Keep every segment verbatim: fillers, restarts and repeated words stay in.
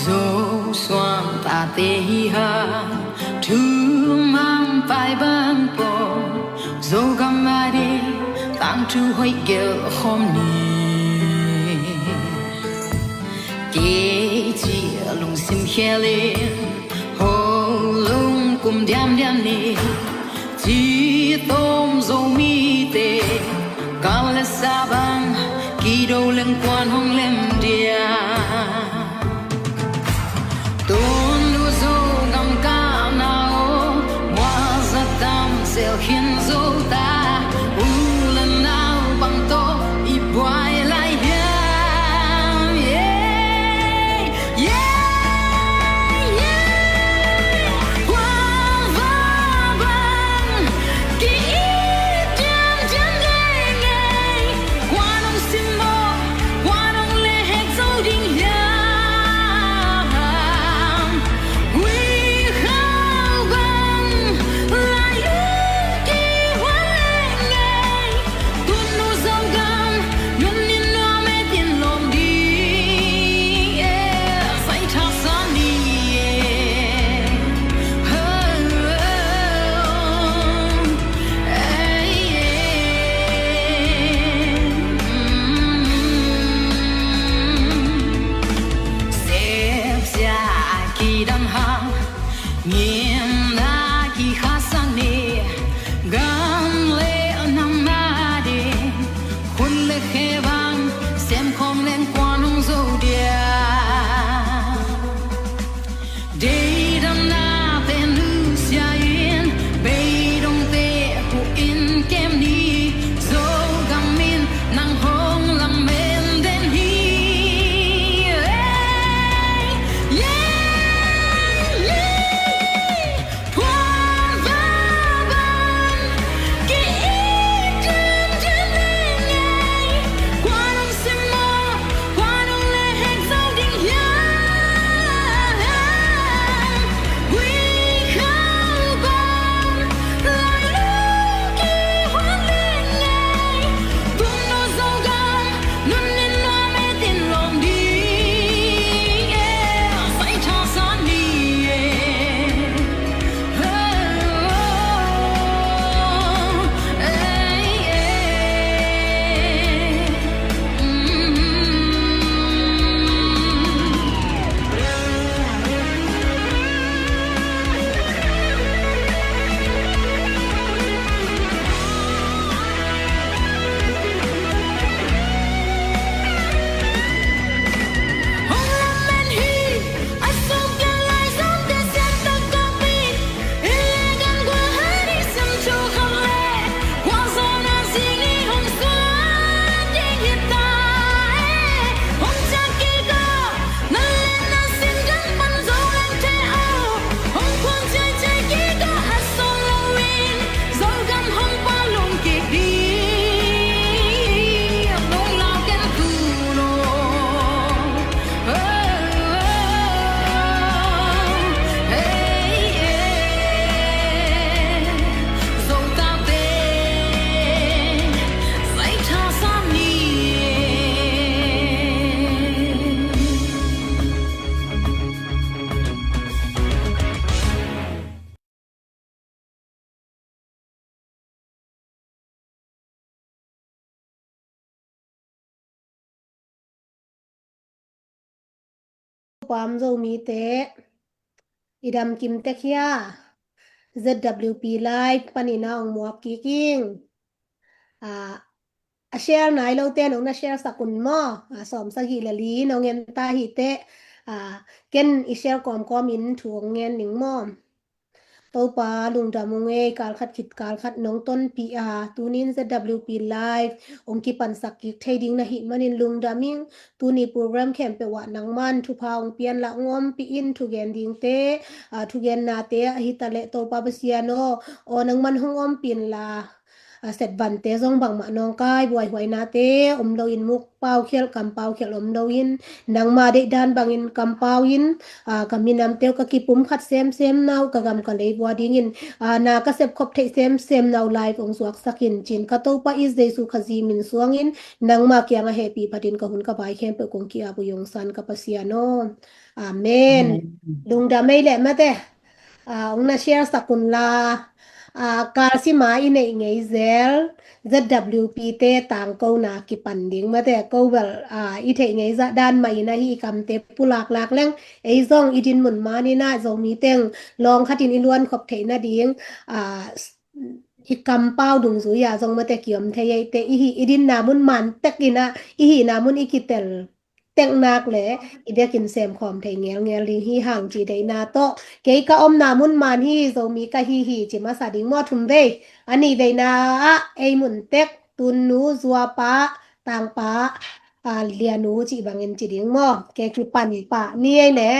Zosuan tate hi hang, thumang pai bang pong, Zogam a ding tangthu hoih gelh khawm ni. Kei ci a lungsim khial in, ho lungkum diamdiam ni. Ci tawm Zomite, kal le sa bang, kido leng kuan hong lem dia. Tun nu Zogam kahna aw, mual za tam zel khin zo ta, u le nau bang tawh i buai lai hiam? Yeah, yeah, yeah. Kua va bang ki-it diamdiam leng ei. Kua nong sim maw, kua nong lehhek zo ding hiam? Gui khau bang lai lung kihuan leng ei. Tun nu Zogam, nunnin nuam et in lawm ding e, sai tha sa ni e. Ho, ei, ei. Sepsia a kidam hang, ngimna kikhasak ni, gam le nam a ding, khut le khe bang, sem khawm leng kua nong zo dia. Deidamna pen nusia in, beidongte huh in kem ni, Zogam in nang hong lamen den hi. Ei, ei, ei. Pua va bang ki-it diamdiam leng ei. Kua nong sim maw, kua nong lehhek zo ding hiam? Gui khau bang lai lung kihuan leng ei. Tun nu Zogam, nunnin nuam et in lawm ding e, sai tha sa ni e. Pam Zomite, i dam kim tek hia? Z W P Live panin a ong muak kik ing. Ah, a share nai lote nong na share sak un maw? Ah, sawm sagih le li nong en ta hi teh, ah, ken i share kawmkawm in thu ong ngen ning maw? Topa lungdam ung ei, kalkhat khit kalkhat nong tonpih a, tunin Z W P Live ong kipansak kik thei ding na hih manin lungdam ing. Tuni program khempeuh ah nangman thupha ong pian la ong ompih in, thugen dingte, ah, thugennate ah hi ta leh Topa Pasian aw, aw nangman hong ompih in la. a, setvante zong bangmah nawngkai buaihuainate om loin, muk paukhialh, kam paukhialh om loin, nangma deihdan bangin kam pau in, a, ka minamte uh ka kipumkhat semsem na uh, ka gam ka lei vua dingin, a, na ka sepkhop theih semsem na uh live ong zuaksak in, ci-in ka Topa i Jesu Khazih min suangin nangma kiangah hehpih phatin ka hun ka vai khempeuh kong ki-ap uh i ong san ka Pasian aw. Amen. Amen. Lungdam ei leh mate. A, ong na share sak un la, a, kalsima i neih ngei zel Z W P te tangkona kipan ding mate, ko bel, a, i theih ngei zah dan mah in ahi i kamte pulaklak leng, ei zong i dinmun man in ah Zomi teng lawng khatin i luankhop theih nading, a, i kampau dungzui ah zong mate kiom thei ei te, i hih i dinna mun man tek in ah, i hihna mun i kitel tek nak leh i biakinn semkhawm thei ngelngel ding hi hang ci deihna tawh, kei ka omna mun man hi, Zomi ka hi hi ci masa ding maw, thum vei. A nih veina ah ei mun tek, tunnu, zuapa, tangpa, a, lianu cih bangin ci ding maw. Kei kipan pah ni ei leh.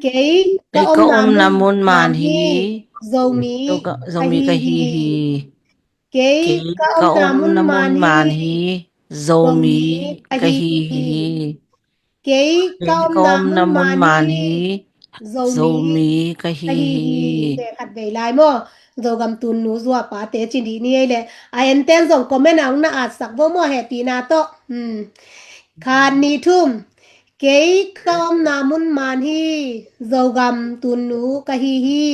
Kei ka omna mun man hi, Zomi ka hi hi. Kei ka omna mun man hi, Zomi ka hi hi. Kei ka omna mun man hi, Zomi ka hi hi. Khat vei lai maw. Zogam tunnu zuapate ci dih ni ei leh. A enten zong comment ah ong na atsak vo maw, hehpihna tawh. Khat, nih, thum. Kei ka omna mun man hi, Zogam tunnu ka hi hi.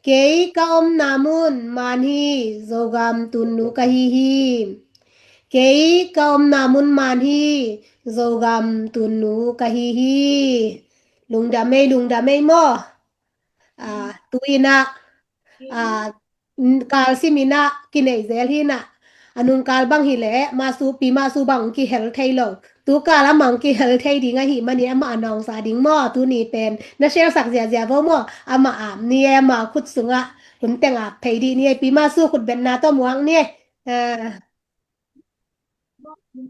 Kei ka omna mun man hi, Zogam tunnu ka hi hi. Kei ka omna mun man hi, Zogam tunnu ka hi hi. Lungdam ei, lungdam ei maw. A, tu in ah, a, kalsim in ah kinei zel hi in ah. A nungkal bang hi leh, Masu, Pi Masu bang kihel thei lo. Tu kal amah kihel thei ding ahih manin amah a nawngsa ding maw, tuni pen. Na share sak ziazia vo maw, amah ap ni ei, amah khut sungah hun teng ap phei dih ni ei, Pi Masu khut betna tawh muak ni ei. A.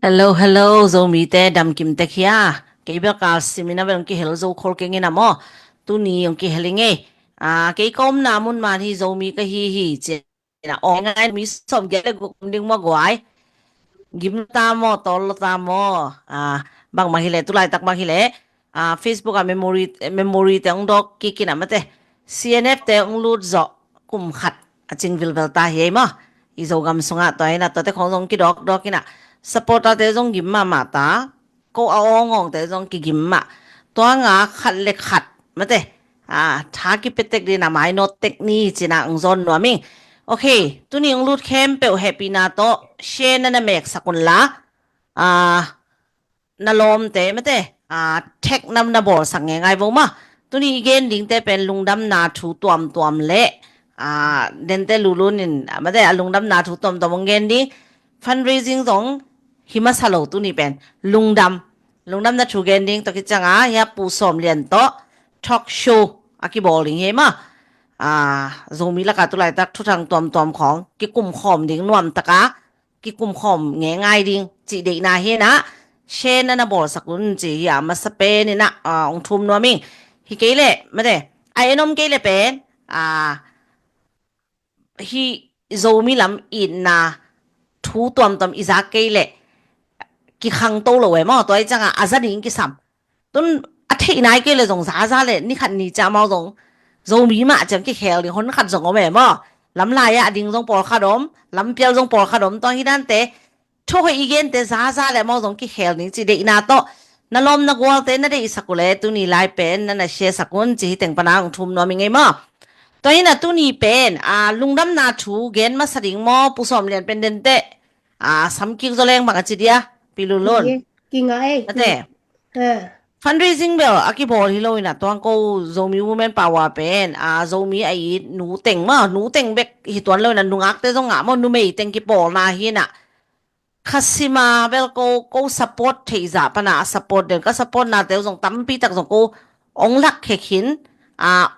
Hello, hello, Zomite damkim tek hia? Kei bel kalsim in ah bel ong kihel zo khol keng in ah maw. Tuni ong kihel ing ei. A, kei ka omna mun man hi, Zomi ka hi hi ci in ah. Ong ngai mi sawmgiat le guk om ding maw guai. Gim lo ta maw, tawl lo ta maw. A, bangmah hi leh, tu laitak bang hi leh, a, Facebook ah memory, memory te ong dawk kik in ah mate. C N F te ong lut zawh kum khat a cing vilvel ta hi ei maw. I Zogam sungah tua in ah tuate khong zong kidawkdawk in ah. Supporter te zong gim mahmah ta. Ko a awngawng te zong kigim mah. Tua nga khat le khat mate, a, tha kipia tek ding a mainawt tek ni ci in ah ong zawn nuam ing. Ok, tuni ong lut khempeuh hehpihna tawh share na na meksak un la. A, na lawmte mate, a, tag na na bawlsak ngeingai vo maw. Tuni i gen dingte pen lungdamna thu tuamtuam le, a, dente lulun in, a, mate, a lungdamna thu tuamtuam ong gen ding. Fundraising zong hi masa lo tuni pen. Lungdam. Lungdamna thu gen ding tawh kiciang a, hia Pu Sawm Lian tawh talk show a kibawl ding hi ei maw. A, Zomi lakah tu laitak thuthang tuamtuam khawng kikumkhawm ding nuamtak a, kikumkhawm ngeingai ding cih deihna hi in ah, share na na bawlsak un ci hi a, masa pen in ah, a, ong thum nuam ing. Hi kei leh mate, a en om kei leh pen, a, hih Zomi lam itna thu tuamtuam i zak kei leh kikhangto lo ei maw, tua i ciang a, a za ding kisam. Tun a theih nai kei leh zong zaza leh ni khat ni ciang amau zong Zomi mah ciang kikhel ding hon khat zong om ei maw. Lamlai ah a ding zong pawlkhat om, lampial zong pawlkhat om, tua hi dante. Thu hoih i gente zaza leh amau zong kikhel ding cih deihna tawh. Na lawm na gualte na deihsak uh leh tuni lai pen na na share sak un cih hi teng pan a ong thum nuam ing ei maw. Tua hi in ah tuni pen, a, lungdamna thu gen masa ding maw, Pu Sawm Lian pen dente. A, samkik zaw leng bang a ci dia, Pi Lulun. Ki, kingah ei. Mate. A. Fundraising bel a kibawl hi lo in ah, tuang ko Zomi Women Power pen, a, Zomi a it nu teng maw, nu teng bek hi tuan lo in ah, nungakte zong ngah maw, numei teng kipawlna hi in ah. Khasima bel ko, ko support theih zah pan a, a support den, ka support nate uh zong tampi tak zong ko ong lak khe khin, a,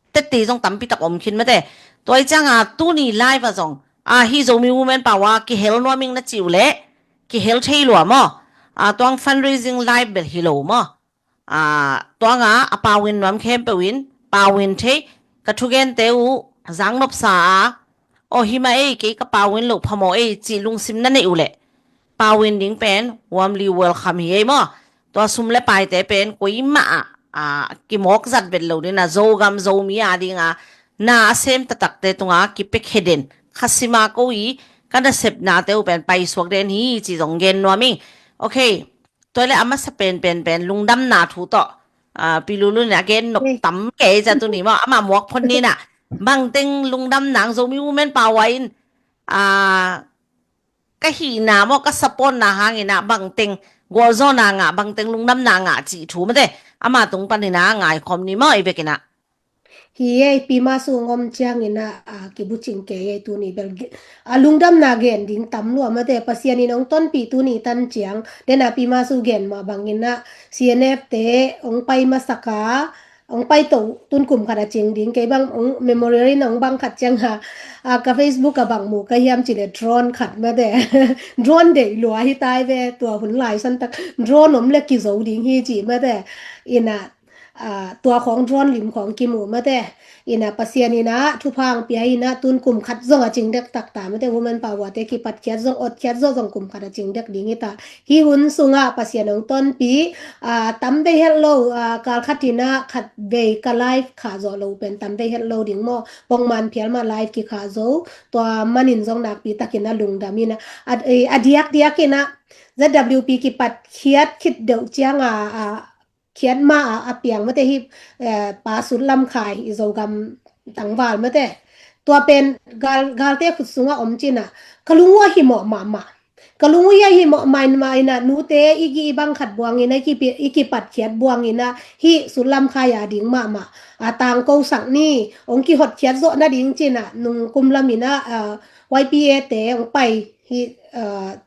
tette zong tampi tak om khin mate. Tua i ciang a tuni live ah zong, a, hih Zomi Women Power kihel nuam ing na ci uh leh kihel thei lua maw. A, tuang fundraising live bel hi lo maw. A, tuang a, a pau in nuam khempeuh in pau in thei, ka thugente uh zang nopsa a, aw hi mah ei, kei ka pau in loh phamawh ei cih lungsim na neih uh leh, pau in ding pen warmly welcome hi ei maw. Tua sum le paite pen koimah ah, ah, kimawk zat vet lo ding a, Zogam Zomi a ding a na a sem taktakte tunga kipiakhia den, kha sima ko i ka nasepnate uh pen paisuak den hi cih zong gen nuam ing. Ok. Tua le a masa pen pen pen lungdamna thu tawh, ah, Pi Lulu in a gen nop tam kei cia tuni maw, ama muak phot ni na. Bangteng lungdamna, Zomi Women Power in, ah, ka hihna maw, ka supportna hangin a bangteng gualzawhna ngah, bangteng lungdamna ngah cih thu mate, ama tung panin a ngaikhawm ni maw, ei bekin a. Hi ei, Pi Masu hong om ciangin a, a, kibucing kei ei tuni bel ge-, a lungdamna gen ding tam lua mate, Pasian in hong tonpih tuni tan ciang, den a Pi Masu gen mah bangin a, C N F te hong pai masak a, hong pai to tun kum khat a cing ding, kei bang hong memorial in hong bang khat ciang a, a, ka Facebook a bang mu ka hiam cih leh drone khat mate, drone deih lua hi tai ve, tua hun lai santak, drone om le kizo ding hi cih mate, in a, ah, tua khawng drone lim khawng kimu mate. In a Pasian in a thupha hong pia in a tun kum khat zong a cing dek taktak mate, Women Power te kipatkhiat zong, otkhiat zawh zong kum khat a cing dek ding hi ta. Hih hun sungah Pasian hong tonpih, ah, tam vei het lo, ah, kal khat in a khat vei ka live khah zawh lo pen tam vei het lo ding maw. Pongman phial mah live kikhah zo, tua manin zong nakpi takin a lungdam in a, a, a diakdiak in a Z W P kipatkhiat khit deuh ciang a, a, khiat ma a, a piang mate hi, eh, Pa Sut Lam Khai i Zogam tangval mate. Tua pen gal, galte khut sungah om cin a, ka lung uh a himawh mahmah. Ka lung uh a himawh mahmah in a, nute i gih i bang khat buang in a, i kipi-, i kipatkhiat buang in a, hih Sut Lam Khai a ding mahmah. A tangko sak ni, hong kihotkhiat zawh nading cin a, nung kum lam in a, ah, Y P A te hong pai hi, ah,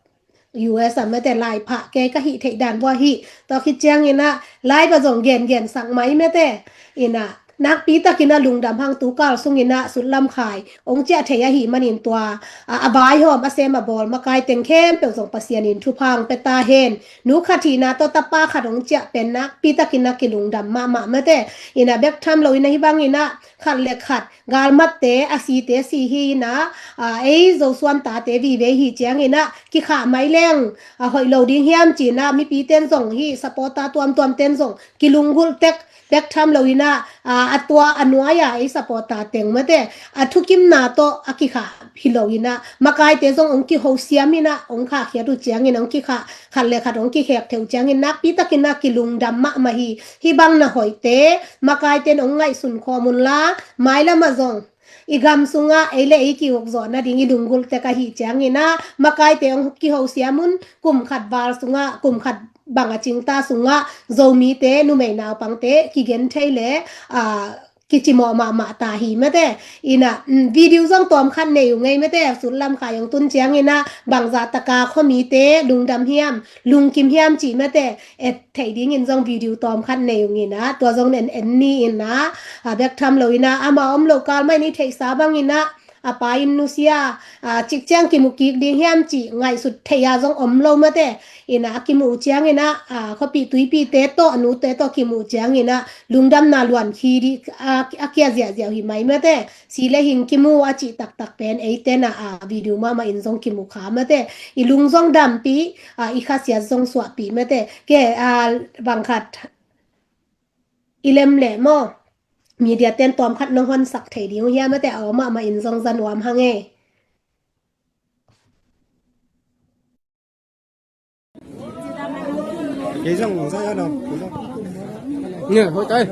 U S a mate lai phah kei ka hih theih dan vua hih. Tua khit ciangin a, lai va zong gengen sak mai mate. In a, nakpi takin a lungdam hang tu kal sungin a Sut Lam Khai hong ciah thei ahih manin tua, a, a vaihawm a sem a bawl makai teng khempeuh zong Pasian in thupha hong pia ta hen. Nu khat hihna tawh tapa khat hong ciah pen nakpi takin a kilungdam mahmah mate. In a bek tham lo in a hih bangin a khat le khat galmatte, a site si hi in a, a, ei Zosuan tate vive hi ciangin a, kikhah mai leng, a, hoih lo ding hiam ci in a, mipi ten zong hi, supporter tuamtuam ten zong, kilunggulh tek, bek tham lo in a, a, a tua, a nuai a, ei supporter teng mate, a thukimna tawh, a kikhah hi lo in a, makaite zong hong kihosiam in a, hong khahkhiat uh ciangin, hong kikhah, khat le khat hong kikhek theuh ciangin nakpi takin a kilungdam mahmah hi. Hih bang na hoihte, makaite in hong ngaihsun khawm unla, mailam ah zong i gam sungah ei le ei ki-ukzawh nading i lunggulh tek ahih ciangin a, makaite hong kihosiam un, kum khat val sungah, kum khat bang a cingta sungah, Zomite, numei naupangte, kigen thei le, a, kicimawh mahmah ta hi mate. In a, mm, video zong tawm khat nei uh ngei mate, Sut Lam Khai hong tun ciangin a, bangzah taka khuamite lungdam hiam, lungkim hiam cih mate, et theih dingin zong video tawm khat nei uh in a, tua zong en en ni in a, a bek tham lo in a, ama om lo kal mah in i theihsa bangin a, a pa in nusia, a, cik ciang kimu kik ding hiam cih ngaihsut theih a zong om lo mate. In a, a kimuh ciangin a, a, khuapi tuipite tawh, a nute tawh kimuh ciangin a, lungdamna luan khi di, a, a kia ziahziah uh hi mai mate. Si le hing kimu a cih taktak pen eite na, a, video mahmah in zong kimu kha mate. I lung zong dampih, a, i khasiat zong suahpih mate. Ke, a, bang khat i lem leh maw, media ten tawm khat nong honsak thei ding uh hiam mate, a om mahmah in zong za nuam hang e. Kei zong za ya dong. Nge, hoi tai.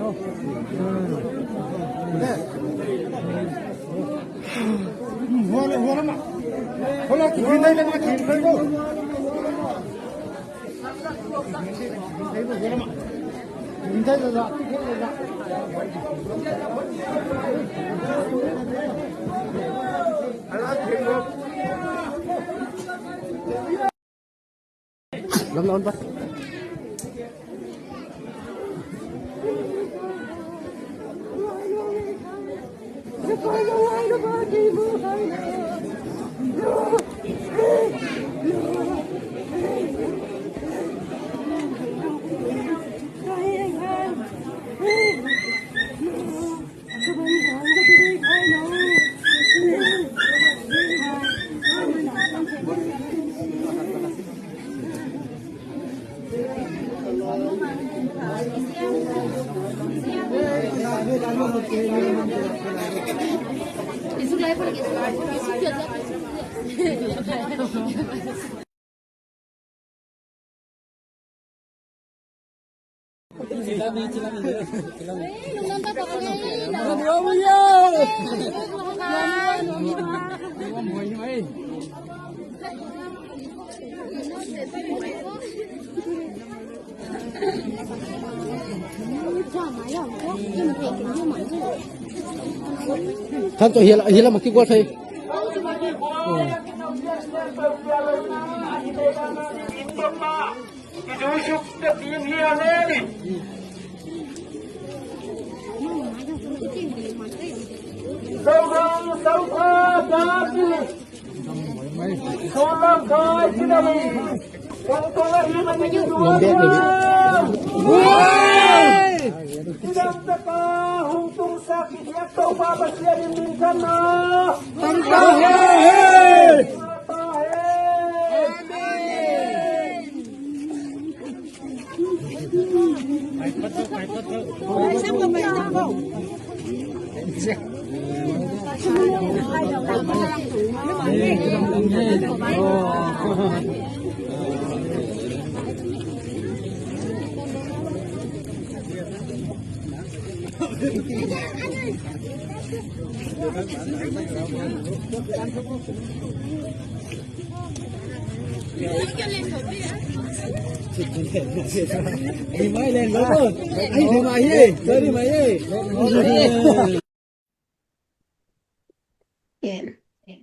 Kan tu hial hial mak kigual thei.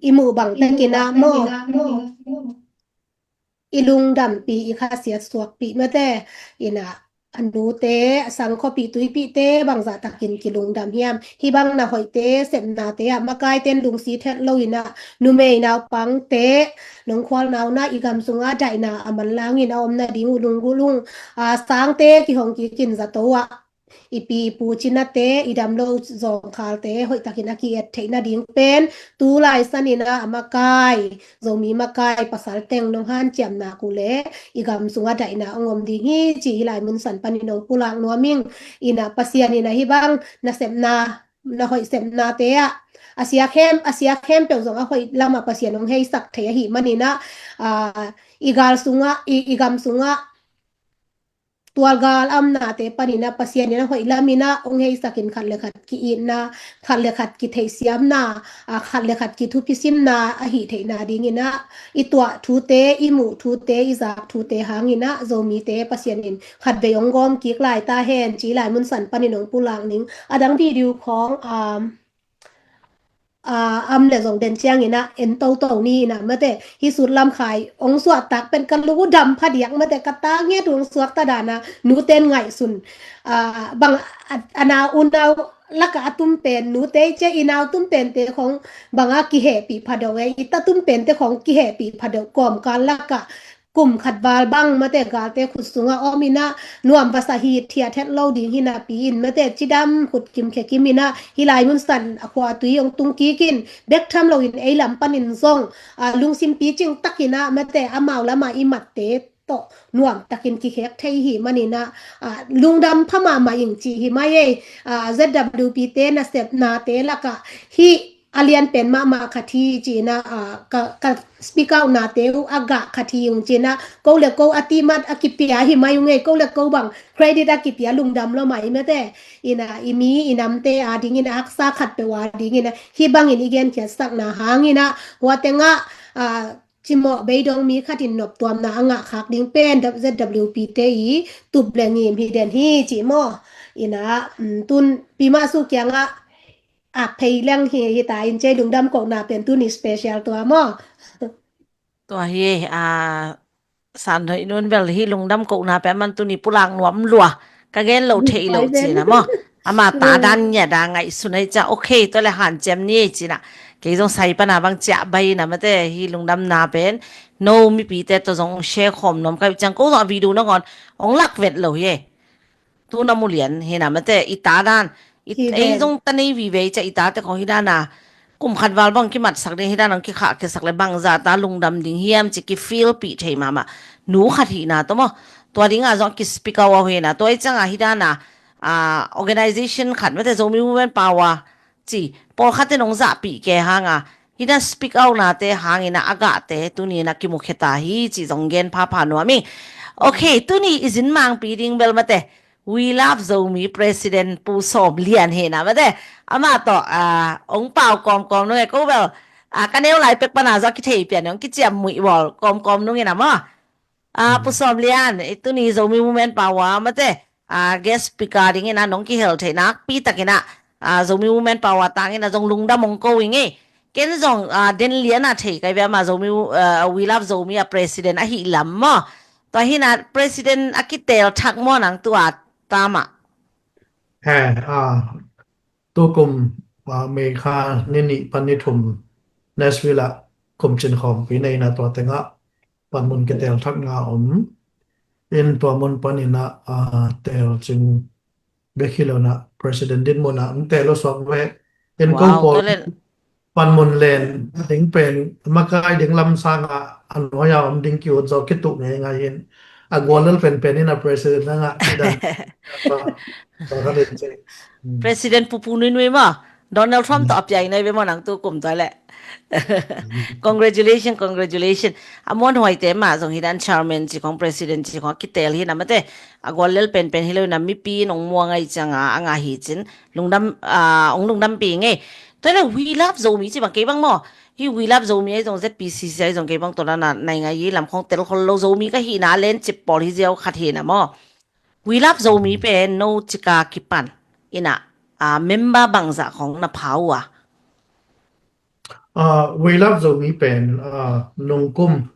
I muh bang takin ah maw, i lungdampih, i khasiat suakpih mate, ina a nute, a sangkhuapih tuipihte bangzah takin kilungdam hiam? Hih bang na hoihte, sepnate ah makaite in lungsi thet lo ina, numei naupangte, nongkhual nauna, i gam sungah daihna a manlangin a om nading uh lunggulh ung. A, sangte kihong kikin zato ah i pi i pu cinate, i dam lo zawngkhalte hoihtakin a ki-et theih nading pen tu lai sanin ah a makai, Zomi makai pasal teng nong hanciam nak uh leh i gam sungah daihna hong om ding hi, ci hih lai mun san panin hong pulak nuam ing. Ina Pasian ina hih bang na sepna, na hoih sepnate ah a sia khem, a sia khempeuh zong a hoih lamah Pasian hong heisak thei ahih manin ah, a, i gal sungah, i, i gam sungah tualgal a omnate panin ah Pasian in a hoih lamin ah hong heisakin khat le khat ki-itna, khat le khat kitheihsiamna, a, khat le khat kithuphisimna ahih theihna dingin ah i tuah thute, i muh thute, i zak thute hangin ah Zomite Pasian in khatvei hong gawm kik lai ta hen, ci lai mun san panin hong pulak ning. A dang video khawng, um, a, om leh zong den ciangin ah en toto ni ina mate, hih Sut Lam Khai hong suahtak pen ka lungdam phadiak mate, ka ta nget uh hong suakta dan a, nute in ngaihsun, a, bang a, a nau, unau lakah a tum pen nute i ci a, i nau tum pente khong bang a kihehpih phadeuh e, i ta tum pente khong kihehpih phadeuh, kawmkal lakah kum khat val bang mate galte khut sungah om ina nuam vasa hi, thiat het lo ding hi napi in mate cidam khut kim khe kim ina hih lai mun san a khua a tui hong tung kik in bek tham loin ei lam panin zong, a, lungsim picing takin ah mate amau lamah i matte tawh nuam takin kikhek thei hi manin ah, a, lungdam pha mahmah ing ci hi mai ei. A, Z W P te nasepnate lakah hih a lian pen mahmah khat hi ci ina, a, ka, ka speak out nate uh a gah khat hi ung ci ina, ko le ko a timat a kipia hi mai ung ei, ko le ko bang credit a kipia lungdam lo mai mate. Ina i mi i namte a dingin a haksa khat peuh a dingin ah hih bangin i genkhiatsakna hangin ah hua tengah, a, cimawh beidong mi khatin noptuamna a ngah khak ding pen Z W P te i tup le ngim hi den hi ci maw. Ina, um, tun pi mah su kiangah a phei leng hi, hi ta in cei lungdam kohna pen tuni special tua maw. Tua hi, a, San Hoih Nun bel hi lungdam kohna pen man tuni pulak nuam lua. Ka gen lo thei lo cina maw. Ama ta dan nia da ngaihsun ai ca, okay, tua le hanciam ni cina. Kei zong sai pana bang cia bai na mate hi lungdamna pen no mipite tawh zong share khawm nuam kai ciang ko zong a video nangawn hong lak vet lo hi e. Tu na mu lian hi na mate i ta dan. Ei zong ta nei vive ca i tate khong hi dana kum khat val bang kimatsak ding hi dana kikhah kiasak le bangza ta lungdam ding hiam ci ki feel pih thei mahmah. Nu khat hihna tawh maw. Tua dinga zong ki speak out ahi na tua i cianga hi dana, ah, organization khat mate, Zomi Women Power ci pawlkhat in hong zahpih kei hanga, hina speak out nate hangina a gahte tuni ina kimukhia ta hi ci zong gen phapha nuam ing. Ok, tuni i zin mangpi ding bel mate, We Love Zomi President Pu Sawm Lian hi na mate, amah tawh, ah, hong pau kawmkawm nung e ko bel, ah, ka neu lai pek pana zaw kithei pian hong kiciam muih bawl kawmkawm nung ina maw. Ah, Pu Sawm Lian, i tuni Zomi Women Power mate, ah, guest speaker dingina nong kihel theih nakpi takina, ah, Zomi Women Power tangina zong lungdam hong ko ing e. Ken zong, ah, den liana thei kai ve ama Zomi, ah, We Love Zomi a president ahi lam maw. Tua hina president a kitel thak maw nang tua tama. He, ah, tukum, ah, May kha ni nih pan ni thum Nashville ah kumcin khawmpi neina tua tengah panmun kitel thak nga om. In tua mun panina, ah, tel cing bek hi lo na president din muna ang tel lo suak ve. In ko pawl panmun len ding pen makai ding lam sanga a nuai a om ding kiut zo kitu ngei ngai hin a gual lel penpen in a president na nga kidan. President Pupu Nui Nui maw, Donald Trump tawh a piai nai ve maw nang tukum tua le. Congratulation, congratulation. A muan huaite mah zong hi dan chairman ci khong president ci khong a kitel hi na mate, a gual lel penpen hi lo na mipi nong muang ai cianga a nga hi cin lungdam, ah, ong lungdam pi ngei. Tua le We Love Zomi ci bang kei bang maw. Hi We Love Zomi ai zong Z P C C ai zong kei bang tua dana nai ngai i lam khong tel khol lo Zomi ka hi na len cip pawl hi ziau khat hi na maw. We Love Zomi pen no cika kipan ina, ah, member bangzah khong na pha uh a. Ah, We Love Zomi pen, ah, nungkum,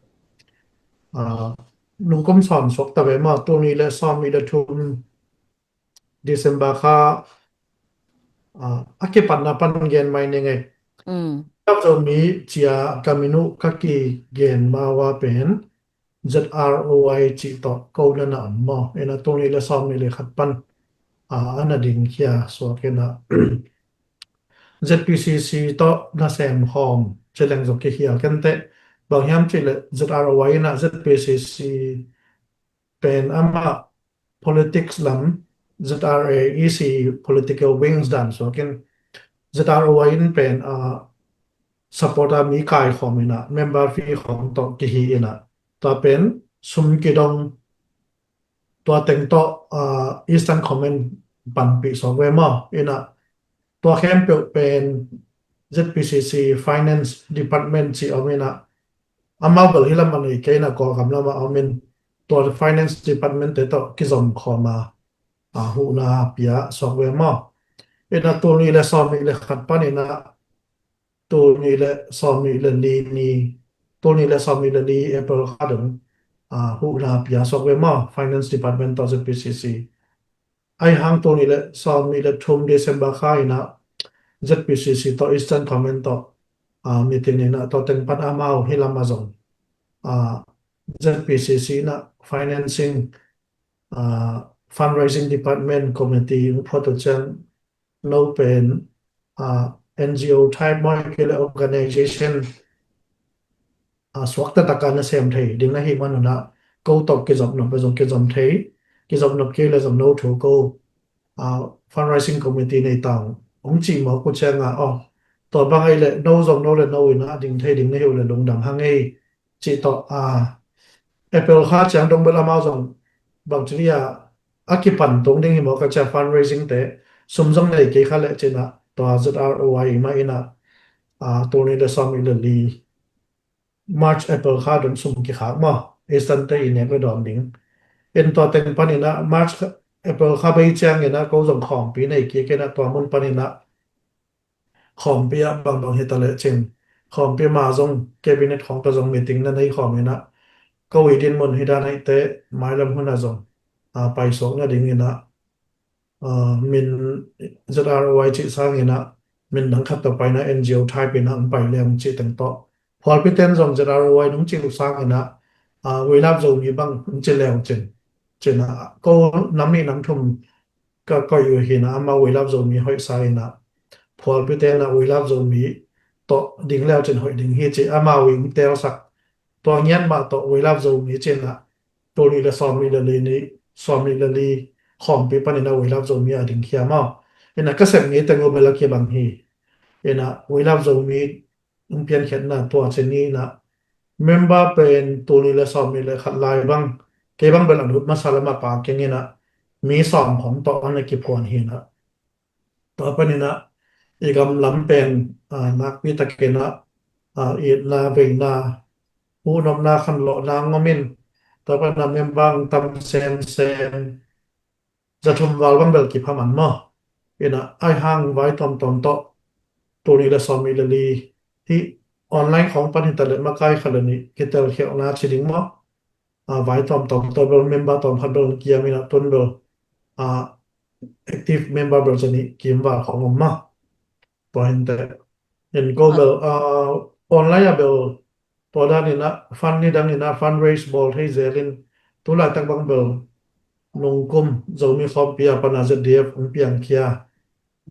ah, nungkum sawm suak ta ve maw, tul nih le sawm nih le thum December kha, ah, a kipatna pan gen mai ni ngei. Mm. Love Zomi cia ka min uh ka kigen ma ua pen Z R O I cih tawh ko na na om maw. Ina tul nih le sawm nih le khat pan, ah, a na ding khia suak ina Z P C C tawh na sem khawm cileng zong kikhial kente. Bang hiam cih le Z R O I ina Z P C C pen amah politics lam, Z R A E C political wings dan suakin Z R O I in pen, ah, supporter mi kai khawm ina member fee khawm tawh kihi ina tua pen sum kidong tua teng tawh, ah, Eastern Command panpih suak ve maw ina tua khempeuh pen Z P C C Finance Department ci om ina amau bel hi lam a nei kei na Kawlgam lam a om in tua Finance Department te tawh kizom khawm a, ah, huhna pia suak ve maw. Ina tul nih le sawm nih le khat pan ina tul nih le sawm nih le li ni, tul nih le sawm nih le li April kha dong, ah, huhna pia suak ve maw Finance Department tawh Z P C C. Ai hang tul nih le sawm nih le thum December kha ina Z P C C tawh Eastern Command tawh, ah, meeting ina tua teng pan amau hi lam a zong, ah, Z P C C ina financing, ah, fundraising department committee phuat uh ciang no pen, ah, N G O type maw kei le organization, ah, suakta taka na sem thei ding na hi manuna ko tawh kizop nop le zong kizom thei, kizop nop kei le zong no thu ko, ah, fundraising committee nei tang ong ci maw ku cianga aw tua bang ai le no zong no le no ina ding thei ding na hi uh le lungdam hang ei. Cih tawh, ah, April kha ciang dong bel amau zong bang ci dia a kipan tung ding hi maw ka cia fundraising te sum zong nei kei kha le cina tua Z R O I mah ina, ah, tul nih le sawm nih le li March April kha dong sum kikhak maw Eastern te i nek le dawn ding. In tua teng pan ina March kha, April kha bei ciang ina ko zong khawmpi nei kik ina tua mun pan ina khawmpi ah bangbang hi ta le cin khawmpi ma zong cabinet khawng ta zong meeting na nei khawm ina ko i din mun hi dan aite mailam hun a zong, ah, paisuak na ding ina, ah, min Z R O I cih sang ina min dang khat ta paina N G O type ina ang pai leng cih teng tawh phualpi ten zong Z R O I nung cih uh sang ina, ah, We Love Zomi bang ang ci leng cin cina ko nam nih nam thum ka koih uh hina amau We Love Zomi hoih sa ina phualpi tena We Love Zomi tawh ding leu cin hoih ding hi ci amau in telsak tua ngiat mah tawh We Love Zomi cina tul nih le sawm nih le li nih sawm nih le li khawmpi panin a We Love Zomi a dingkhia maw. Ina ka sep ngei teng uh bel a kibang hi. Ina We Love Zomi hong piankhiatna tua ci ni ina member pen tul nih le sawm nih le khat lai bang kei bang bel a lut masa lam a pa keng ina mi sawm khong tawh an a kiphuan hi ina. Tua panin ah i gam lam pen, ah, nakpi takin ah, ah, itna, veina, huhnopna, khanlawhna ngawm in, tua panin ah member tam semsem, za thum val bang bel kipha man maw. Ina, ai hang vai tawmtawm tawh, tul nih le sawm nih le li, hih online khawng pan hi ta leh makai khat le nih kitelkhialhna ci ding maw. Ah, vai tawmtawm tawh bel member tawm khat bel kiam ina tun bel, ah, active member bel za nih kim val khawng om maw. Tua hi inteh. In ko bel, ah, online ah bel tua dan ina fund nidang ina fundraise bawl thei zel in tu laitak bang bel nungkum Zomi khawmpi a pan a Z D F hong piangkhia,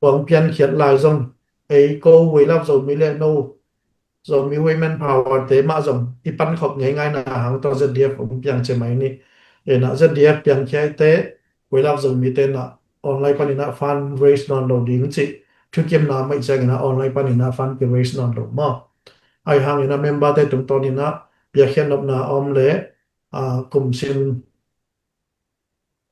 hong piankhiat lai zong ei ko We Love Zomi le no Zomi Women Power te mah zong i pankhop ngeingaina hang tawh Z D F hong piang ci mai ni. Ina Z D F piangkhia te We Love Zomi te na online panin ah fundraise nawn lo ding cih thukimna mah i ciangin ah online panin ah fund kiraise nawn lo maw. Ai hangin ah member te tungtawnin ah piakkhiat nopna a om le, ah, kum sim,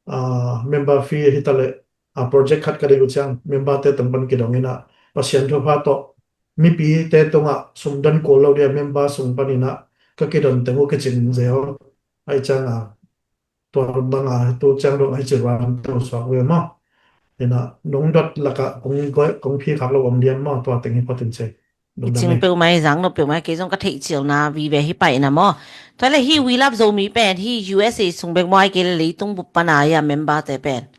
ah, member fee hi ta leh, ah, project khat ka ding uh ciang member te tung pan kidong in ah Pasian thupha tawh mipi te tungah sum don kul lo dia member sung panin ah ka kidon teng uh kicing zel. Ai ciang ah tua bang a tu ciang dong ai ci ruan tu suak ve maw. Ina nung dot laka kong goi kong phi khak lo om diam maw tua teng hi photin ce. I cing peuhmah i zang nop peuhmah kei zong ka theih cilna vive hi paina maw. Tua le hi We Love Zomi pen hi U S A sung bek maw ai kei le leitung bup pana ia member te pen.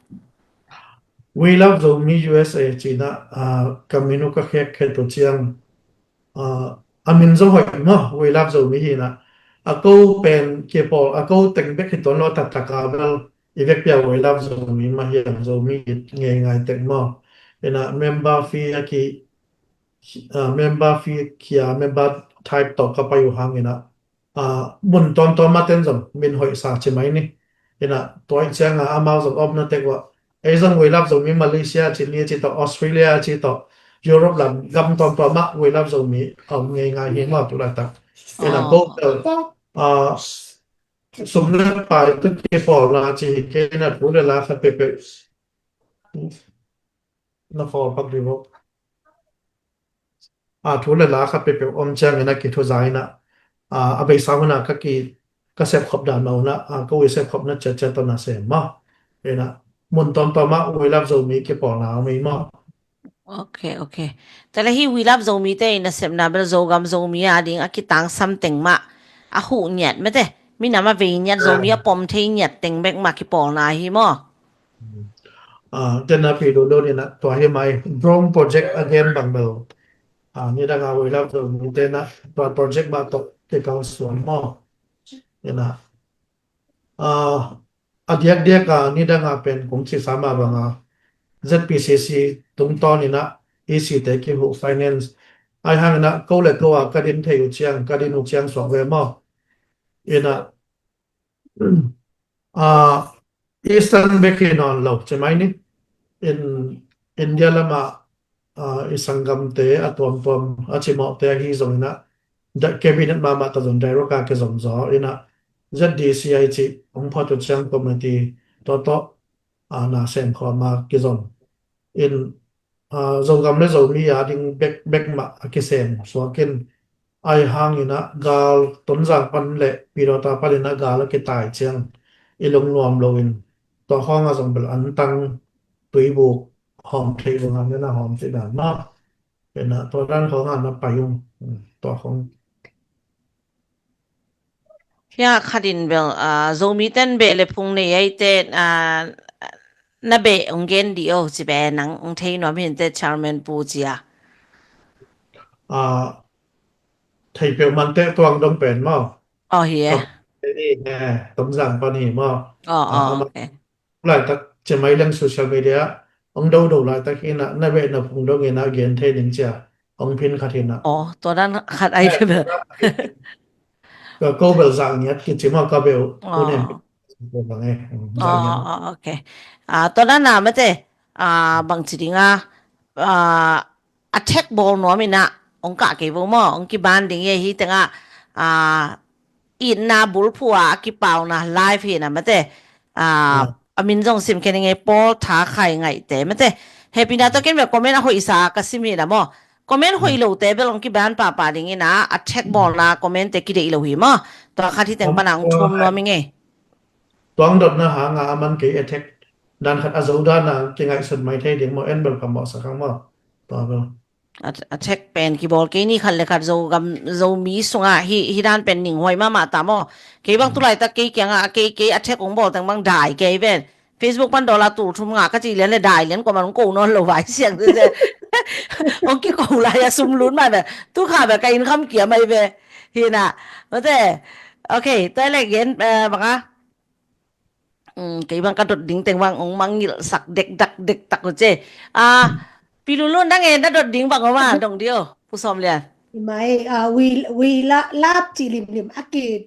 We Love Zomi U S A cina, ah, ka min uh ka khek khe tu ciang, ah, a min zong hoih maw We Love Zomi hi na. A ko pen kipawl a ko teng bek hi tuan lo a taktaka bel i vekpia We Love Zomi mah hiang Zomi ngeingai teng maw. Ina member fee a ki ah, member fee khia member type tawh ka pai uh hangin ah, ah, mun tuamtuam ah ten zong min hoih sa ci mai ni. Ina tua i ciang ah amau zong omna tek uh ah ei zong We Love Zomi Malaysia ci ni ci tawh Australia ci tawh Europe lam gam tuamtuam ah We Love Zomi om ngeingai hi maw tu laitak. Ina ko bel, ah, sum le pai tu kipawlna ci hi kei na thu le la khat pekpek. Na khawl pak dih bawk. A thu le la khat peuhpeuh om ciangin a kithuza in a, a, a beisa hun a ka ki, ka sepkhop dan mah hun a, a, ka ui sepkhopna ciatciat tawh na sem maw. In a mun tawmtawm ah We Love Zomi kipawlna om ei maw. Ok, ok. Tua le hi We Love Zomi te in a sepna bel Zogam Zomi a ding a kitangsam teng mah a huh ngiat mete. Minam a vei ngiat Zomi a pom thei ngiat teng bek mah kipawlna hi maw. Ah, tena pi dodon in a tua hi mai drone project a gen bang bel. Ah, nidang a We Love Zomi tena tua project mah tawh kikal suan maw. In a, ah, a diakdiak a nidang a pen kong cisa mah bang a Z P C C tungtawn in a E C te kihuh finance ai hang in a ko le ko a ka din thei uh ciang ka din uh ciang suak ve maw. In a, ah, Eastern bek hi nawn lo ci mai ni. In India lam ah, ah, i sanggamte a tuamtuam a cimawhte ahi zong in a cabinet mahmah tawh zong direct a kizom zaw in a Z D C I cih hong phawt uh ciang committee tawh tawh, ah, na sem khawm a kizom. In, ah, Zogam le Zomi a ding bek, bek mah a kisem suak in ai hang in a gal Tonzang pan le Pidawta pan in a gal a kitai ciang i lungnuam lo in tua khawng a zong bel an tang tuibuk hawm theih lo ngan in a hawm theih dan mah. In a tua dan khawng a na pai ung. Tua khawng. Hia khat in bel, ah, Zomi ten beh le phung nei ai te, ah, na beh ong gen di o ci be nang ong thei nuam hin te chairman pu cia. Ah, thei peuh man te tuang dong pen maw. Oh, hi e. Tom zang pan hi maw. Oh, oh, okay. Laitak ci mai leng social media ong do do laitak hi na na beh na phung dong in a gen thei ning cia ong phin khat hi na. Oh, tua dan khat ai pe bel. Ka ko bel zang ngiat kici maw ka beh u. Oh. Ko bang e. Aw, aw, aw, ok. Tua dan a mate, bangci ding a, attack bawl nuam in a, hong kah kei vo maw, hong kiban ding hi a, hi teng a, itna bulphuh a, a kipauna live hi na mate. A min zong sim kei ning e, Paul Tha Khai Ngaihte mate. Hehpihna tawh ken bel comment a hoihsa ka sim hi na maw. Comment hoih lote bel hong kiban pahpah ding in a, attack bawlna comment te kideih lo hi maw. Tua khat hi teng pan a hong thum nuam ing e. Tuang dotna hang a, a man kei attack dan khat a zo dan a kingaihsun mai thei ding maw, en bel ka mawhsak hang maw. Tua bel. Attack pen kibawl kei ni, khat le khat Zogam, Zomi sungah hi, hi dan pen ninghuai mahmah ta maw. Kei bang tu laitak kei kiangah, kei, kei attack hong bawl teng bang dai kei ven. Facebook pan dollar tul thum ngah ka cih lian le dai lian, kuaman hong ko nawn lo vai siang te. Hong kiko lai a sum lut mai ve. Tu kha ve ka inn kham kia mai ve. Hi na. Mate. Ok, tua le gen, bang a. Kei bang ka dot ding teng bang hong mangngilhsak dekdak dekdak uh ce. Pi Lulun, nang e na dot ding bang om a, dong dio, Pu Sawm Lian. Mai, we, we love cih limlim a ki,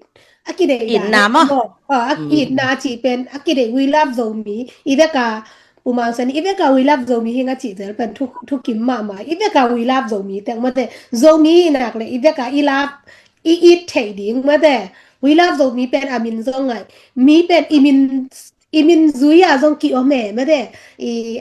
a kideih itna maw. A itna cih pen a kideih, we love Zomi. I vek a, Pu Mang Sen, i vek a we love Zomi hi ing a cih zel pen thu, thukim mahmah. I vek a we love Zomi teng mate, Zomi i nak le i vek a i love, i it theih ding mate. We love Zomi pen a min zong ngai. Mi pen i min, i min zui a zong ki-om e mate.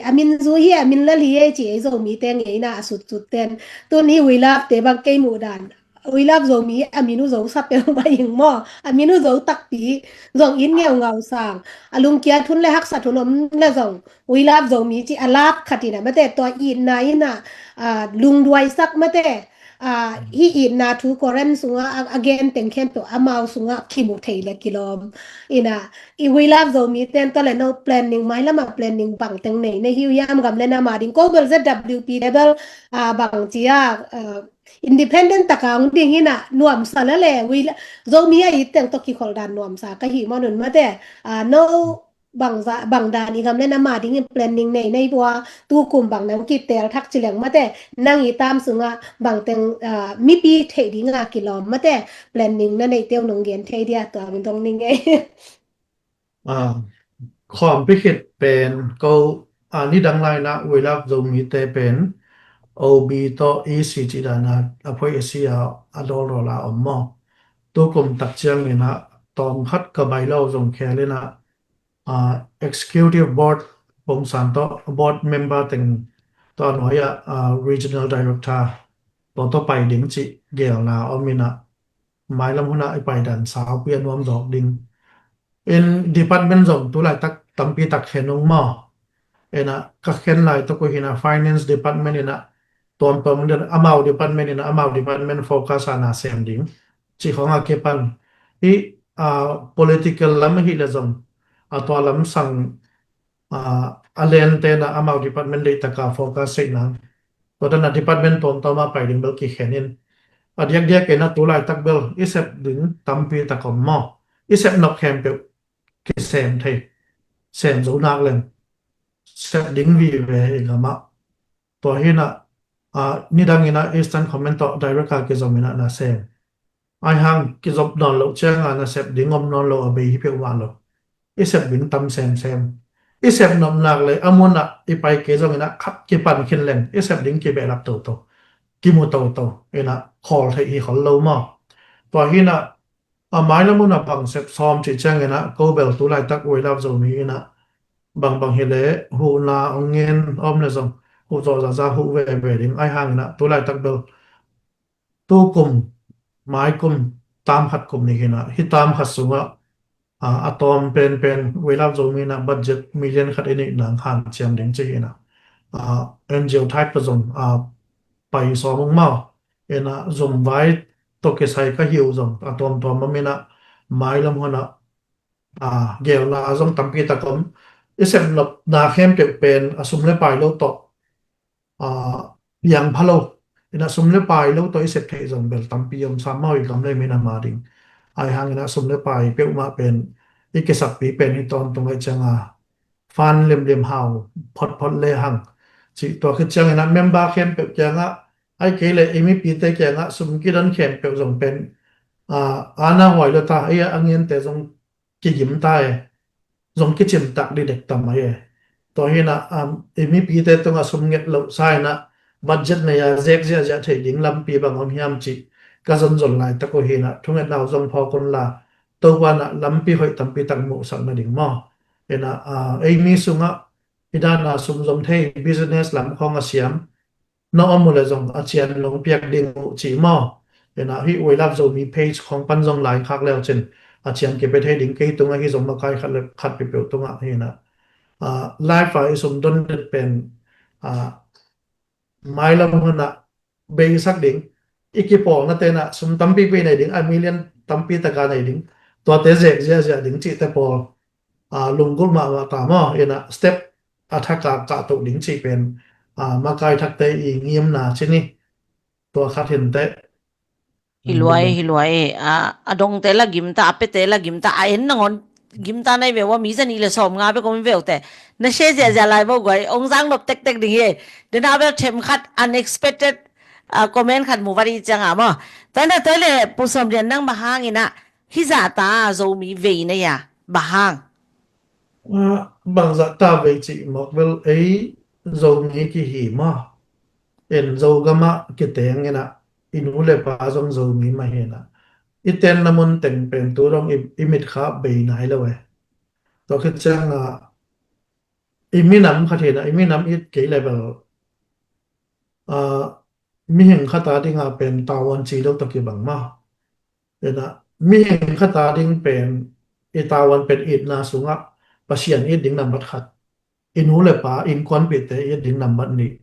A min zui hi, a min lal hi e ci ei Zomi te ngei na a sutsut ten. Tun hi we love te bang kei muh dan, we love Zomi a min uh zo sa peuhmah ing maw. A min uh zo takpi. Zong in ngeungau sang, a lungkiat hun le haksat hun om le zong we love Zomi ci a love khat in a mate, tua itna in a lungduaisak mate. Hi itna thu Koran sungah a gen teng khempeuh amau sungah kimu thei le kilawm in a, i we love Zomi ten tua le no planning, mailam a planning bang teng nei na hi uh hiam, gam le nam a ding, ko bel Z W P te bel bang ci a, independent tak a hong ding hi na, nuamsa la le, Zomi a it teng tawh kikhol dan nuamsa ka hi maw nun mate. No bang dan i gam le nam a dingin planning nei na hi uh a, tukum bang nang kitel thak ci leng mate, nang i tam sungah bang teng mipi theih ding a kilawm mate, planning na neih te uh nong gen thei dia, tua min dong ning e. Khawmpi khit pen ko, nidang lai in a we love Zomi te pen O B tawh E C cih dan a a phoih a si a, a dawldawl a om maw. Tukum tak ciangin a tawm khat ka bai lo zong khel in a, executive board pongsan tawh board member teng tawh a nuai ah regional director tawh tawh pai ding cih gelna om in a, mailam hun ah i pai dan saupi a nuam zawk ding. In department zong tu laitak tampi tak khen ung maw. In a ka khen lai tuk uh hi na, finance department in a tuamtuam ding, amau department in a amau department focus a na sem ding cih khawng a kipan hi. Political lam ahih leh zong a tua lam sang a lente in a amau department deih tak a focus seh nang. Tua dan a department tuamtuam a pai ding bel kikhen in. A diakdiak in a tu laitak bel i sep ding tampi tak om maw. I sep nop khempeuh kisem thei. Sem zo nak leng sep ding vive i gam ah. Tua hi na, nidang in a Eastern Command tawh direct a kizom in a na sem. Ai hang kizop nawn loh ciang a na sep ding om nawn lo a bei hi peuhmah lo. I sep ding tam semsem. I sep nop nak le a mun ah i pai kei zong in a khat kipan khin leng i sep ding kibehlap toto, kimu toto in a khawl theih hi khol lo maw. Tua hi na, a mailam hun a bang sep sawm cih ciang in a ko bel tu laitak we love Zomi in a bangbang hi leh huhna ong ngen om le zong huh zawh zahzah huh veve ding. Ai hang in a tu laitak bel tukum, maikum, tam khat kum nih hi na, hi tam khat sungah a tawm penpen we love Zomi in a budget million khat i neih nang hanciam ding ci hi na, N G O type pa zong pai sawm ung maw. In a zumvai tawh kisai ka hi uh zong a tuamtuam om in a mailam hun ah gelna zong tampi tak om. I sep nopna khempeuh pen a sum le pai lo tawh piang pha lo. In a sum le pai lo tawh i sep theih zong bel tampi om sam maw i gam le min a ma ding. Ai hang in a sum le pai peuhmah pen i kisakpi pen hi tawntung aih ciang a fan limlim hau photphot le hang cih tua khit ciang in a member khempeuh kiangah ai kei le i mipite kiangah sum kidon khempeuh zong pen a na huai lo ta, ei a ngente zong kigim ta e. zong kicimtak ding dek tam ahi e. Tua hi in ah, um, i mipite tungah sum nget loh sa in ah budget nei a zek ziahziah theih ding lampi bang om hiam cih ka zonzon laitak uh hi in ah, thungetna uh zong phawk un la, Topa in ah lampi hoih tampi tak muhsak nading maw. In ah, ah, ei mi sungah i dan a sum zom thei, business lam khawng a siam na om uh leh zong a cian lungpiak ding uh cih maw. In ah hih We Love Zomi page khawng pan zong lai khak leu cin a cian kipia thei ding, kei tungah hih zong makai khat le khat peuhpeuh tungah hi in ah, ah, live a i sum don den pen, ah, mailam hun ah beisak ding, i kipawlnate in ah sum tampi pi nei ding, a million tampi taka nei ding, tuate zek ziahziah ding cihte pawl, ah, lunggulh mahmah ta maw. In ah step a thak a kahtoh ding cih pen, ah, makai thakte i ngimna ci ni. Tua khat hi inteh. Hi lua e, hi lua e. A, a dongte la gimta, a piate la gimta, a en nangawn gimta nai ve ua, mi za nih le sawmnga bek om ve uh teh. Na share ziahziah lai vo guai, ong zang nop tektek ding hi e. Dena bel themkhat unexpected, a, comment khat mu vat i ciang a maw. Tua na tua le Pu Sawm Lian, nang bang hang in ah hih zah ta Zomi vei na hia, bang hang? A, bangzah ta vei cih mawk bel ei Zomi kihi maw. En Zogam ah kiteng in ah, i nu le pa zong Zomi mah hi in ah, i tenna mun teng pen tu dong i, i mitkha bei nai lo e. Tua khit ciang a, i minam khat hi in ah, i minam it kei le bel, a, mihing khat a ding a pen tavuan ci lo tawh kibang maw. In ah mihing khat a ding pen i tavuan pen itna sungah Pasian it ding nambat khat, i nu le pa innkuanpihte it ding nambat nih,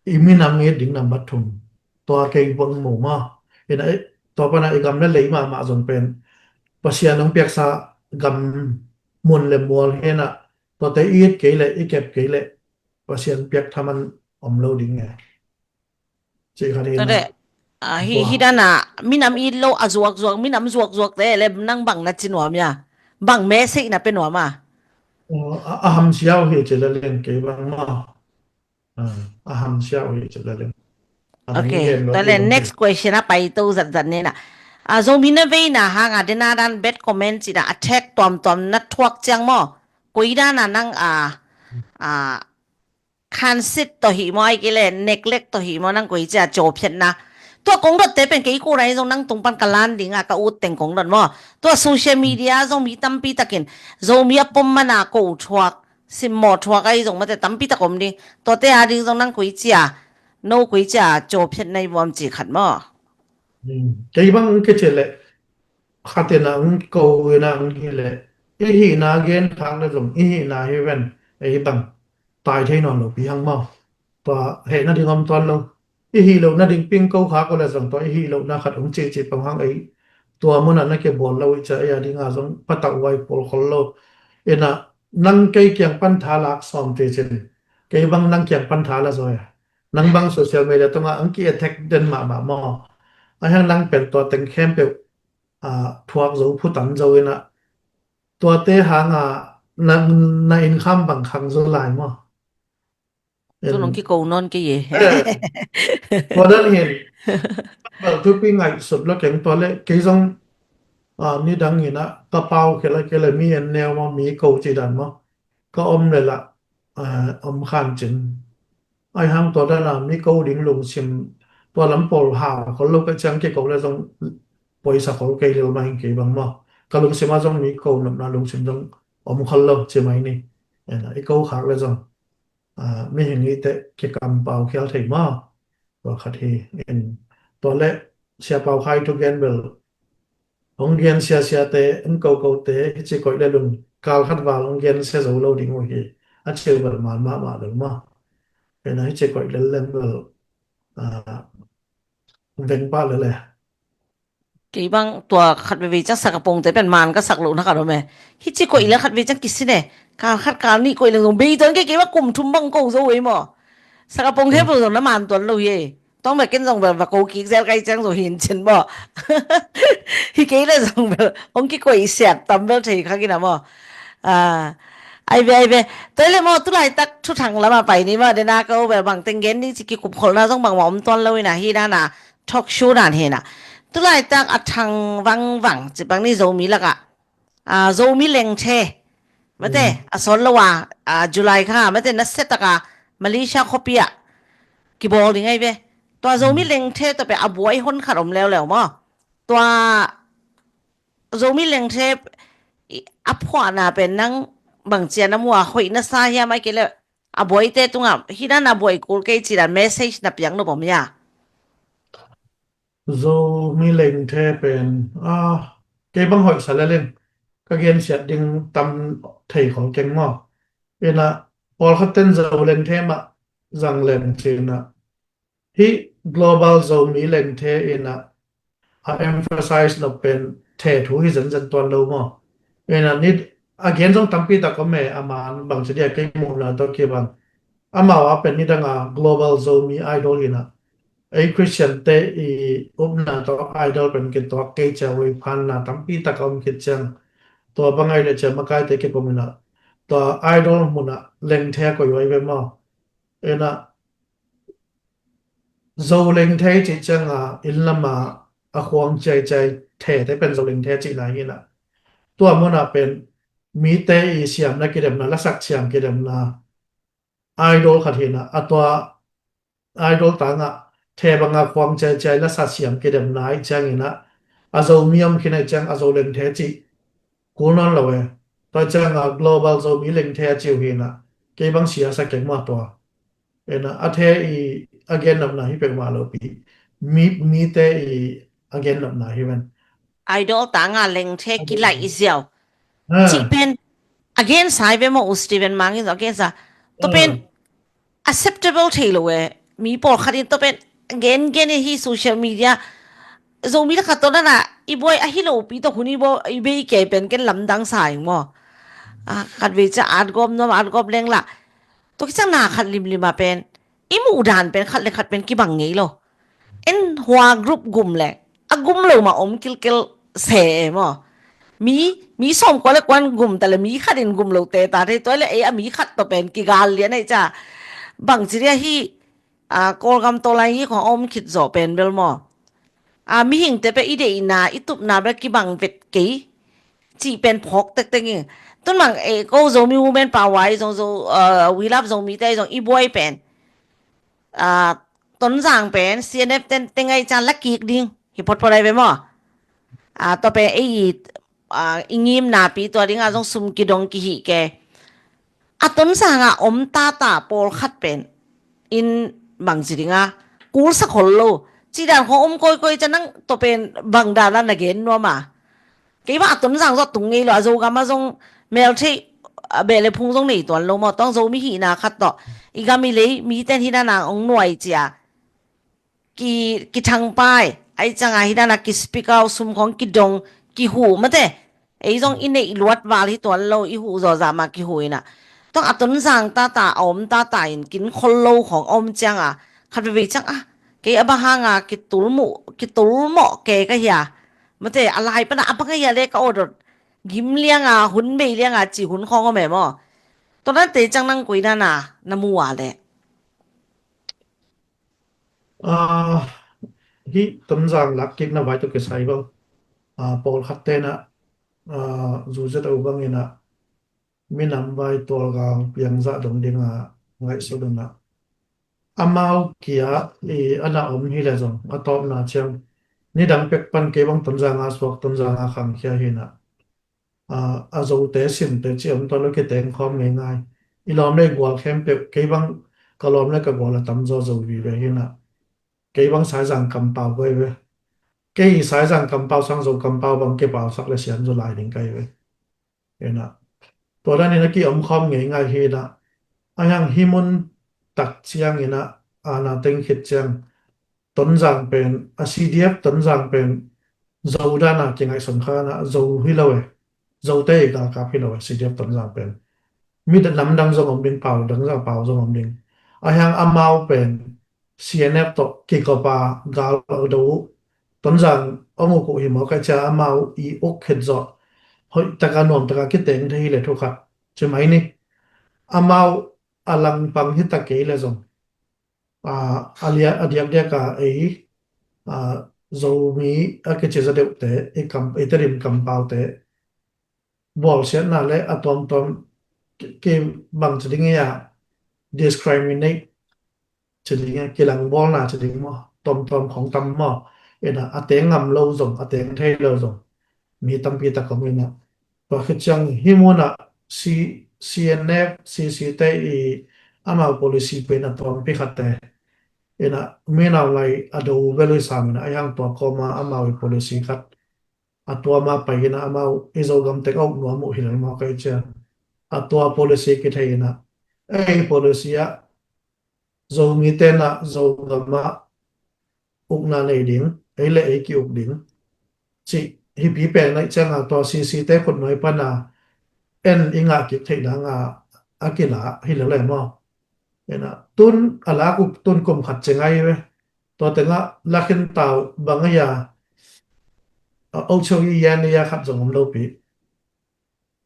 i minam it ding nambat thum. Tua kei bang mu maw. In ah, tua pan a i gam le lei mahmah zong pen Pasian hong piaksa gam, mun le mual hi in ah, tuate it kei le, i kep kei le Pasian piak thaman om lo ding e. Cih khat hi in ah. Tua le, a, hi, hi dan a minam it lo a zuakzuak, minam zuakzuak te le nang bang na ci nuam hia? Bang message na pia nuam a? A, a hamsia uh hi ci le leng kei bang maw. A, a hamsia uh hi ci le leng. Ok, tua le next question a pai to zatzat ni in ah. A, Zomi na veina hang a dena dan bad comment cih dan a attack tuamtuam na thuak ciang maw, koi dan a nang a, a, khansit tawh hih maw, ahih kei leh neglect tawh hih maw, nang koi cia cawphiatna. Tua kong dotte pen kei ko nai zong nang tung pan ka lan ding a ka ut teng kong dot maw. Tua social media zong mi tampi takin Zomi a pom man a ko thuak, simmawh thuak ahi zong mate tampi tak om ding. Tuate a ding zong nang koi cia, no koi cia cawphiatna i vuam ci khat maw. Kei bang kici leh khat in a hong ko in a hong hi leh, i hihna gen khak le zong i hihna hi ven, ei bang tai thei nawn lo pi hang maw. Tua heh nading om tuan lo. I hih lohna ding ping ko khak uh le zong tua i hih lohna khat hong cihcih pang hang ei. Tua munah na kibawl lo i cia ei a ding a zong patauh vai pawl khol lo. In a nang kei kiang pan tha lak sawm ti cin, kei bang nang kiang pan tha la zaw a. Nang bang social media tungah ang ki attack den mahmah maw. A hiang nang pen tua teng khempeuh, a, thuak zo, phutan zo in a, tuate hang a na, na innkham bang khang zo lai maw. Tu nong kiko nawn kei e. Tua dan hin bang thupi ngaihsut lo keng tua le kei zong, a, nidang in a ka pau kei la kei le mi en neu maw, mi ko ci dan maw. Ka om le lah, a, om khan cin. Ai hang tua dan a mi ko ding lungsim tua lam pawl hau khol lo ka ciang kiko le zong poisa khol kei lel mah hing kei bang maw. Ka lungsim a zong mi ko nopna lungsim zong om khol lo ci mai ni. I ko khak le zong, a, mihing i te kikampau khial thei maw. Tua khat hi in. Tua le Sia Pau Khai thu gen bel hong gen siasiate, hong kokote hici koih le lung kal khat val hong gen sia zo lo ding uh hi. A ciu bel man mahmah lo maw. Ena hici koih lel leng bel, a, veng pah lel e. Kei bang tua khat veve ciang sak a pongte pen man ka sak lohna khat om e. Hici koih le khat veve ciang kisin e. Kal khat kal nih koih leng zong bei tuan kei, kei bang kum thum bang ko zo ei maw. Sak a pong he bel zong na man tuan lo hi e. Tong bek ken zong bel va ko kik zel kai ciang zo hin cin maw. Hi kei le zong bel hong kikoih siat tam bel thei kha kina maw. A, ai ve, ai ve. Tua le maw, tulaitak thuthang lama pai ni maw, dena ko bel bang teng gen ding ci kikupkholhna zong bangmah om tuan lo ina, hi dana talk show dan hi na. Tulaitak a thang vangvang ci bang ni Zomi laka, a, Zomi lengthe Mate, a sawt lo a, a July kha, mate, nasia taka Malaysia khuapi ah kibawl ding ahi ve. Tua Zomi Lengthe tawh pen a buai hon khat om leuleu maw. Tua Zomi Lengthe a phuahna pen nang bangci a na mu a, hoih na sa hiam, ahih kei leh a buaite tungah hih dan a buai kul kei ci dan message na piak nop om hia? Zomi Lengthe pen, ah, kei bang hoih sa lel in ka gensiat ding tam thei khol keng maw. Inah, pawlkhat ten Zo Lengthe mah zang leng ci inah, hih Global Zomi Lengthe inah a emphasize nop pen the thu hi zenzen tuan lo maw. Inah, a gen zong tampi tak om e, a man bangci dia kei muhna tawh kibang, amau a pen nidang a Global Zomi Idol inah ei Christian te i upna tawh Idol pen kituak kei cia, ui phanna tampi tak a om khit ciang, tua bang ahi leh cia makaite kipom inah tua Idol munah Lengthe a koih uh ahi ve maw. Inah, Zo Lengthe cih cianga inn lama a khuang ciaiciai thete pen Zo Lengthe cihna hi inah, tua munah pen mite i siamna kidemna, lasak siam kidemna Idol khat hi inah, a tua Idol tangah the banga khuang ciaiciai lasa siam kidemna ahih ciang inah, a Zomi om khin ahih ciang a Zo Lengthe cih kul nawn lo e. Tua cianga Global Zomi Lengthe a ci uh hi inah, kei bang sia sa keng mah tua. Inah, a the i a gennopna hi peuhmah lopi, mi, mite i a gennopna hi ven. Idol tanga Lengthe kilaih i ziau cih pen a gensa hi ve maw, U Steven Mang in zong a gensa. Tua pen acceptable thei lo e. Mi pawlkhat in tua pen gengen in hi social media, Zomi lakah tua dana i buai ahi lopi tawh hun i buai i bei kei pen ken lamdang sa ing maw. A, khat vei cia at gawp nuam, at gawp leng lah. Tua kiciang na khat limlim a pen i muh dan pen khat le khat pen kibang ngei lo. En hua group gum le a gum lo mah om kilkel se e maw. Mi, mi sawm kua le kuan gum ta le mi khat in gum lo te ta thei, tua le ei a mi khat tawh pen kigal lian ahih cia. Bangci dia hi, a, Kawlgam tawlai hi khong a om khit zawh pen bel maw. A, mihingte pen i deihna, i tupna bel kibang vet kei cih pen phawk tektek ing. Tun bang, eh, ko Zomi Women Power i zong, Zo, a, We Love Zomi te i zong i buai pen, a, Tonzang pen C N F ten teng ahih ciang la kik ding hi photphot ahi ve maw. A, tua pen ei, a, i ngimnapi tua dinga zong sum kidong kihih ke. A Tonzang a om tata pawlkhat pen in bangci dinga kulsa khol lo cih dan khong om kawikawi cia, nang tua pen bang dana na gen nuam a. Kei bang a Tonzang zong tung ngei lo, a Zogam a zong meltheih, a, beh le phung zong nei tuan lo maw. Tua Zomi hihna khat tawh i gam i lei miten hih dana ong nuai cia ki, kithangpai, ahih cianga hih dana ki speak out, sum khong kidong, kihuh mate. Ei zong i neih luat val hi tuan lo, i huh zawzah mah kihuh inah. Tua a Tonzang tata, a om tata in kin khol lo khong a om cianga khat veivei ciang, a, kei a bang hanga kitulmuh, kitulmawh ke ka hia, mate, a lai pana a bang a hia le ka awdot gim lianga, hun bei lianga ci hun khong om e maw. Tua dante ciang nang koi dana na mu a le? A, hih Tonzang lakkikna vai tawh kisai bang, a, pawlkhat tenah, a, zuzet a uh bang inah minam vai tualgal piangzah dong dinga ngaihsut unah, amau kia i ana om hi le zong a tawpna ciang nidang pek pan kei bang Tonzanga suak, Tonzanga khangkhia hi inah, a, a Zote simte ci om tuan lo, kiteng khawm ngeingai. I lawm le i gual khempeuh, kei bang ka lawm le ka gual a tamzaw Zo vive hi inah, kei bang Saizang kampau koi ve. Kei i Saizang kampau sang Zo kampau bang kipausak le sian zaw lai ding kai ve. Inah, tua danin a ki-om khawm ngeingai hi inah, a hiang hih mun tak ciang inah, a, na teng khit ciang Tonzang pen, a, C D F Tonzang pen Zo dana kingaihsun kha inah, Zo hi lo e. Zote i galkap hi lo e, C D F Tonzang pen. Mi da-, nam dang zong om ding, pau dang zong, pau zong om ding. A hiang amau pen C N F tawh kikop a gal a do uh. Tonzang ong uk uh hi maw, ka cia amau i uk khit zawh hoih taka nuam taka kiteng thei hi le thu khat ci mai ni. Amau a langpang hi ta kei le zong, a, a lia, a diakdiak a ei, a, Zomi a kici za deuhte, i kam, i Tedim kampaute bawlsiatna le a tuamtuam ki bang ci ding ia, discriminate ci ding ia, kilangbawlna ci ding maw, tuamtuam khong tam maw. Ina a teng ngam lo zong, a teng thei lo zong mi tampi tak om ina. Tua khit ciang hih munah C, CNF, CC te i amau policy pen a tuampi khatte ina, minau lai a do vel i sam ina, a hiang tua kawma amau i policy khat a tuama pai ina, amau i Zogam tek a uk nuam uh hi lel maw kai ciang. A tua policy kithei ina, ei policy ah Zomi tenah Zogam ah ukna nei ding, ei le ei ki-uk ding cih hipi pen naih cianga tua CC te khutnuai pana en i ngah kik theih danga a kila hi lele maw. Ina tun a lak uh tun kum khat ci ngai ve. Tua tengah lakhin tau bang a ia a ocheu i yan ia khat zong om lopi.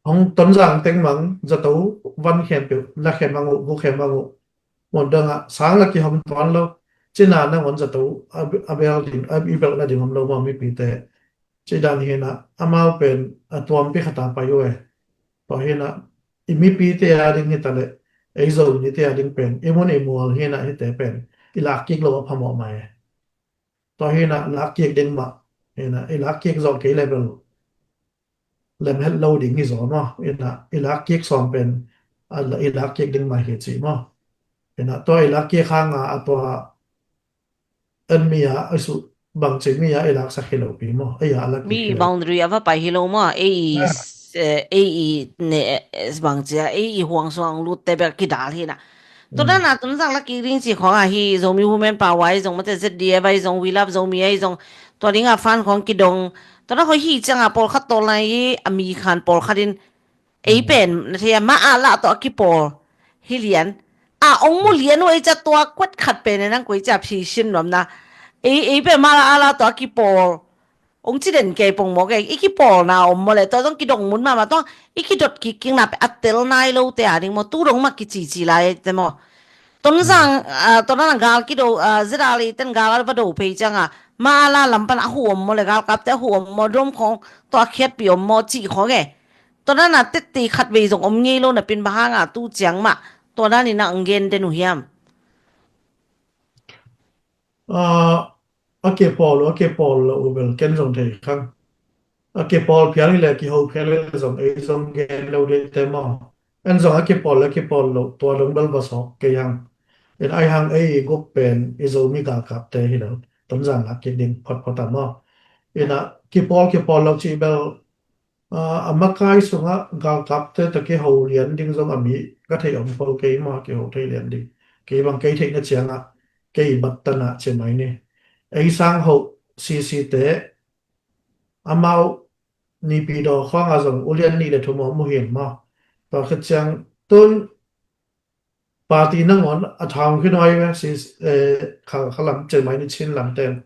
Hong Tonzang teng mang zato van khempeuh la khe mang uh, bu khe mang uh. Muan dangah sang la kihom tuan lo. Cina nangon zato a, a bel ding, a i belh na ding om lo maw mipite. Ci dan hinah amau pen a tuampi khata pai uh e. Tua hinah i mipite a ding hita le ei Zomite a ding pen i mun i mual hinah hite pen i lak kik lo a phamawh mai e. Tua hinah lak kik ding mah hinah i lak kik zawh kei le bel lem het lo ding hi zaw maw. Ina i lak kik sawm pen a la-, i lak kik ding mai hi ci maw. Ina tua i lak kik hanga a tua en mi a a su bangci mi a i laksak hi lo pi maw. Ei a lak kik mi hi lo. Boundary a va pai hi lo maw. Ei i Ah. s-, eh, ei i ne, eh, bangci a ei i huang suang lut te bek kidal hi na. Tua Mm. dan a Tonzang la kik ding ci khawng a hi Zomi Women Power a i zong mate ZDF a i zong We Love Zomi a i zong tua ding a fan khawng kidong. Tua na khawng hi ciang a pawlkhat tawlna i a mi khan pawlkhat in ei Mm. pen na thei a ma a lah tawh a kipawl hi lian. A ong mu lian uh ei ca tua kuat khat pen e nang koi ca phi sin nuam na. Ei, ei pen ma a lah tawh a kipawl. Ong ci den kei pong maw kei, i kipawlna om maw le, tua zong kidong mun mahmah tua, i kidot kik kikna pen a tel nai lo te a ding maw, tu dong mah kicici lai te maw. Tonzang, ah, tua dan a gal kido, ah, ZRA ten gal a va do phei ciang a, ma a la lam pan a hu om maw le, galkapte a hu om maw, dom khawng, tua a khiatpih om maw, cih khawng e. Tua dan a tette khat vei zong om ngei lo na pin bang hang a tu ciang mah, tua dan in a ong gen den uh hiam. Ah, a kipawl uh, a kipawl lo uh bel ken zong thei khang. A kipawl phial hi le kiho phial hi le zong ei zong gen lo dih te maw. En zong a kipawl le kipawl lo tua dong bel va sawk kei hang. En ai hang ei i gup pen i Zomi galkapte hi lo. Tonzang lak kik ding photphot a maw. Ina kipawl kipawl lo cih bel Ah, a makai sungah galkapte tawh kiho lian ding zong a mi ka theih om ko kei maw, kiho thei lian ding. Kei bang kei theihna ciangah kei bat tanah ci mai ni. Ei sang hoh CC te amau Nipi daw khuangah zong ulian nih le thum om uh hin maw. Tua khit ciang tun party nangawn a thawng khin huai ve, si, eh, kha, kha lam cemai ni Chin lam ten.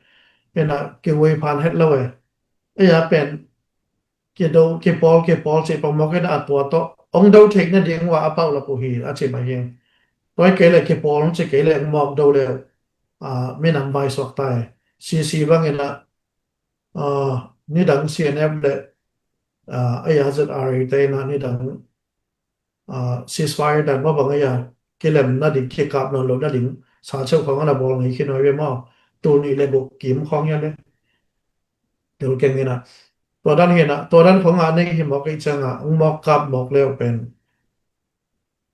Ena kiwei phan het lo e. Ei a pen kido, kipawl, kipawl cih pamawk ena a tua tawh ong do theihna ding uh a a paulap uh hi a ci mai hi. Tua kei le kipawl ci kei le ong mawk do le, ah, minam vai suak ta e. CC bang ena, ah, nidang CNF le, ah, ei a ZRA te ena nidang ah, ceasefire dan mah bang ei a kilem nading, kikap nawn lo nading sa cheuh khawng a na bawl ngei khin huai ve maw. Tul nih le guk kim khawng hi a le. Tul keng hi na. Tua dan hi na, tua dan khawng a nei hi mawk ei ciang a, ong mawk kap mawk leu pen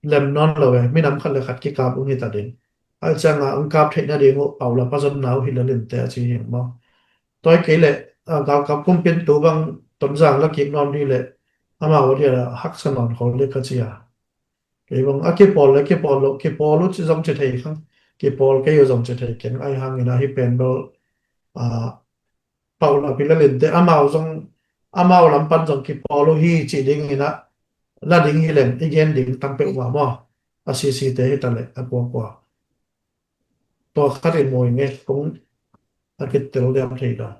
lem nawn lo e, minam khat le khat kikap ong hi ta ding. Ai ciang a ong kap theih nading uh paulap a zonna uh hi le lim te a ci hi maw. Tua kei le, ah, galkap kumpintu bang Tonzang la kik nawn dih le, amau a dia haksa nawn khol dih ka ci a. Kei bang a kipawl le kipawl lo, kipawl uh ci zong ci thei khang, kipawl kei uh zong ci thei keng, ai hang ina hi pen bel, ah, paulap hi le lim te, amau zong, amau lam pan zong kipawl uh hi ci ding ina, la ding hi lem, i gen ding tam peuh uh a maw, a CC te hi ta le, a kuakua. Tua khat in mawi nge, kong a kitel diam thei lo.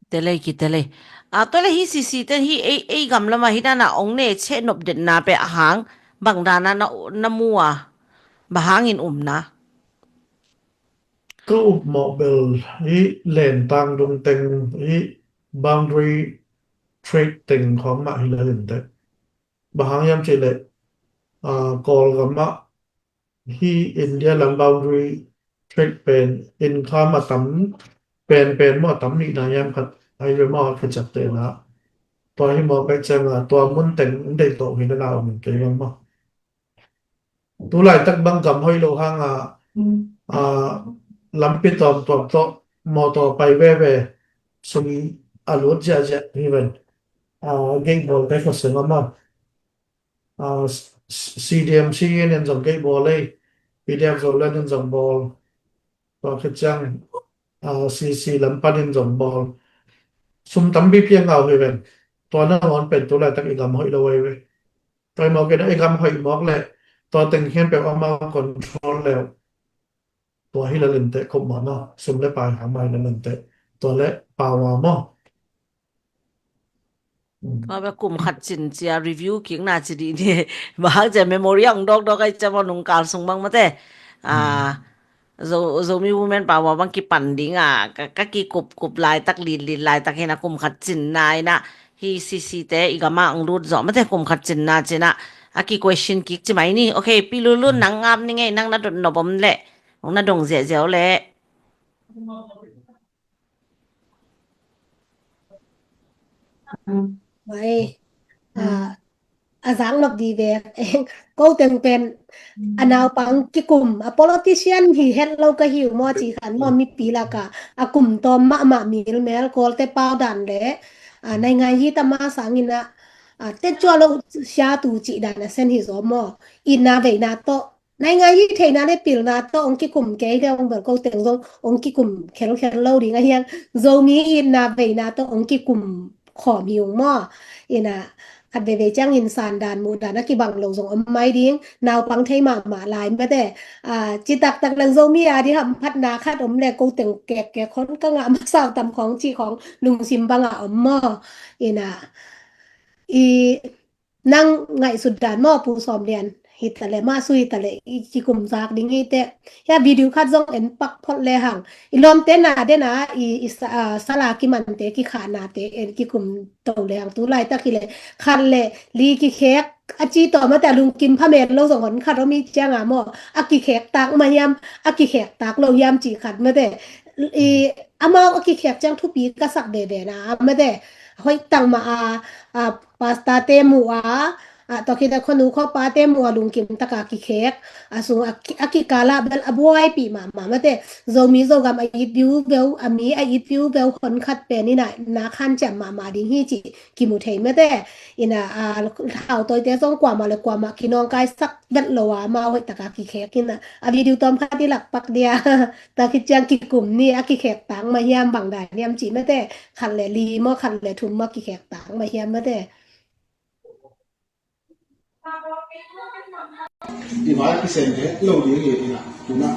Telei, kitelei. A, tua le hi CC ten hi ei, ei gam lama hi dana ong ne che nop detna pe a hang, bang dana na, na mu a, bang hangin um na. Ka up mawh bel hi len tang dung teng hi boundary trade teng khawng mah hi la lim te. Bang hang hiam cih leh, Kawlgam ah hi India lam boundary tract pen income a tam pen pen maw, a tam nihna hiam khat ahi ve maw, a khiciak tena. Tua hi maw, pai cianga tua mun teng in deih tawh hi na la om kei bang maw. Tu laitak bang gam hoih lo hanga lampi tuamtuam tawh mawtaw pai veve, sum a lut ziahziah hi ven. Gate bawl te khuaseng a maw. C D M C in zong gate bawl ei, P D F Zoland in zong bawl, tua khit ciang C C lam panin zong bawl. Sum tampi piang ngau hi ven. Tua nangawn pen tu laitak i gam hoih lo ei ve. Tua i mawk in i gam hoih mawk leh tua teng khempeuh amau control leh tua hi lalin teh khop mawh maw, sum le pai hang mai lalin teh tua le pau a maw. Tua bek kum khat cin cia review kikna ci dih ni. Bahang cia memory ang dawkdawk ai cia maw nungkal sung bang mate. Zomi Women Power bang kipan dinga ka kikupkup laitak litlit laitak hina kum khat cinna ina hi C C te i gama ang lut zawh mate kum khat cinna cina a ki question kik ci mai ni. Ok, Pi Lulun nang ngap ni ngei nang na dot nop om leh hong na dong ziahziah uh leh. Mai a zak nop di vek ko teng pen a naupang kikum a politician hi het lo ka hiu maw ci khan maw mipi laka a kum tawm mahmah milmel Kawlte pau dan le nai ngai hi ta ma sangin a te cua lo sia tu cih dan a sen hi zaw maw itna veina tawh nai ngai hi theina le pilna tawh ong kikum kei le ong bel ko teng zong ong kikum khelkhel lo ding a hiang Zomi itna veina tawh ong kikum khawm hi ung maw. Ina khat veve ciangin sandan muhdan a kibang lo zong om mai ding naupang thei mahmah lai mate. Citaktak leng Zomi a di hamphatna khat om le ko teng kekkek hon ka ngah masau tam khawng cih khawng lungsim banga om maw. Ina i nang ngaihsut dan maw Pu Sawm Lian hitaleh mah sui hitaleh i kikum zak ding hi teh. Hia video khat zong en pak phot le hang i lawmte na dena i sala kimante kikhahnate en kikum to le hang tu laitak hileh khat le li kikhek a ci tawh mate a lungkim phamen lo zong hon khat om i cianga maw a kikhek tak ma hiam a kikhek tak lo hiam ci khat mate. Amau a kikhek ciang thupi ka sak veve na mate hoih tang ma a pasta te mu a a tawkhi te khonu kho pa te mu a lungkim taka kikhek a sung a kikala bel a buaipi mahmah mate Zomi Zogam a it viu veu a mi a it viu veu hon khat pen ina na khan ciam mahmah ding hi ci kimu thei mate. Ina a hau tawite zong kuamah le kuamah kinawngkai sak vet lo a mau hoih taka kikhek ina a video tawm khat i lak pak dia. Tua khit ciang kikum ni a kikhek tak ma hiam bang dan hiam ci mate khat le li maw khat le thum maw kikhek tak ma hiam mate. I vai kisem het lo ding hi ina tuna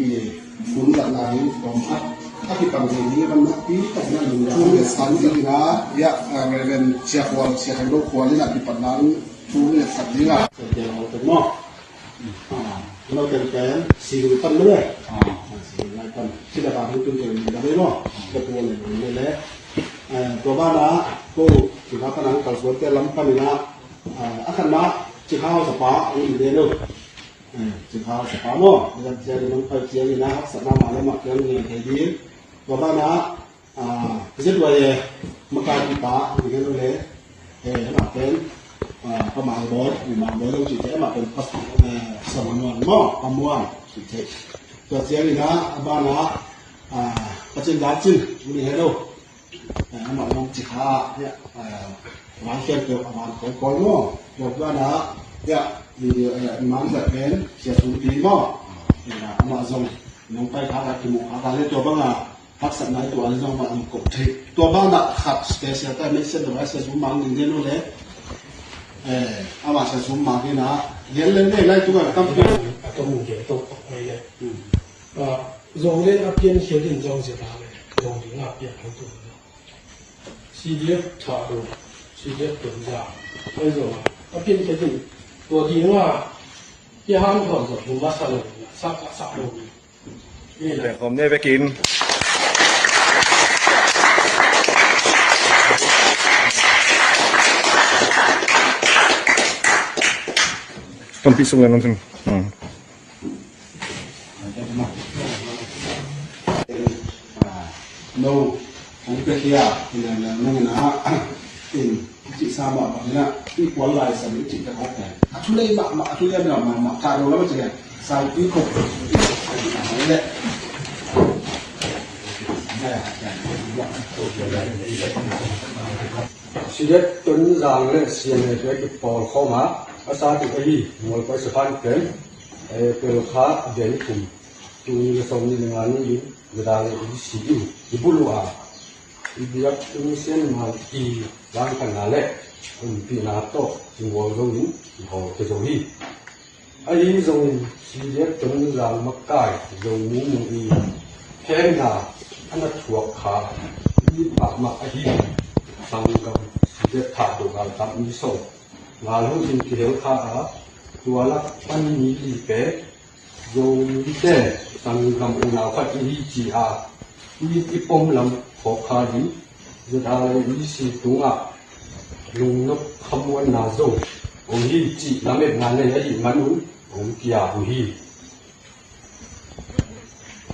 i hun latna hi tawm khat a kipan thei ding kan nak pi tak na lung ya le san ding ina ya Reverend Sia Khual Sia Thang Lo Khual ina kipan nang thu le sak ding a. Lo teng pen si lu pan lo le si lu lai pan si da ba hung tun teng da le lo da pu le le le. Tua bana ko si ba pan ang kal suan te lam pan ina a khan na ci hau sa pa ang in de lo. Ci hau sa pa mo da cia de nang pai cia ina sa na ma le ma kiang ni thei ding. Tua bana Zedwai e makakipa ni helo le e ma pen pa Mangbawi ni Mangbawi lo ci te ma pen pa Samanuan mo pa Muan ci te. Tua ciang ina a bana Pacin Dacin ni helo ama nong ci kha ya. Wan ken pe a wan koi koi mo. Tua bana ya ni man sa pen sia sun pi mo. Ama zong nong pai kha ka kimu kha ka le tua banga haksatna i tuah in zong mah an kop thei. Tua banah khat special time message lo a sia zum mang ding den uh le ama sia zum mang ding a lian len le lai tu kan tam pia. A ka mun ke to kop mai le. Zong le a pian khia din zong zia ta le zong ding a pian hang tu. C D F tha lo, C D F tun za ai zong a pian khia din tua ding a pia hang thon zong hung masa lo, sa sa lo. Pengkhawm ne vekin. Tampi sung le nang sung. Hmm. No, hong pia kia, ina na nang ina, in, ci sa ma ma ina, pi kual lai sa mi ci ta kok ne. A thu lei ma ma, a thu lei ma ma ma, ka do la ma ci ne. Sa pi kok. Le. Sidet Tonzang le C N A te kipawlkhawm a, a sa tuk ahi Mualpai Sephan pen, eh, April kha a bia ni thum, tul nih le sawmnih le nga ni in, Zadar le E C in i buluh a, i biak Tung Sian Mal i langkhanna le umpihna tawh i mual zo in i hawl pia zo hi. Ahi zongin Sidet Tonzang makai Zomi Mung i khenna a na thuak kha mi mahmah ahi sanggam Sidet Thahdo galkap mi sawm ngal hun in kihel kha a, tua lak pan mi li pen Zomite sanggam unau khat i hi ci a, i, i pom lam khawk kha ding, Zadar le E C tungah lungnop khamuanna zo hong hi cih lametna nei ahih man un hong kia uh hi.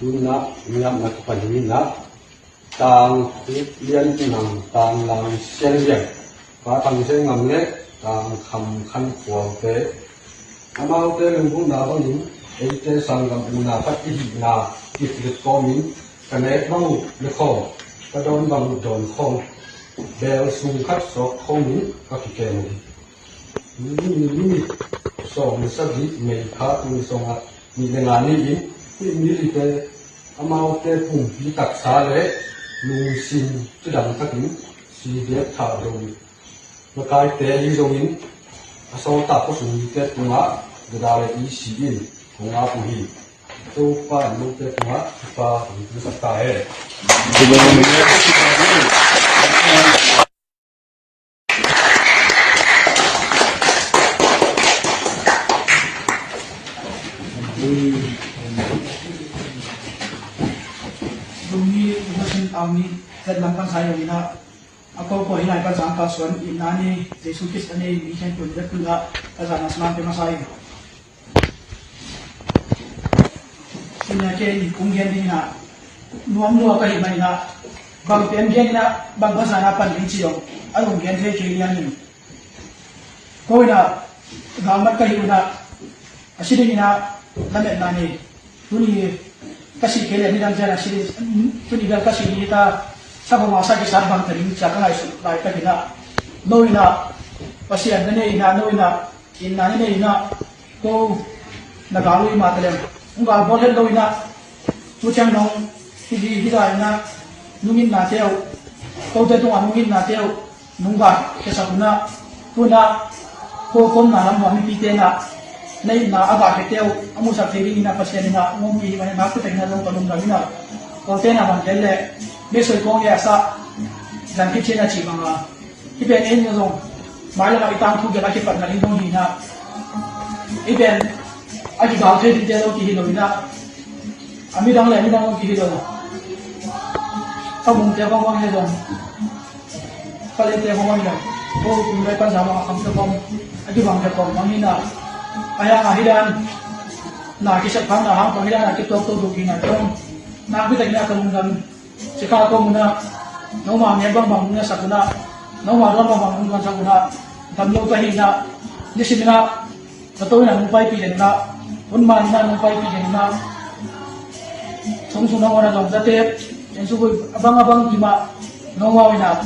Tuna miapna kipan hi na, Tang Lian Nang, Tang Lang Sian Lian, Pa Thang Sian Ngam le Tang Kham Khan Khualte, amaute lunggulhna bangin eite sanggam unau khat i hihna kiplit kawmin ka nek bang uh ne khawm, ka dawn bang uh dawn khawm, bel sung khat sawk khawmin ka kikem uh hi. Ni, ni, ni, ni sawm le sagih May kha tul sawm ah nih le nga ni in, hih mi lite amaute pumpi taksa le lungsim cidam takin Sidet Thahdo makaite ahi zongin a sawltak khua sung mite tungah Zadar le E C in hong ap uh hi. Topa in note tungah thupha hong piaksak ta hen. Zong hi, Zong hi, Zong hi, Zong hi, a ko ko hi lai pan sang ka suan i na ni Jesu Khrist a nei mi khen kun dek kun a ka zan a sman pe masa hi. Ina ke in kong gen ding ina nuam lua ka hi ma ina bang pen gen ina bang ka zan a pan ding ci dong a dong gen thei kei liang in. Ko ina galmat ka hi ina a si ding ina lametna ni. Tuni ka si kei le nidang ciang a si, tuni bel ka si ni ta, sa bang a sa kisat bang ta ding cia ka ngaihsut laitak ina, no ina, Pasian na nei ina, no ina, ina na nei ina, ko na gal uh i mah ta leng, hong gal bawl het lo ina, tu ciang nong, hi hi hi da ina, nungin na teu, ko te tung a nungin na teu, nungga kesak una, tuna ko komna lam hua mipite na, na itna a gah kete uh a musak thei dingin a Pasian in a ngompi hi mah hi. Nakpi takin a zong ka lungdam in a, kote na bang tel le, me soi kong le a sa, zan kicin a ci bang a, hi pen en na zong, mai lam a i tangthu gel a kipatna ding zong hi na, i pen a kigal thei dingte zong kihi lo in a, a midang le a midang zong kihi lo. Ka mungte bang bang he zong. Ka lete hong oi lo. Ko kum lai pan sa bang a kham te khom, a kibang te khom bang hi na. A hiang a hi dan na kisep khang na hang bang hi dan a kituak to duk hi na tong. Nakpi takin a ka lungdam. Sikha ko muna, noma nek bang bang na sak una, noma don bang bang na sak una, dam lo ka hi na. Nisim ina ka to ina nong paipih den ina, hun man ina nong paipih den ina, sung sung na hona zong zate, en su bui abang abang kima nong wau ina,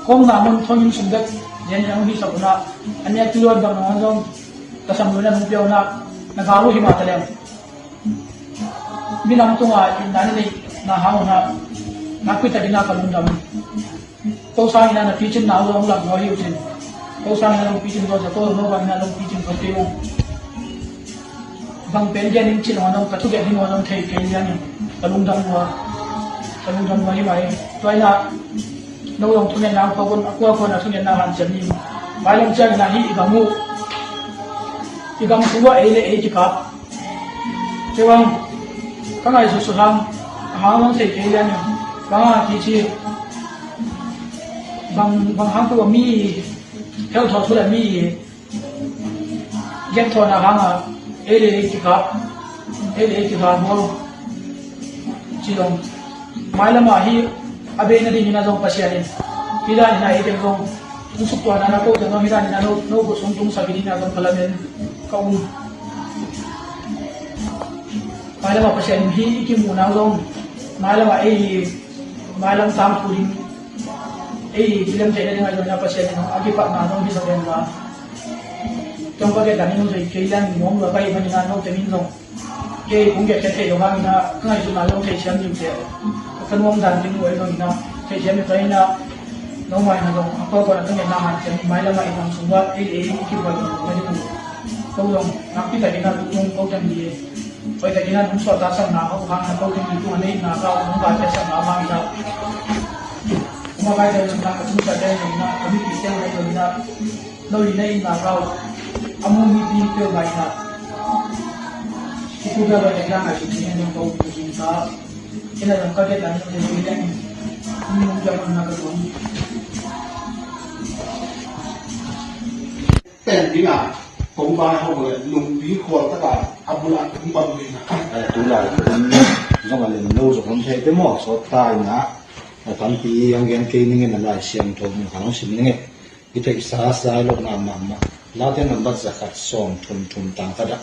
kong na mun thong in sung dek den ina nong hi sak una, a nek tuan bang nong zong, ka sam lo ina nong pia una, na galu hi ma ta leng. Minam tunga in na ni na hau na, nakpi takin a ka lungdam. Ko sang ina na picin na lo lam lo hi ucin. Ko sang ina lo picin lo sa ko lo ba ina lo picin ko ti lo. Bang pen dia ning cin lo ka tu dia ning lo thei ke dia ning. Ka lungdam lo. Ka lungdam lo hi mai. Tua ina lo lo tu nia na ko ko ko na tu nia na han cem ni. Mai lo cia ina hi i gam u. I gam tua ei le ei ki ka. Cewang, ka ngaihsut sut hang, a hang hong thei kei lian in, bang a kici, bang, bang hang tua mi, hel thawh thu le mi, Gen thawhna hanga ei le ei kikha, ei le ei kikha bawl ci dong. Mailamah hi a bei nadingin a zong Pasian in hi danin a ei teng zong tung suk tuahna na ko teng zong hi danin a no, no ko sung tung sabi dingin a zong ka lamen ka um. Mailamah Pasian in hi i kimuhna zong mailamah ei hi mailam tangthu ding ei hi kilem theihna dingah zong na Pasian in a kipatna zong hi sa ding la. Tong ka gen danin zong kei lian nuam lua ka hi manin a no teng in zong Kei kong kiat khiat theih lo hangin ah ka ngaihsutna lo theihsiam ding teh ka nuam dan ding uh ahi zongin ah theihsiam ding ka hi in ah nomaina zong a pau kawna ka ngetna hanciam in mailamah i nam sung uah ei le ei i kibuai kawna ding uh ko zong nakpi takin ah lungdam ko teng hi. Hoih takin ah nong suahtaksakna a uh hangin ah ko teng hi tungah na itna ka uh nong galkhiatsakna uh hangin ah kumakai teng zong na ka tungsiah teng zongin ah ka mipite uh ahi zongin ah No i na itna kau a mu mipi peuhmah in ah i thu bia bai na ngai suk ding in nong ko pu ding ka. Ina dong ka get dan in nong ko ding in nong ko ding in nong ko ding in. Pen ding a kong bai hau le lungpi khual taka a bul a kong bang ding a. Tu lai zong a lem lo zong om thei te maw sawt ta in ah a tampi ang gen kei ning in a Lai Siangtho mun kha nong sim ning e. I theihsa zai lo mahmah. Late nambat zakhat sawm thum thum tang khat ah.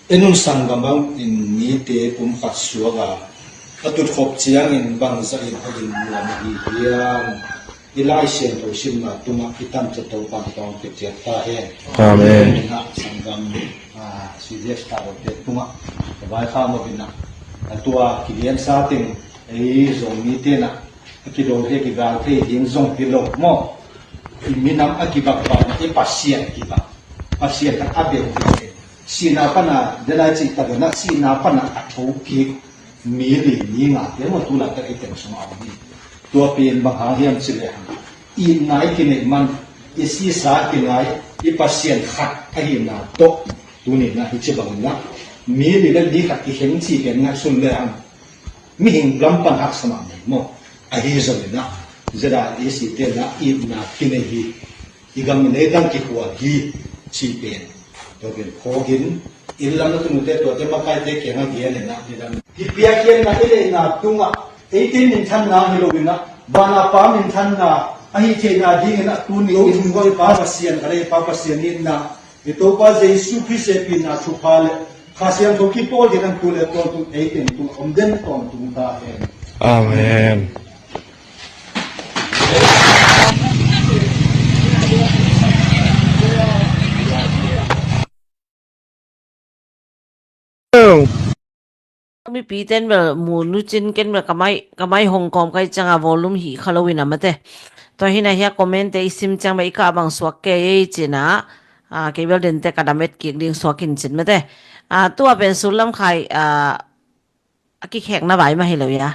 I nun sanggam bangin mite pumkhat suak a, a tutkhop ciangin bangzah in a inn nuam ahi hiam? I Lai Siangtho simna tungah i tamciat Topa tawng pia ciat ta hen. Amen. Sanggam, ah, C D F ta lote tungah ka vaikhak mawk in ah, a tua kiliansa teng ei Zomite in ah a kido hi a kigal thei ding zong hi lo maw? I minam a kibakbakna i Pasian kibak, Pasian khat a bel hi. Sihna pana denai cihtak in ah sihna pana a thokik mi li mi ngate maw tu laitak i teng sungah a om hi. Tua pen bang hang hiam cih leh hang itna i kineih man i sisa kinai i Pasian khat ahihna tawh tuni in ah hih ci bangin ah mi li le mi khat kikheng cih pen ngaihsun le hang mihing lam pan haksa mahmah maw? Ahi zongin ah Z R A C te in ah itna kinei hi, i gam i lei dang kikhual hi cih pen tua pen phawkin inn lam na tunute tuate makaite kiangah gen in ah nidang hi piakkhiatna i neihna tungah eite minthanna hi lo in ah vana Pa minthanna ahi theihna dingin ah tuni i hong i Pa Pasian ka lei Pa Pasian itna i Topa Jesu Khrist hehpihna thupha le Kha Siangtho kipawl ding an tu le tawntung ei teng tung om den tawntung ta hen. Amen. Mipi ten bel mu nucin ken bel kamai kamai hong kawm kai cianga volume hi kha lo in a mate. Tua hi na hia comment te i sim ciang bel i kah bang suak kei ei cina. Ah, kei bel den te ka dam et kik ding suak in cin mate. Ah, tua pen sullam khai, ah, a kikhekna vai mah hi lo ia.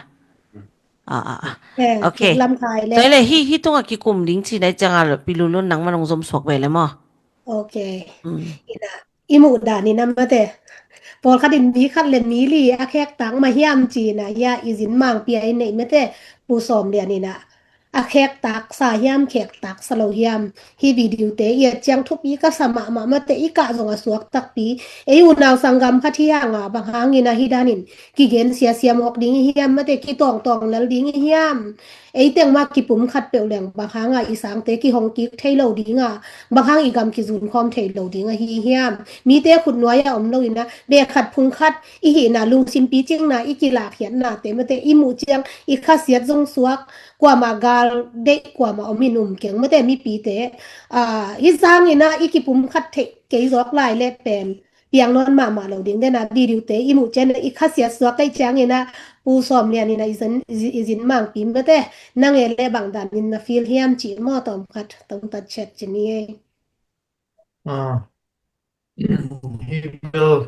Ah, ah, ah. Eh, okay. Sullam khai le. Tua le hi hi tunga kikum ding cina i cianga pilulun nang manong zom suak ve le maw? Okay. Mm. Ina i muh dan in a mate. Pawlkhat in mi khat le mi li a khektak mah hiam cina hia i zin mangpi a i neih mate Pu Sawm Lian in a a khektaksa hiam khektaksa lo hiam? Hi video te i et ciang thupi ka sa mahmah mate i kah zong a suak takpi. Ei unau sanggam khat hi hanga bang hangin a hi danin kigen siasia mawk ding i hiam mate kitawngtawng lel ding i hiam? Ei teng mah kipum khat peuh leng bang hanga i sangte kihong kik thei lo dinga bang hang i gam kizun khawm thei lo ding ahi hiam? Mite khutnuai a om lo ina bek khat phung khat i hihna lungsimpi cikna i kilakhiatnate mate i muh ciang i khasiat zong suak kuamah gal deih kuamah om in um keng mate mipite. Ah, hi sangin ah i kipum khat theih kei zawk lai le pen piang nawn mahmah lo ding dena video te i muh cian i khasiat suak kei ciangin ah Pu Sawm Lian in ah i zin, i zin mangpi mate nang e le bang dan in na feel hiam cih maw tawm khat tawm tat chet ci ni ei. Ah, hi bel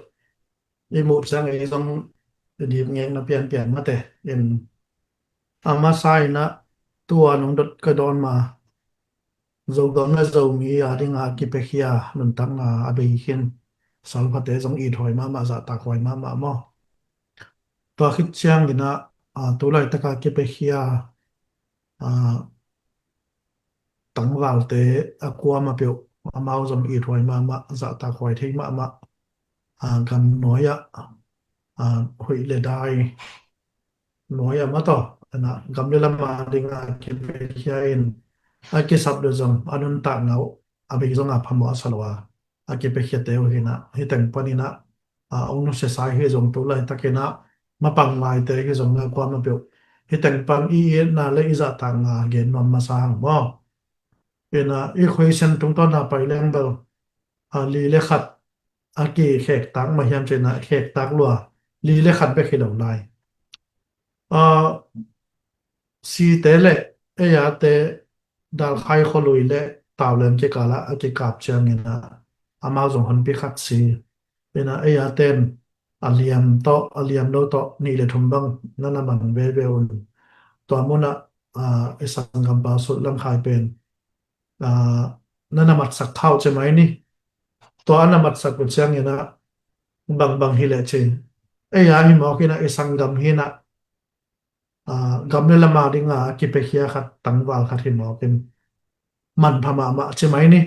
i muh ciang ei zong i dip ngekna pianpian mate in a masa in ah tua nong dot ka dawn ma Zogam le Zomi a dinga kipiakhia nuntakna a bei khin salphate zong it huai mahmah zahtak huai mahmah maw? Tua khit ciangin ah, ah, tu laitaka kipiakhia, ah, tangvalte a kuama peuh amau zong ithuai mahmah, zahtak huai thei mahmah, a, gam nuai-ah, a, huih le dai nuai-ah mah tawh, a, gam le lam a dingah kipiakhia in, a kisap le zong a nuntakna uh a bei zongah phamawh a sa lo a, a kipiakhiate uh hi-in ah, hih teng panin ah, a, hong nusiasa hi zong tu laitakin ah, mapang laite hi zong ah kuamah peuh hih teng pan i itna le i zahtakna gen nuam masa hang maw. In ah, i khuaisen tungtawn a pai leng bel, a, li le khat a kikhektak mah hiam cih in ah, khektak lua, li le khat bek hi lo lai. A, site le ei-ate Dalkhai khualui le Taulem kikal ah a kikap ciangin ah, amau zong honpi khat si. In ah ei-ate in a liam tawh, a liam lo tawh, nih le thum bang na na man veve un. Tua mun ah, a, i sanggampa Sut Lam Khai pen, a, na na matsak kha uh ci mai ni. Tua a na matsak uh ciangin ah, bangbang hi leh ci. Ei-a hi mawk in ah, i sanggam hi-in ah, a, gam le lam a dingah a kipiakhia khat, tangval khat hi mawk in, manpha mahmah ci mai ni.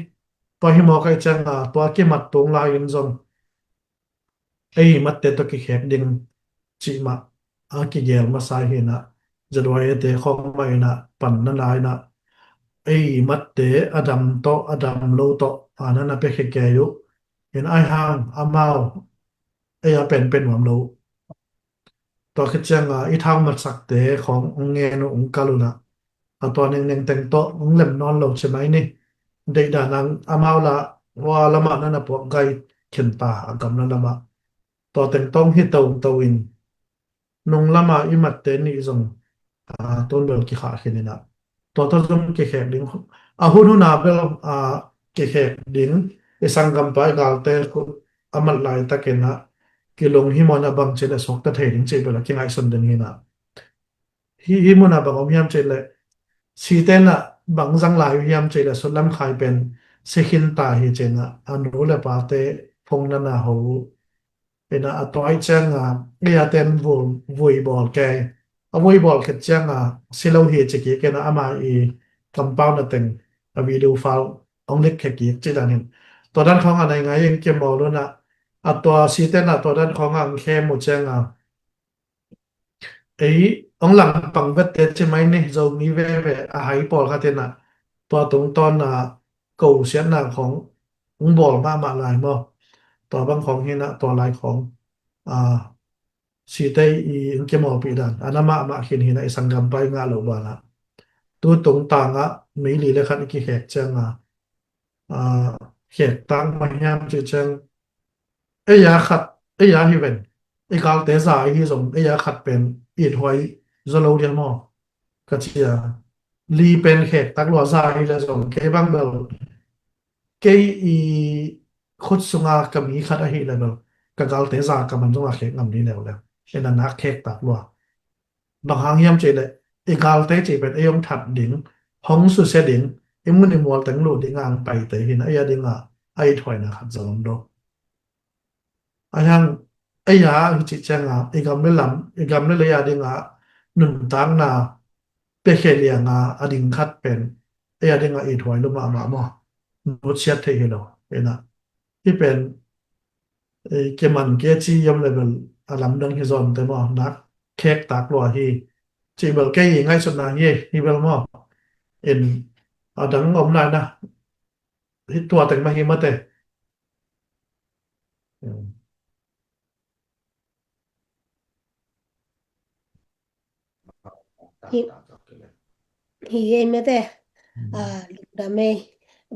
Tua hi mawk ahih ciangah, tua kimat tung lai-in zong ei matte tawh kikhek ding cih mah a kigel masa hi-in ah, Z Y A te khawng mah in ah, pan na na in ah, ei matte a dam tawh, a dam lo tawh, a, na na piakhia kei uh. In ah, ahi hang amau ei-a pen pia nuam lo uh. Tua khit ciangah i thau matsakte khawng hong ngen uh, hong kal un ah, a, tua nengneng teng tawh hong lem nawn lo ci mai ni. Deihdan ah amau lah, hua lamah na na puak gai khin ta, a gam le lamah. Tua teng tawh hong hi toto in, nung lamah i matte nih zong, a, tun bel kikhah khin in ah, tua tawh zong kikhek ding. A hun hun a bel, a, kikhek ding. I sanggampa, i galte khut a mat laitakin ah, kilunghimawh in ah, bangci le suakta thei ding cih bel a kingaihsun ding hi-in ah. Hih, hih mun ah bang om hiam cih leh, site in ah bang zang lai uh hiam cih leh, Sut Lam Khai pen si khin ta hi ci-in ah, a nu le pate phone na na ho uh. In ah, a tua ahih ciangah, ei-a ten vui, vui bawl kei. A vui bawl khit ciangah, si lo hi ci kik in ah, ama i compound a teng a video file hong lik khia kik cih dan hi-in. Tua dan khawng a nai ngai in kimawl un ah, a tua site in ah tua dan khawng a hong khem uh ciangah, ei, hong langpang vette ci mai ni, Zomi veve a hai pawlkhat in ah, tua tungtawn a kosiatna khawng hong bawl mahmah lai maw. Tua bang khawng hi-in ah, tua lai khawng, a, site i hong kimawlpih dan a na mahmah khin hi-in ah, i sanggampa i ngah loh banah. Tu tungtang ah mei li le khat i kikhek ciangah, a, khektak mah hiam cih ciang, ei-a khat, ei-a hi ven, i galte za ahi zong, ei-a khat pen ithuai zaw lo dia maw, ka ci a. Li pen khektak lua, za ahi leh zong, kei bang bel, kei i khut sunga ka mi khat ahih leh bel, ka galte za ka man zongah khek ngam ding leuleu. In ah, nak khektak lua. Bang hang hiam cih leh, i galte cih pen ei hong that ding, hong susia ding, i mun i mual teng luh ding a hong paite hi-in ah, ei-a dingah a ithuaina khat zong om lo. Ahi hang, ei-a hi cih ciangah, i gam le lam, i gam le lei a dingah nuntakna piakhia liang a, a ding khat pen, ei-a dingah ithuai lua mahmah maw. Nusiat theih hi lo. In ah, hih pen, eh, kiman kei ci hiam leh bel, a lamdang hi zaw te maw, nak khektak lua hi. Cih bel kei i ngaihsutna hi, hi bel maw. In, a dang om lai na. Hih tua teng mah hi mate. Hmm. Hi, hi ei mate. Hmm. A, lungdam ei,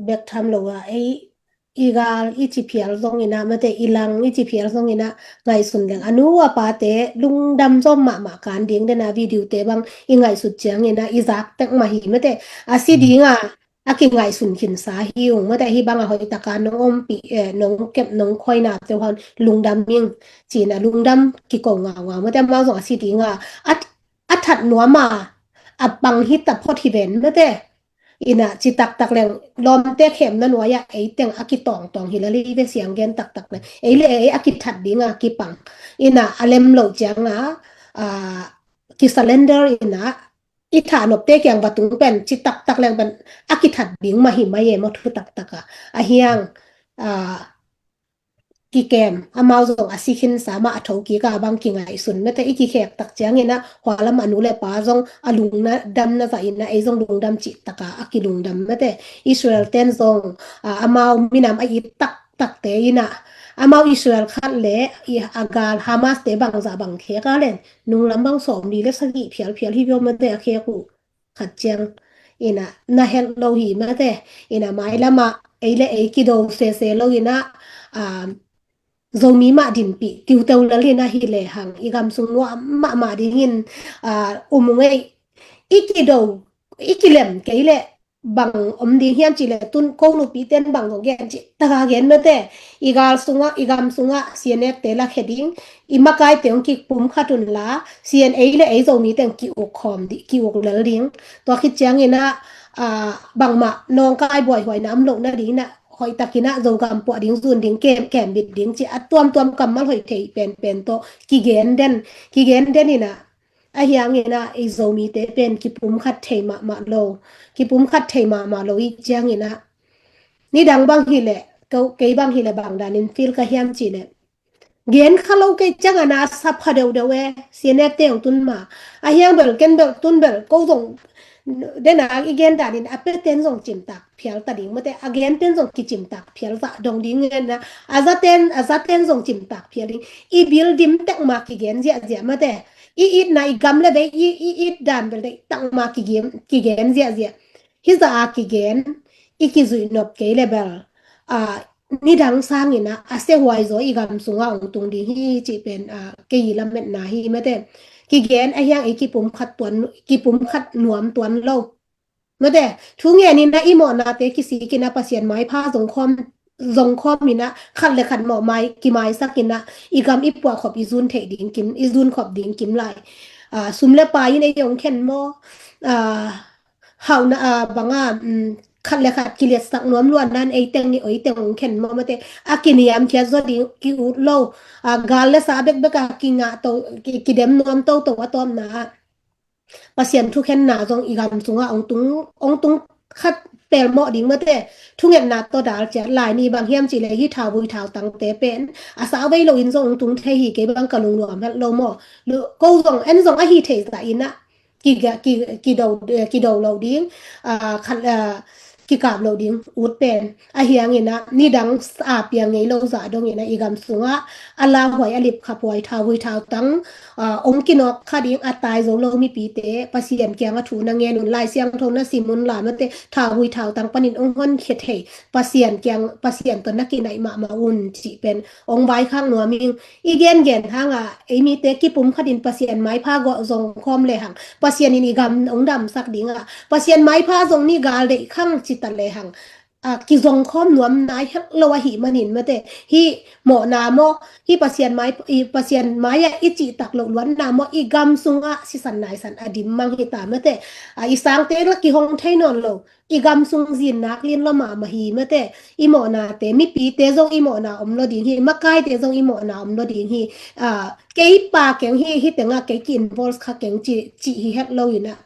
bek tham lo a, ei, i gal i ci phial zongin ah, mate, i lang i ci phial zongin ah, ngaihsun leng, a nu a pate lungdam zawm mahmah kan ding den a, video te bang i ngaihsut ciangin ah, i zak tek mah hi mate. A si ding a, a kingaihsun khinsa hi ung, mate, hih bang a hoih taka nong ompih, eh, nong kep, nong khuaina te uh hang lungdam ing, ci-in ah lungdam kiko ngaungau, mate, amau zong a si ding a, a, a that nuam a, a pang hi taphot hi ven, mate. In ah, ci taktak leng, lawmte khemna nuai-ah ei teng a kitawngtawng hi lel hi ve, siang gen taktak leng. Ei le ei a kithat ding a kipang. In ah, a lem loh ciang a, a, kisurrender in ah, i thahnopte kiang va tung pen ci taktak leng pen a kithat ding mah hi mai e maw, thu taktak a. A hiang, a, kikem, amau zong a si khinsa mah a thokik a bang kingaihsun mate, i kikhek tak ciangin ah hua lam a nu le pa zong a lungdam na zah in ah ei zong lungdam cih tak a a kilungdam mate. Israel ten zong, a, amau minam a it taktakte in ah amau Israel khat le i a gal Hamas te bangzah bang khek a len nunglam bang sawmli le sagih phialphial hi viau mate a khek uh. Khat ciang in ah na helh lo hi mate. In ah mailam ah ei le ei kido sese lo in ah, a, Zomi mah dinpih kiuteu lel in ah hi lehang i gam sung nuam mahmah dingin, a, um ung ei. I kido, i kilem kei leh bang om ding hiam cih leh tun ko nupi ten bang zong gen cih tak a gen mate. I gal sungah, i gam sungah C N F te lakhia ding, i makaite hong kipumkhat un la, C N A le ei Zomi teng ki-uk khawm ding, ki-uk lel ding. Tua khit ciangin ah, a, bangmah nawngkai buaihuaina om loh nadingin ah hoihtakin ah Zogam puah ding, zun ding, kem, kembit ding cih a tuamtuam kammal hoih thei penpen tawh kigen den, kigen den in ah, a hiangin ah ei Zomite pen kipumkhat thei mahmah lo, kipumkhat thei mahmah lo i ciangin ah nidang bang hi leh, ko, kei bang hi leh bang danin feel ka hiam cih leh gen kha lo kei ciang a na sa pha deuhdeuh e, C N F te hong tun ma. A hiang bel ken bel tun bel ko zong den a i gen danin a pe ten zong cimtak phial ta ding mate, a gen ten zong kicimtak phial zah dong ding ngen na, a za ten, a za ten zong cimtak phial ding. I bil dim tek ma kigen ziahziah mate. I itna i gam le vei i, i it dan bel deih tak ma kigen, kigen ziahziah. Hi zah a kigen, i kizuih nop kei le bel, a, nidang sangin ah a sehuai zaw i gam sungah hong tung ding hi cih pen, a, kei i lametna hi mate. Kigen a hiang ei kipumkhat tuan, kipumkhat nuam tuan lo. Mate, thu ngen in ah i mawhnate kisik in ah Pasian maipha zong khawm, zong khawm in ah khat le khat mawh mai, kimaisak in ah i gam i puah khop i zun theih ding kim, i zun khop ding kim lai. A, sum le pai in ei hong khen maw? A, hauhna, a, bang a, um, khat le khat kiliatsak nuam luat nan ei teng ni oi teng hong khen maw mate. A kiniamkhiat zaw ding ki-ut lo. A, gal le sa bekbek a kingah to, ki, kidem nuam toto a tawpna ah Pasian thukhenna zong i gam sungah hong tung, hong tung khat pelmawh ding mate. Thungetna tawh dal ciat lai ni bang hiam cih leh hih thauvui thautangte pen a sa vei lo in zong hong tung thei hi kei bang ka lungnuam het lo maw. Lu-, ko zong, en zong ahi thei zah in ah kiga-, ki, kido, kido lo ding, a, khat, a, kikap lo ding ut pen. A hiangin ah nidang a piang ngei lo zah dongin ah i gam sungah a lauhuai a lipkhaphuai thauvui thautang, a, hong kinawk kha ding a tai zo lo mipite Pasian kiangah thu na ngen un, Lai Siangtho na sim un, la mate thauvui thautang panin hong honkhia thei Pasian kiang, Pasian tawh na kinaih mahmah un cih pen hong vaikhak nuam ing. I gengen hangah ei mite kipumkhat in Pasian maipha gawh zong khawm lehang Pasian in i gam hong damsak dingah Pasian maipha zong ni gal deih khang cita lehang, a, kizong khawm nuam nai het lo ahih manin mate. Hih mawhna maw, hih Pasian mai, i Pasian mai-ah i cihtak loh luatna maw, i gam sungah sisan naisan a dim mang hi ta mate. A, i sangte la kihong thei nawn lo. I gam sung zinnak lin lo mahmah hi mate. I mawhnate, mipite zong i mawhna om lo ding hi, makaite zong i mawhna om lo ding hi. A, kei pa keng hi, hih tengah kei ki-involve kha keng cih, cih hi het lo in ah.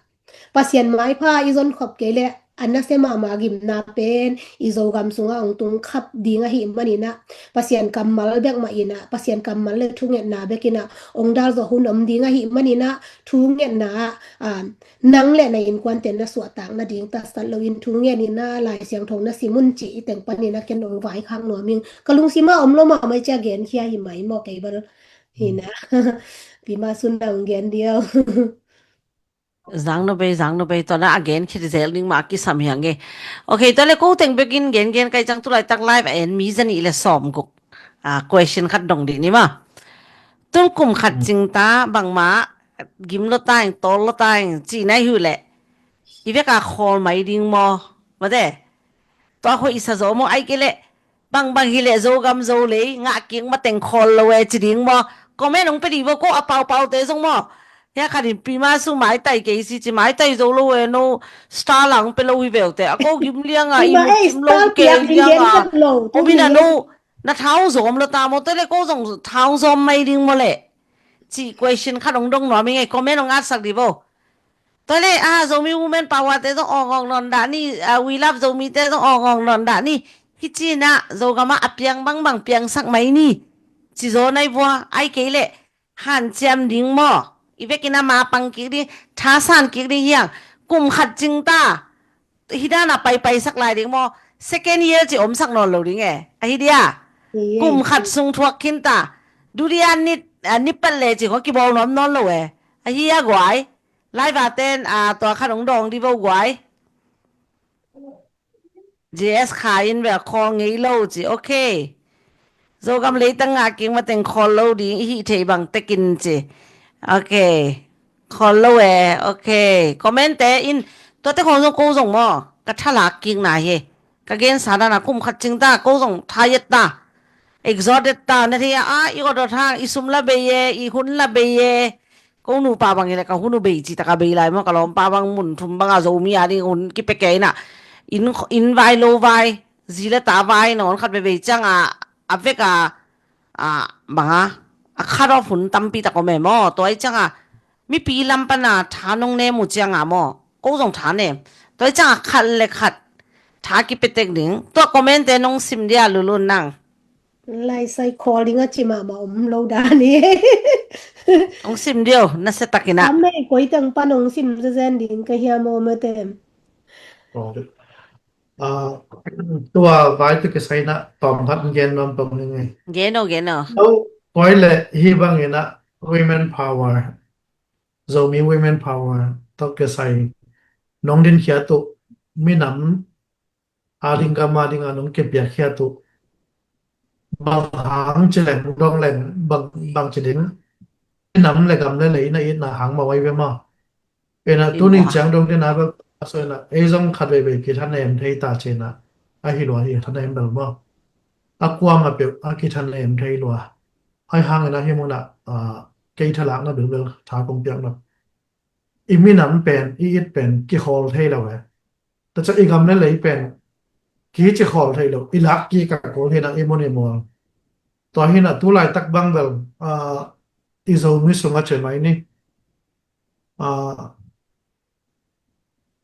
Pasian maipha i zon khop kei leh a nasia mahmah gimna pen i Zogam sungah hong tung khap ding ahih manin ah, Pasian kammal bek mah in ah, Pasian kammal le thungetna bek in ah hong dal zawh hun om ding ahih manin ah, thungetna ah, a, nang le na innkuante na suahtak nading tatsat loin thungen in ah Lai Siangtho na sim un cih i teng panin ah ken hong vaikhak nuam ing. Ka lungsim ah om lo mahmah i cia genkhia hi mai maw kei bel. Hi na. Pi Masu na hong gen diau. Zang no bei, zang no bei, tua na a gen khit zel ding mah a kisam hi hang e. Ok, tua le ko teng bekin gen gen kai ciang tu laitak live a en mi za nih le sawm guk. A, question khat dong dih ni maw. Tun kum khat cing ta bangmah gim lo ta ing, tawl lo ta ing, cih na hi uh leh i vek a khawl mai ding maw? Mate. Tua khawh i sa zaw maw, ai kei leh bangbang hi leh Zogam Zolei ngah kik mateng khawl lo e ci ding maw? Comment hong pia dih vo ko a paupaute zong maw. Hia khat in Pi Masu maitai kei si ci, maitai zo lo e, no star la hong pia lo hi veu te. A ko gim liang a, i muk gim lo ke liang a. Om in a no, na thau zom lo ta maw, te le ko zong thau zom mai ding maw leh. Ci question khat hong dong nuam ing e, comment hong atsak dih vo. Tua le a Zomi Women Power te zong awngawng nawn dah ni, a We Love Zomi te zong awngawng nawn dah ni. Hi cinah Zogam ah a piang bangbang piangsak mai ni. Ci zaw nai vua ai kei leh hanciam ding maw? I vekin a ma pang kik ding, thasan kik ding hiang. Kum khat cing ta. Hi dana paipaisak lai ding maw? Second year ci omsak nawn lo ding e. Ahi dia. Kum khat sung thuak khin ta. Dudia nit, a, nipat le ci kho kibawl nuam nawn lo e. Ahi a guai. Lai vaten a tua khat hong dawng di vo guai. J S Kha in bel khawl ngei lo ci. Ok. Zogam leitang a kik mateng khawl lo ding i hih thei bang tekin ci. Ok. Khawl lo e. Ok. Comment te in tuate khong zong ko zong maw? Ka thalak kikna hi. Ka gensa dana kum khat cing ta ko zong thayet ta. Exhausted ta na thei a i godot hang i sum la bei e i hun la bei e. Ko nupa bang hi le ka hun uh bei ci taka bei lai maw ka lawmpa bang mun thum banga Zomi a ding hun kipia kei na. Inn vai lo vai zi le ta vai nawn khat bei bei cianga a veka a banga a khat awf hun tampi tak om e maw? Tua i cianga mipi lam pana tha nong nem uh cianga maw? Ko zong tha nem. Tua i cianga khat le khat tha kipia tek ding. Tua comment te nong sim dia Lulun nang. Lai sai khawl ding a ci mahmah om lo dan hi. Hong sim dio na se takin a. Amei koi teng pan hong sim zezen ding ka hiam aw matem. Tua vai tu kisai na tom khat gen nuam pong hi nge. Gen aw gen aw. Lo koi le hi bangin a women power, Zomi women power tawh kisai nong din khia tu minam a ding gam a ding a nong kipiak khia tu bang hang ci leng dong leng bang ci ding nam le gam le lei na itna hang ma wai ve maw? Ina tuni ciang dong dina bel a so ina ei zong khat veve kithanem thei ta cina a hi lua hi thanem bel maw? A kuam a peuh a kithanem thei lua. Ai hang ina hi muna kei thalak na bilbel tha kong piak na i minam pen i it pen kikhawl thei lo e. Taca i gam le lei pen ki ci khawl thei lo i lak ki ka kawl hina i mun i mual. Tua hina tu laitak bang bel i Zomi sunga cemai ni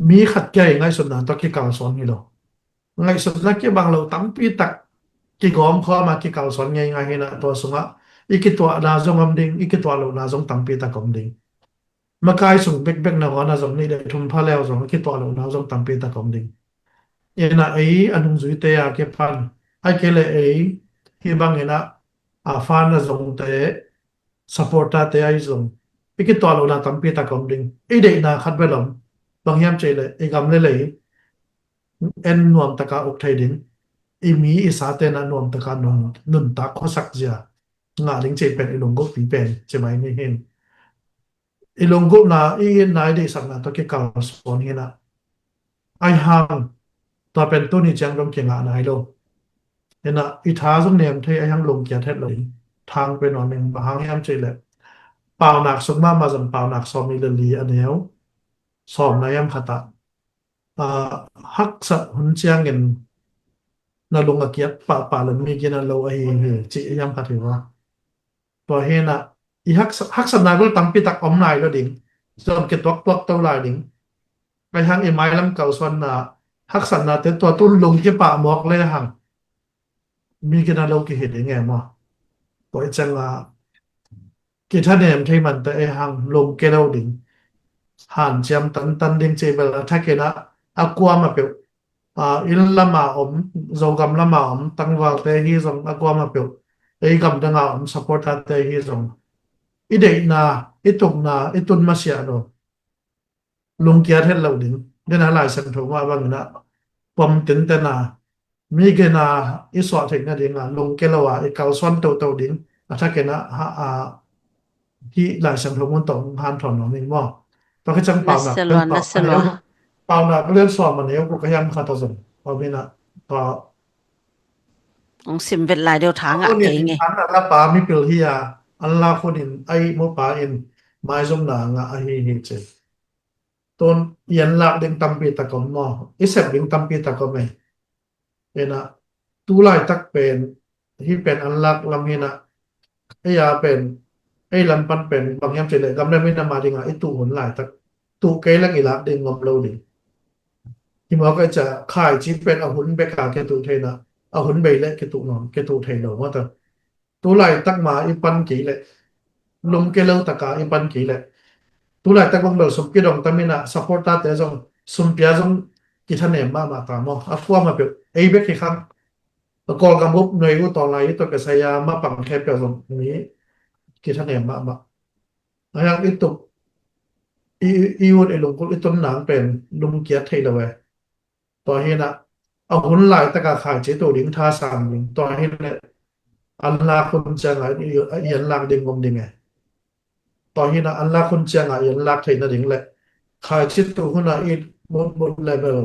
mi khat kia i ngaihsutna tua kikalsuan hi lo. Ngaihsutna kibang lo tampi tak kigawm khawma kikalsuan ngei ngai hina tua sunga i kituahna zong om ding i kituah lohna zong tampi tak om ding. Makai sung bekbek na huana zong nih le thum pha leu zong kituah lohna zong tampi tak om ding. Ina ei a nungzuite a kipan ai kei le ei hi bangina a fan a zongte supporter te ai zong i kituah lohna tampi tak om ding. I deihna khat bel om bang hiam cei le i gam le lei en nuam taka uk thei ding. I mi i sa tena nuam taka nuntak khuasak zia ngah ding cei pen i lunggulhpi pen cemai ni hin. I lunggulhna i itna i deihsakna tawh kikalsuan hina. Ai hang tua pen tuni ciang dong kingah nai lo. Hina i tha zong nem thei ai hang lungkia thet lo in thang pen on ning bang hang hiam cei le paunak sung mahmah zong paunak sawm i le li a neu sawm na hiam khatah haksat hun ciangin na lung a kiat pahpah le mi gina lo ahi hi cih hiam khat hi va. Tua hina i haksatna gul tampi tak om lai lo ding. Zon kituaktuak to lai ding. Ai hang i mailam kalsuanna haksatnate tua tun lung kipah muak le hang mi kina lo kihi ding e maw? Tua i cianga kithanem thei mante e hang lungke lo ding. Hanciam tantan ding ci bel a thakina a kuam a peuh inn lama om Zogam lama om tangvalte hi zong a kuam a peuh ei gam danga om supporterte hi zong i deihna i tukna i tun masiah lo. Lungkia thet lo ding dena Lai Siangtho mah bangina pom tentena mi gena i suah theihna dinga lungke lo a i kalsuan toto ding a thakena hi Lai Siangtho mun tawh hanthawn lo ning maw? Tua khicang paunak paunak lian suam a neu ko ka hiam khat a zong pamina tua hong sim vet lai deuh thang a kei nge. An a lapa mipil hi a an la khunin a i mupa in maizumna ngah ahi hi ci. Tun i an lak ding tampi tak om maw? I sep ding tampi tak om e. Ina tu laitak pen hi pen an lak lam hina ei a pen ei lam pan pen bang hiam cih leh gam le minam a dinga i tuh hun laitak tuh kei leng i lak ding ngom lo ding. Hi mawk a, ca khaici pen a hun bek a kituh thei na, a hun bei leh kituh nawn, kituh thei lo mawk ta. Tu laitak ma i pan kei leh, lungke lo taka i pan kei leh, tu laitak bang bel sum kidong tam in a, supporter te zong, sum pia zong kithanem mahmah ta maw. A kuama peuh ei bek hi khang. A Kawlgam up nuai uh tawnglai i tawh ka saya ma pang khempeuh zong mi kithanem mahmah. A hiang i tup, i, i, i ut i lungkul i tun nang pen lungkiat thei lo e. Tua hi na, a hun laitaka khaici tuh ding thasan ding. Tua hi na, an lak hun cianga i, i an lak ding ngom ding e. Tua hi na, an lak hun cianga i an lak theihna ding le khaici tuh huna i mutmut level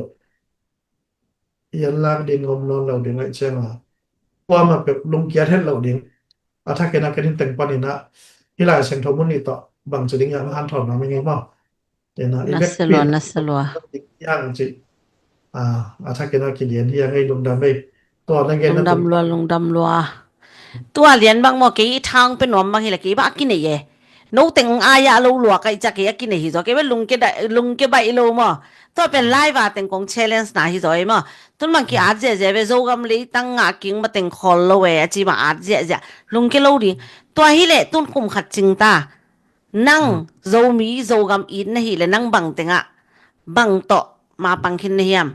i an lak ding ngom nawn lo ding aih cianga, kuama peuh lungkiat het lo ding. A thakin a kenin teng panin a, hih Lai Siangtho mun nih tawh bangci ding hiam hanthawn nuam ing ei maw? Tena i vekpi na salua, na salua. Hiang ci. A, a thakin a kilian hiang ei, lungdam ei. Tua na gen na lungdam lua, lungdam lua. Tua lian bang maw, kei i thang pe nuam bang hi le kei bang a kinei e. No teng ai a lo lua kai ca kei a kinei hi zaw, kei bang lungke da, lungke baih lo maw. Tua pen live a teng kong challenge na hi zaw ei maw. Tun bang ki at ziahziah ve, Zogam leitang ngah king mateng khawl lo e, a ci bang at ziahziah. Lungke lo ding. Tua hi leh tun kum khat cing ta. Nang Zomi, Zogam it na hi leh nang bang tengah, bang tawh ma pang khin na hiam?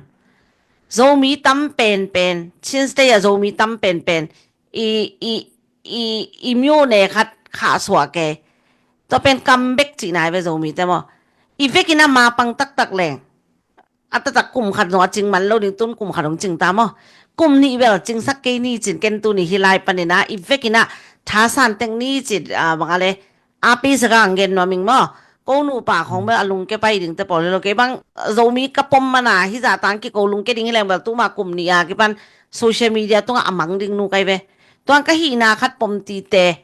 Zomi tam penpen, Chin State a Zomi tam penpen, i, i, i, i myo ne khat khah suak e. Tua pen kam bek cihna hi ve Zomi te maw. I vekin a ma pang taktak leng. A taktak kum khat zong a cing man lo ding, tun kum khat hong cing ta maw. Kum nih bel cingsak kei ni cin ken tuni hi lai panin a, i vekin a thasan tek ni cin, a, bang a le, a pi sak a ang gen nuam ing maw. Ko nupa khong bel a lungke pai ding te pawl hi lo, kei bang Zomi ka pom man a, hi zah tang ki ko lungke ding hi leng bel tuma kum nih a kipan social media tungah a mang ding nu kai ve. Tuang ka hihna khat pom ti te.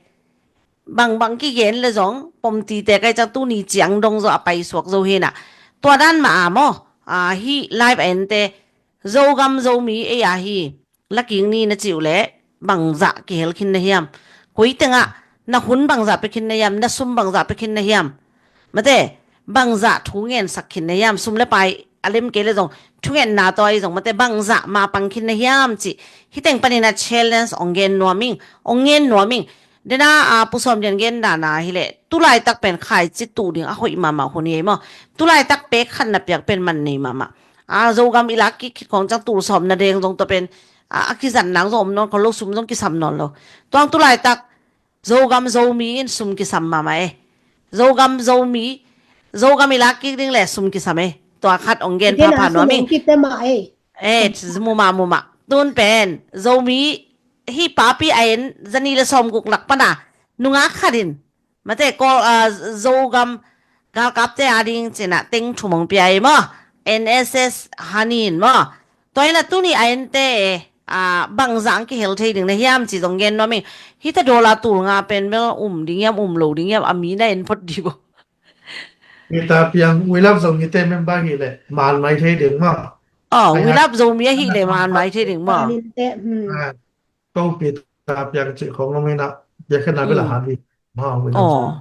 Bangbang kigen le zong pom ti te kai ciang tuni ciang dong zaw a paisuak zo hi na. Tua dan mah a maw, a, hih live a en te, Zogam Zomi ei a hi, laking ni na cih uh leh bangzah kihel khin na hiam? Koi tengah na hun bangzah pia khin na hiam, na sum bangzah pia khin na hiam? Mate, bangzah thu ngensak khin na hiam? Sum le pai a lem kei le zong, thungetna tawh ahi zong, mate, bangzah ma pang khin na hiam cih, hih teng panin a challenge ong gen nuam ing, ong ngen nuam ing. Dena, a, Pu Sawm Lian gen dan a hi leh, tu laitak pen khaici tuh ding a hoih mahmah hun hi ei maw. Tu laitak pek khat na piak pen man nei mahmah. A, Zogam i lak kik khit khong ciang tul sawm na deng zong tua pen, a, a kizat nang zong om nawn kho lo, sum zong kisam nawn lo. Tuang tu laitak Zogam Zomi in sum kisam mahmah e. Zogam Zomi, Zogam i lak kik ding le sum kisam e. Tua khat ong gen phapha nuam ing. Kite mah e. E, mumah, mumah. Tun pen Zomi hih papi a en zani le sawmguk lak pana nungak khat in, mate, ko, a, Zogam galkapte a ding cina teng thum ong pia i maw, N S S hanin maw. Tua ina tuni a ente, a, bangzah ang kihel thei ding na hiam ci zong gen nuam ing. Hita dollar tul nga pen bel um ding hiam, um lo ding hiam, a mi na en phot di bo. Hita piang We Love Zomi te member hi le man mai thei ding maw. Oh, We Love Zomi a hi le man mai thei ding maw. Ko pi ta piang ci khong lo mai na, bia khen na bela han di. Maw, We Love Zomi.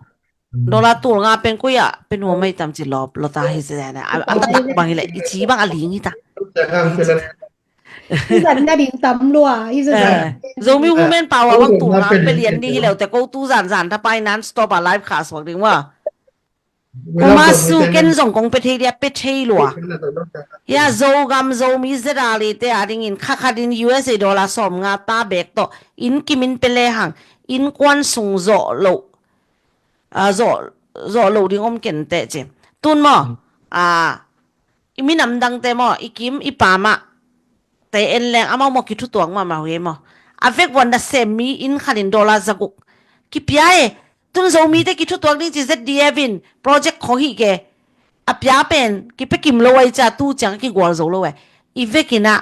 Dollar tul nga pen koi a pen hua mai tam ci lop lo ta hi se na. A, a tak bang hi le i ci bang a ling hi ta. Tuzan na ding tam lua hi se. Zomi Women Power bang tul nga pe lian ding hi leu te ko tu zan zan ta pai non stop a live khah suak ding wa. Kuma su ken zong kong pe thei dia pe thei lua. Ya Zogam Zomi zedali te a dingin kha kha din U S A dollar sawm nga ta bek to in kimin pe le hang in kuan sung zo lo. A, zo, zo lo ding om ken te ci. Tun maw, a, i minam dang te maw, i kim i pamah te en leng amau maw kithutuak mahmah hi maw. A vek vua nasem mi inn khat in dollar zaguk kipia e. Tun Zomi te kithutuak ding ci Z D F in project khong hi ke. A pia pen kipia kim lo ai ca tu ciang kigual zo lo e. I vekin a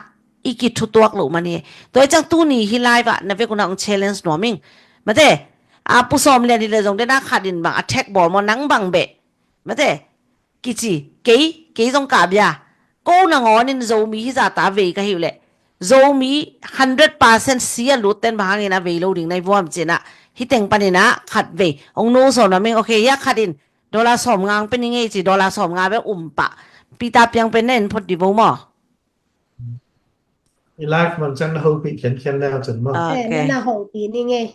i kithutuak lo mani e. Tua i ciang tuni hi live ah na vekun a ong challenge nuam ing. Mate, a Pu Sawm Lian hi le zong dena khat in bang a thek bawl maw nang bang beh. Mate, kici, kei, kei zong ka bia. Ko nangawnin Zomi hi zata vei ka hi uh leh. Zomi hundred percent si a lut ten bang hangin a vei lo ding nai vuam cina. Hi teng panin a khat vei. Ong nu so na ming, okay, ya khat in Dollar sawm ngang pe ning ei ci, dollar sawm nga bek um pah. Peter Piang pen na en phot di bo maw? I live man ciang na hopih khiankhian le a cun maw? Ah, eh, okay. Na hopih ning ei.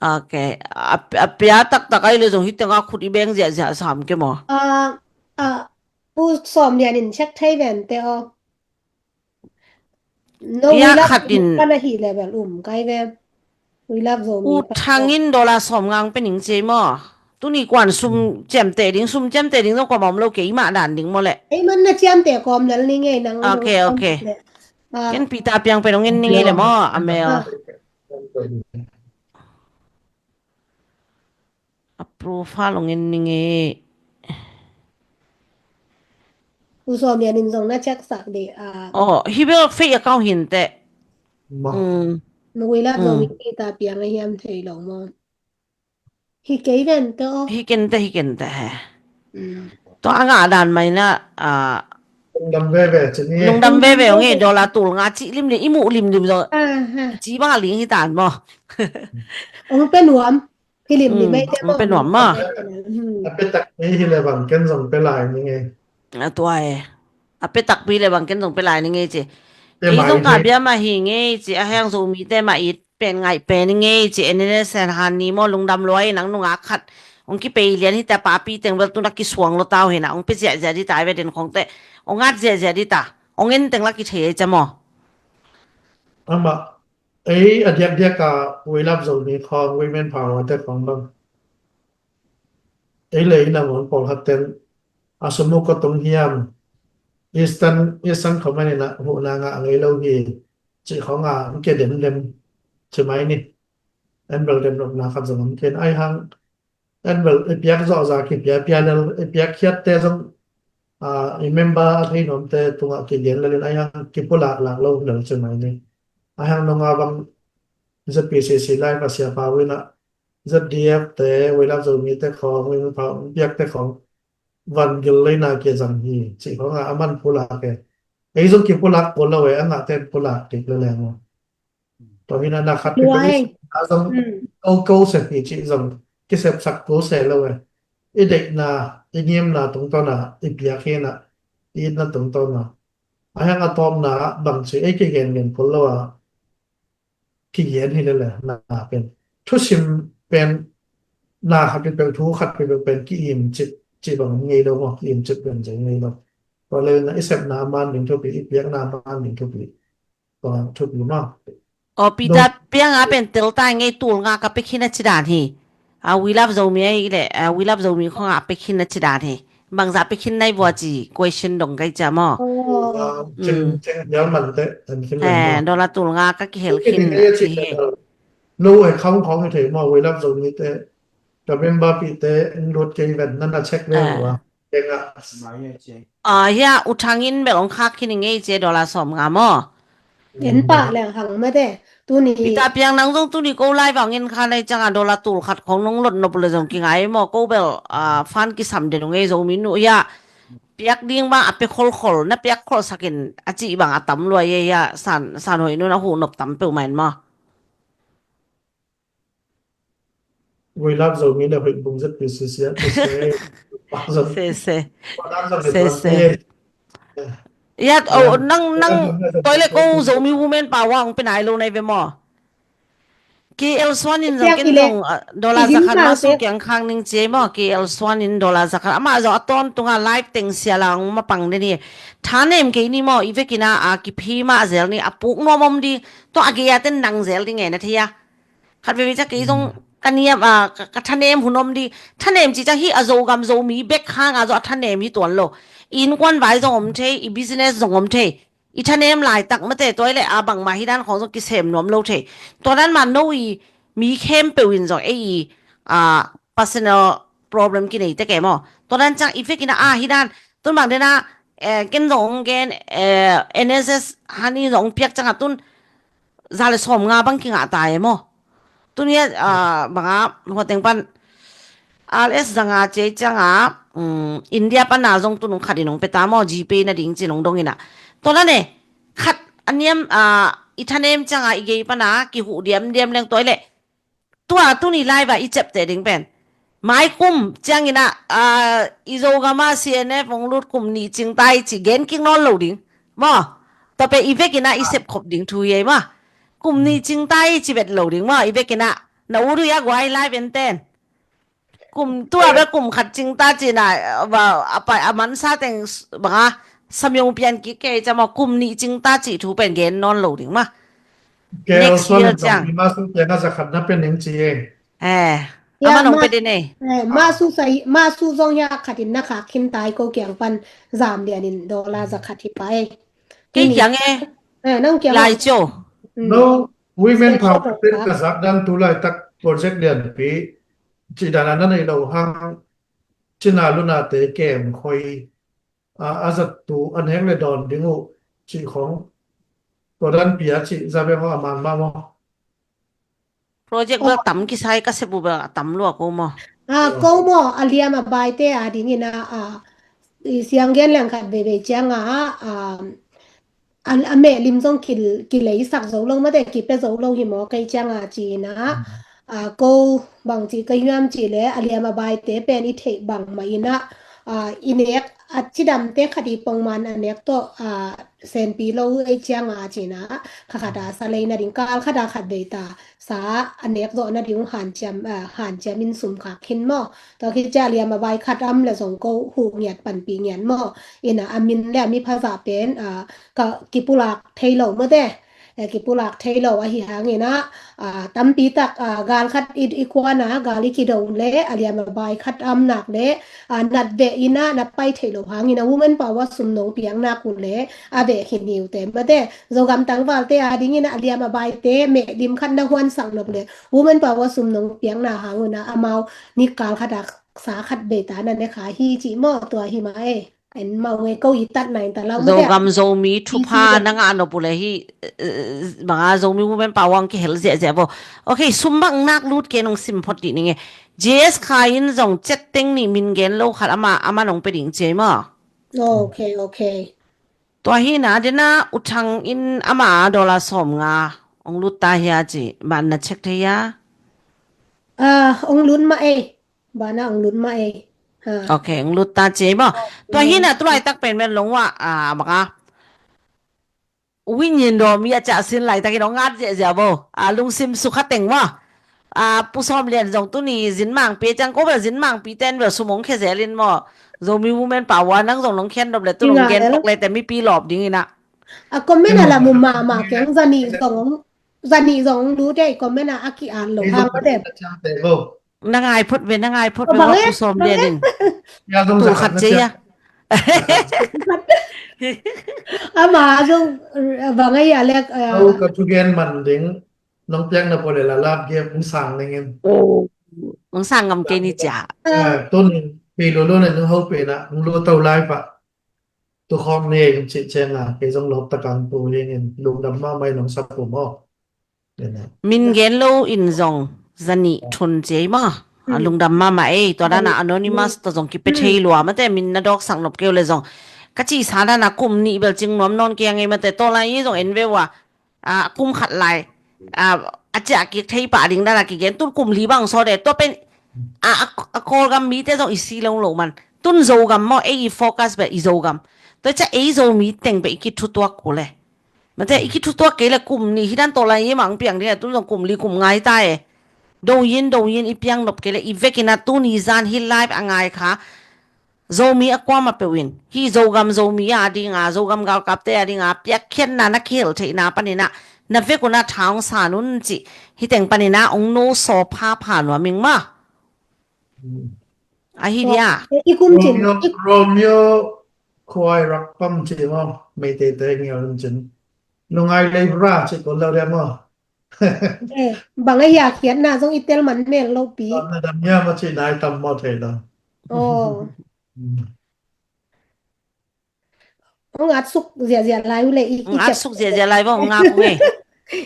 Okay. A, a pia taktak ai le zong hih tengah khut i beng ziahziah sam ke maw? Ah, ah, Pu Sawm Lian in check thei vente aw. No, pia khat in pan ahi level um kai ve. U Thang in dollar sawm ngang pe ning ci ei maw? Tuni kuan sum ciamteh ding, sum ciamteh ding zong kuamah om lo, keimah dan ding maw le? Ei man na ciamteh kawm lel ning ei nang. Okay, okay. Ken Peter Piang pen hong en ning ei le maw? A mel. A profile hong en ning ei. U Sawm Lian in zong na check sak dih a. Oh, hi bel fake account hi inteh. Maw. Mm. Nugui lap zong hi ta piang a hiam thei lo maw? Hi kei vente aw. Hi kente, hi kente he. Mm. Tua a ngah dan mai na, ah, lungdam veve ci ni. Lungdam veve hong ei, dollar tul nga cih limlim, i muh limlim zong. Ah, ha. Ci bang a ling hi tan maw? Hong pe nuam. Hi limlim ei te maw? Hong pe nuam maw? Hmm. A pe takpi hi le bang ken zong pe lai ning ei. A tua e. A pe takpi le bang ken zong pe lai ning ei ci. Kei zong ka bia mah hi ngei ci, a heng Zomite mah it pen ngaih pen i ngei ci, en in e sen han ni maw, lungdam lua i nang nungak khat hong kipei lian hi ta, papi teng bel tuna kisuang lo tau hi na, hong pe ziahziah di ta, i ve den khong te hong at ziahziah di ta, hong en teng la kithei ei ca maw? Amah, ei a diakdiak a We Love Zomi khong, Women Power te khong bang, ei le i na mon pawlkhat ten a sum uh kua tung hiam, Eastern, Eastern Command in a huhna ngah ngei lo hi cih khong a, hong kia demdem ci mai ni. En bel demdemna khat zong om ken ai hang. En bel i piak zawhza kipia pia lel, i piak khiatte zong, ah, i member a thei nuamte tungah kilian lelin ai hang kipulak lak lo lel ci mai ni. Ai hang nunga bang Z P C C live a sia pau in a Z D F te, We Love Zomi te khong, We Love Pau piak te khong van gil leina kia zang hi cih khong a, a man pulak e. Ei zong kipulak kul lo e, a ngah ten pulak kik le leng maw? Tua hi na na khat pi a zong ko ko sep hi cih zong kisepsak kul se lo e. I deihna, i ngimna tungtawn a i piak hi na, i itna tungtawn a. A hang a tawpna bang ci ei kigen gen kul lo a. Kigen hi lele na pen. Thusim pen na khat peuhpeuh, thu khat peuhpeuh pen ki-im cip, cip bang ngei lo maw, ki-im cip pen zai ngei lo. Tua le na i sepna a man ding thupi, i piakna a man ding thupi. Tua thupi maw? Aw, Peter Piang a pen tel ta ngei, tul nga ka pia khin a ci dan hi. A We Love Zomi a hi le, a We Love Zomi khong a pia khin a ci dan hi. Bangzah pia khin nai vua ci question dong kai cia maw? Cing, cing hial man te, an khin man maw? Dollar tul nga ka kihel khin a ci hi. No e, khang khong hi thei maw, We Love Zomi te. Ka member pi te, in lut kei ven, nan a check ve maw. Keng a. Ah, hia, U Thang in bel ong khak khin i ngei cia, dollar sawm nga maw? En pah leng hang mate. Tuni Peter Piang nang zong tuni ko lai vang in kha nei cianga dollar tul khat khong nong lot nop le zong kingai maw, ko bel, ah, fan kisam den ung ei, Zomi nu hia. Piak ding bang a pe kholkhol, na piak kholsak in a cih bang a tam lua ei hia, san, san hoih nun a huh nop tam peuh mah in maw? We Love Zomi le hoih bung Z P C C a, se, se. Se, se. Yat, oh, nang, nang, toilet ko Zomi Women Power ong pe nai lo nai ve maw? K L Suan in zong ken zong, ah, dollar zakhat ma su kiang khang ning cie maw? K L Suan in dollar zakhat. Amah zong a tawntunga live teng sia la ong mapang den hi. Thanem kei ni maw? I vekin a, a kiphi mah zel ni. A puk nuam om di. Tua a gei a ten nang zel di nge na thei a. Khat veve ca kei zong ka niam, ah, ka, ka thanem hun om di. Thanem ci ca hi a Zogam Zomi bek hang a zong a thanem hi tuan lo. I innkuan vai zong om thei, i business zong om thei. I thanem laitak mate, tua i le a bangmah hi dan khong zong kisem nuam lo thei. Tua dan mah no i mi khempeuh in zong ei i, ah, personal problem kinei tek e maw? Tua dan ciang i vekin a, ah, hi dan tun bang den a, eh, ken zong ong gen, eh, N S S hani zong ong piak cianga tun za le sawm nga bang kingah ta e maw? Tuni a, ah, banga hua teng pan R S zanga cia i cianga, um, India pana zong tunung khat in ong pe ta maw, GPay na ding ci nong dong ina. Tua la ne, khat a niam, ah, i thanem cianga i gei pana kihuh diamdiam leng tua i le. Tua tuni live a i ciapteh ding pen Mai kum ciangin ah, ah, i Zogam ah C N F hong lut kum nih cing ta hi ci gen kik nawn lo ding maw. Tua pen i vekin ah i sep khop ding thu hi ei maw. Kum nih cing ta hi ci vet lo ding maw, i vekin ah. Na ut uh hia guai, live and ten. Kum tua bel kum khat cing ta ci na, a, a, a mansa teng bang a samyong pian kik kei ci maw, kum nih cing ta ci thu pen gen nawn lo ding maw. Next year ciang. Masu teng a za khat na pen ning ci ei. Eh, ama nong pe din ei. Eh, masu sai, masu zong hia khat in na khak khin ta hi ko kiang pan zam lian in dollar za khat hi pa ei. Kei kiang ei. Eh, nang kiang lai cio. No, women power ten ka zak dan tu laitak project lianpi cih dan a na nei lo hang cina luna te kem khoi, a, a zat tu a nek le dawn ding uh cih khong tua dan pia cih za beng aw a man mah maw. Project bel tam kisai ka sep uh bel a tam lua ko maw. A, ko maw, a liam a baite a dingin a, a, i siang gen leng khat veivei ciang a, a, a, a mehlim zong ki, kileisak zo lo mate, kipia zo lo hi maw kei ciang a ci-in a, a, ko bang ci ka hiam ci le a liam a baite pen i theih bang mah in a, a, i nek a cidamte khat i pongman a nek tawh, a, senpi lo ei ciang a ci-in a, kha khat a sa lei nading kal khat a khat vei ta sa a nek zawh nading hanciam, a, hanciam in sum khak khin maw. Tua khit ciang a liam a bai khat am le zong ko huh ngiat panpi ngiat maw. In a, a min le a mi phazah pen, a, ka kipulak thei lo mawte. Eh, kipulak thei lo ahi hangin a, a, tampi tak, a, gal khat i, i kuan a, gal i kido le, a liam a bai khat am nak le, a, nat veh in a, na pai thei lo hangin a, women power sum nong piak nak uh le, a veh khin hi uh te mate. Zogam tangvalte a dingin a liam a baite mehlim khat na huansak nop le women power sum nong piakna hang un a amau nikkal khat a sa khat bei ta na ne kha hi ci maw tua hi ma e. En mau nge ko i tat na in ta lau mate. Zogam Zomi thupha na ngah nop uh le hi, eh, banga Zomi women power ang kihel ziahziah bo. Ok, sum bang nak lut ke nong sim phot dih ning e. J S Khai in zong chet teng nih min gen lo khat ama, ama nong pe ding ci ei maw. Ok, ok. Tua hi na, dena U Thang in ama dollar sawm nga ong lut ta hia ci, ban na check thei hia? Ah, ong lut mah ei. Ban na ong lut mah ei. Ha. Ok, ong lut ta ci ei maw. Tua hi na, tu laitak pen men long wa, ah, maka. Win yin do mi a ca sin laitak in ong ngat ziahziah bo. Ah, lungsim sukha teng maw. A, Pu Sawm Lian zong tuni zin mangpi ciang ko bel zin mangpi ten bel sum ong khia zel in maw. Zomi women power nang zong nong khian dop le tu nong gen tok le te mipi lawp ding in a. A comment a la mu mahmah keng zani zong, zani zong lut ei comment a a ki-at lo hang a dem. Na ngai phot ve, na ngai phot ve maw Pu Sawm Lian in. Tu khat ci a. Ama zong bang ei a lek. Ka thugen man ding. Nong piakna pawh le la lap giam hong sang ning in. Hong sang ngam kei ni cia. Tun pi lo lo na nung hau pe na hong lo tau lai pah. Tu khawm ne hong cih ciang a kei zong lawp takang tu hing in lungdam mahmah in hong sap uh maw. Min gen lo in zong zanih thun ci ei maw. A lungdam mahmah ei, tua dan a anonymous tawh zong kipia thei lua mate, min na dawksak nop kei uh le zong. Ka cihsa dan a kum nih bel cing nuam nawn kei a ngei mate, tawlai i zong en ve uh a. A, kum khat lai, a, a ciah kik thei pah ding dan a kigen, tun kum li bang sawt e, tua pen, a, a, a Kawlgam mite zong i si lo lo man. Tun Zogam maw, ei i focus bel i Zogam. Tua ciah ei Zomi teng bel i kithutuak kul e. Mate, i kithutuak kei le kum nih, hi dan tawlai i mang piang ding e, tun zong kum li kum nga hi ta e. Do in, do in, i piang nop kei le, i vekin a tuni zan hi live a ngai kha. Zomi a kuamah peuh in, hih Zogam Zomi a dinga, Zogam galkapte a dinga, piakkhiatna na kihel theihna panin ah, na vek un ah tha hong san un cih, hih teng panin ah hong no saw phapha nuam ing maw. Ahi dia. I kum cin. Romeo, Romeo khuai rak pam cih maw, Meiteite ngial in cin. Nungai lei bra cih ko lo dia maw. Eh, bang a hia khiatna zong i tel man mel lo pi. Tam na dam hia ma ci nai tam maw thei lo. Oh. Ong at suk ziahziah lai uh le i, i ciat suk ziahziah lai bang ong ngak uh e.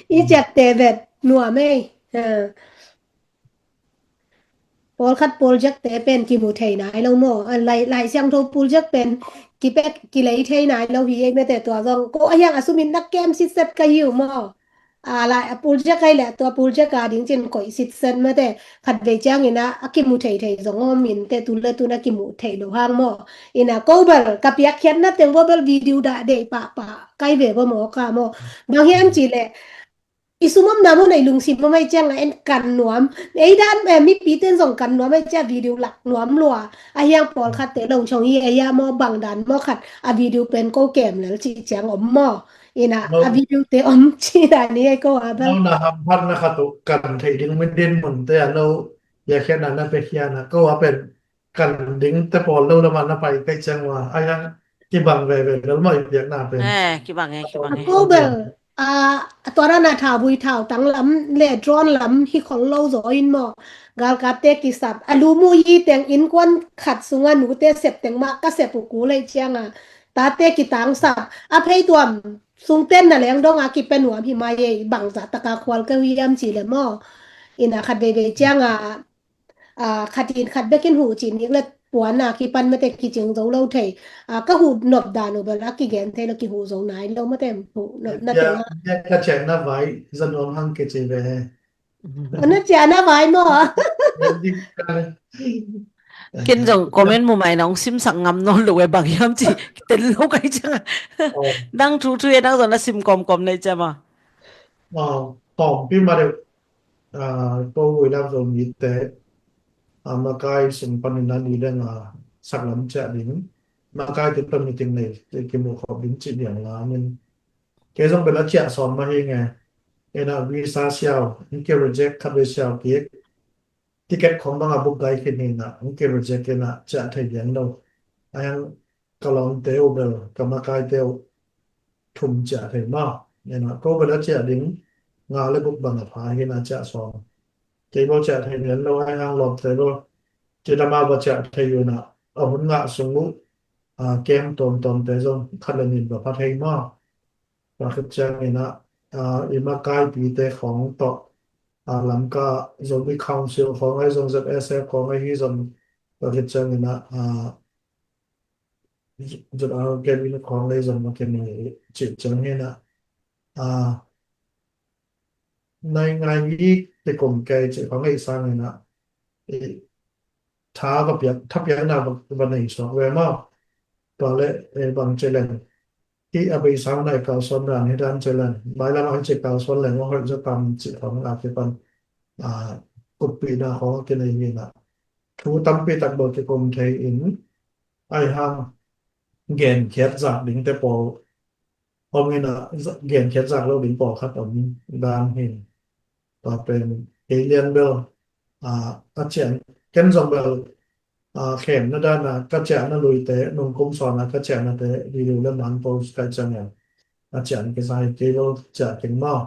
I ciat te vet nuam e. Pawlkhat pawlziakte pen kimu thei nai lo maw? A, lai, Lai Siangtho pawlziak pen kipek kilei thei nai lo hi ei mete tua zong. Ko a hiang a sumin na kem sitset ka hi uh maw? a lai a pul ziak ai leh tua pul ziak a ding cin koih sitset mate, khat vei ciangin a kimu thei thei zong om in te, tu le tun a kimu thei lo hang maw. Ina ko bel ka piakkhiatna teng ko bel video dah deih pahpah kai ve bo maw ka maw. Bang hiam ci leh i sum omna maw, nei lungsim maw, mai ciang a en kan nuam. Ei dan, eh, mipi ten zong kan nuam ai cia video lak nuam lua. A hiang pawlkhat te long chong hi ei a maw, bang dan maw khat a video pen ko kem lel ci ciang om maw. Ina a video te om ci dan hi ei ko a bel. Lo na hamphatna khat uh kan theih ding min din mun te a lo ya khian a na pe khian a ko a pen kan ding te pawl lo lamah na pai kai ciang ua ai hang kibang veve lel maw i piakna pen. Eh, kibang e, kibang e. Ko bel a tua rana thau bui thau tang lam le drone lam hi khol lo zaw in maw. Galkap te kisap a lu mu yi teng innkuan khat sunga nu te sep teng mah ka sep uh ku lei ciang a ta te kitang sap a phei tuam sung ten na leng dong a kipe nuam hi mai ei, bang zah taka khual ka hui am ci le maw. Ina khat veve ciang a a, khat in khat bekin huh cin nik le puan a kipan mate kicing zo lo thei. A, ka huh nop dan uh bel a kigen thei lo, kihuh zo nai lo mate, huh nop na teng a. Ka ciahna vai za nuam hang kici ve. A, na ciahna vai maw? Ken zong comment mu mai na ong simsak ngam nawn lo e, bang hiam ci tel lo kai ciang a. Dang thu thu e, dang zong na sim kawmkawm nei ciam a. Kawmpi ma deuh. Ko vui lak Zomite a makai sung panin a ni leng a saklam ciah ding, makai te pan meeting nei te kimuh khawp ding cih liang la min. Kei zong bel a ciah sawm mah hi nge. Ena visa siau in ki reject, khat vei siau kik, ticket khong bang a book gai khin hi na, in ki reject ena ciah thei liang lo. Ayang ka lawmte uh bel ka makaite uh thum ciah thei maw. Ena ko bel a ciah ding nga le guk bang a pha hi na ciah sawm. Kei bel ciah thei lian lo ai hang lawmte bel. Ci dama ba ciah thei uh na a hun ngah sung uh a kem tuamtuamte zong khat le nin ba pha thei maw. Tua khit ciangin ah i makaipite khawng tawh a Lamka Zomi Council khawng ai zong Z S F khawng ai hi zong tua khit ciangin ah ZRO Kevin khawng lei zong a kene cih ciang hi na. Nai ngai i te kum kei cih khawng ei sangin ah tha va piak, tha piakna va nei suak ve maw. Tua le bang ci leng hi a bei sang nai kalsuan dan hi dan ci leng, mailam a hi ci kalsuan leng a hoih zaw tam cih khawng a kipan kuppihna khawng a kinei hi na. Thu tampi tak bel kikum thei in ai hang genkhiat zak ding te pawl om in a, genkhiat zak lo ding pawlkhat om dan hi. Tua pen kei lian bel a cian ken zong bel khemna dan a ka ciahna luite, nungkum sawn a ka ciahnate video le man post kai ciang a cian kisa hi kei lo ciah keng maw.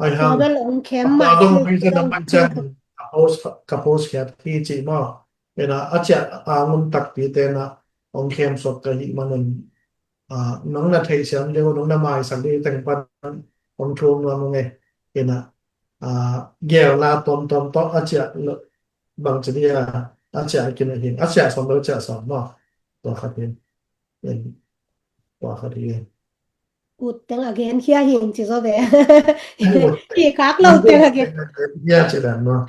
Ai hang bel ong khem ma dong hui zan a man ciang ka post, ka post khiat hi ci maw. Ena a ciah a ngun takpi te na ong khem suak ka hi manun nong na theihsiam deuh, nong na maisak deuh teng pan hong thum nuam ung e. Ina gelna tuamtuam tawh a ciah bang ci dia a ciah a kinei hin a ciah sawm lo ciah sawm maw. Tua khat hin tua khat hin ut teng a genkhia hing ci zaw ve. Hi khak lo teng a gen. Hia ci dan maw.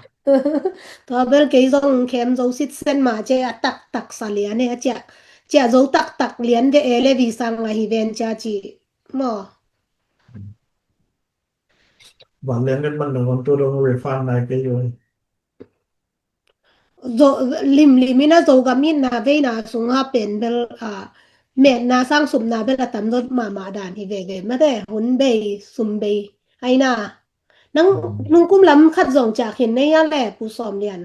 Tua bel kei zong khem zo sitsen ma ce a taktak sa lian e a ciah. Ciah zo taktak lian ve e le vi sang a hi ven cia ci maw. Van lian ven man na wan tu dong refund nai kei yo. Limlim in a Zogam itna veina sungah pen bel metna sang supna bel a tam dot mahmah dan hi veve mate, hun bei sum bei aina. Nang nungkum lam khat zong ciah khin nei a le Pu Sawm Lian.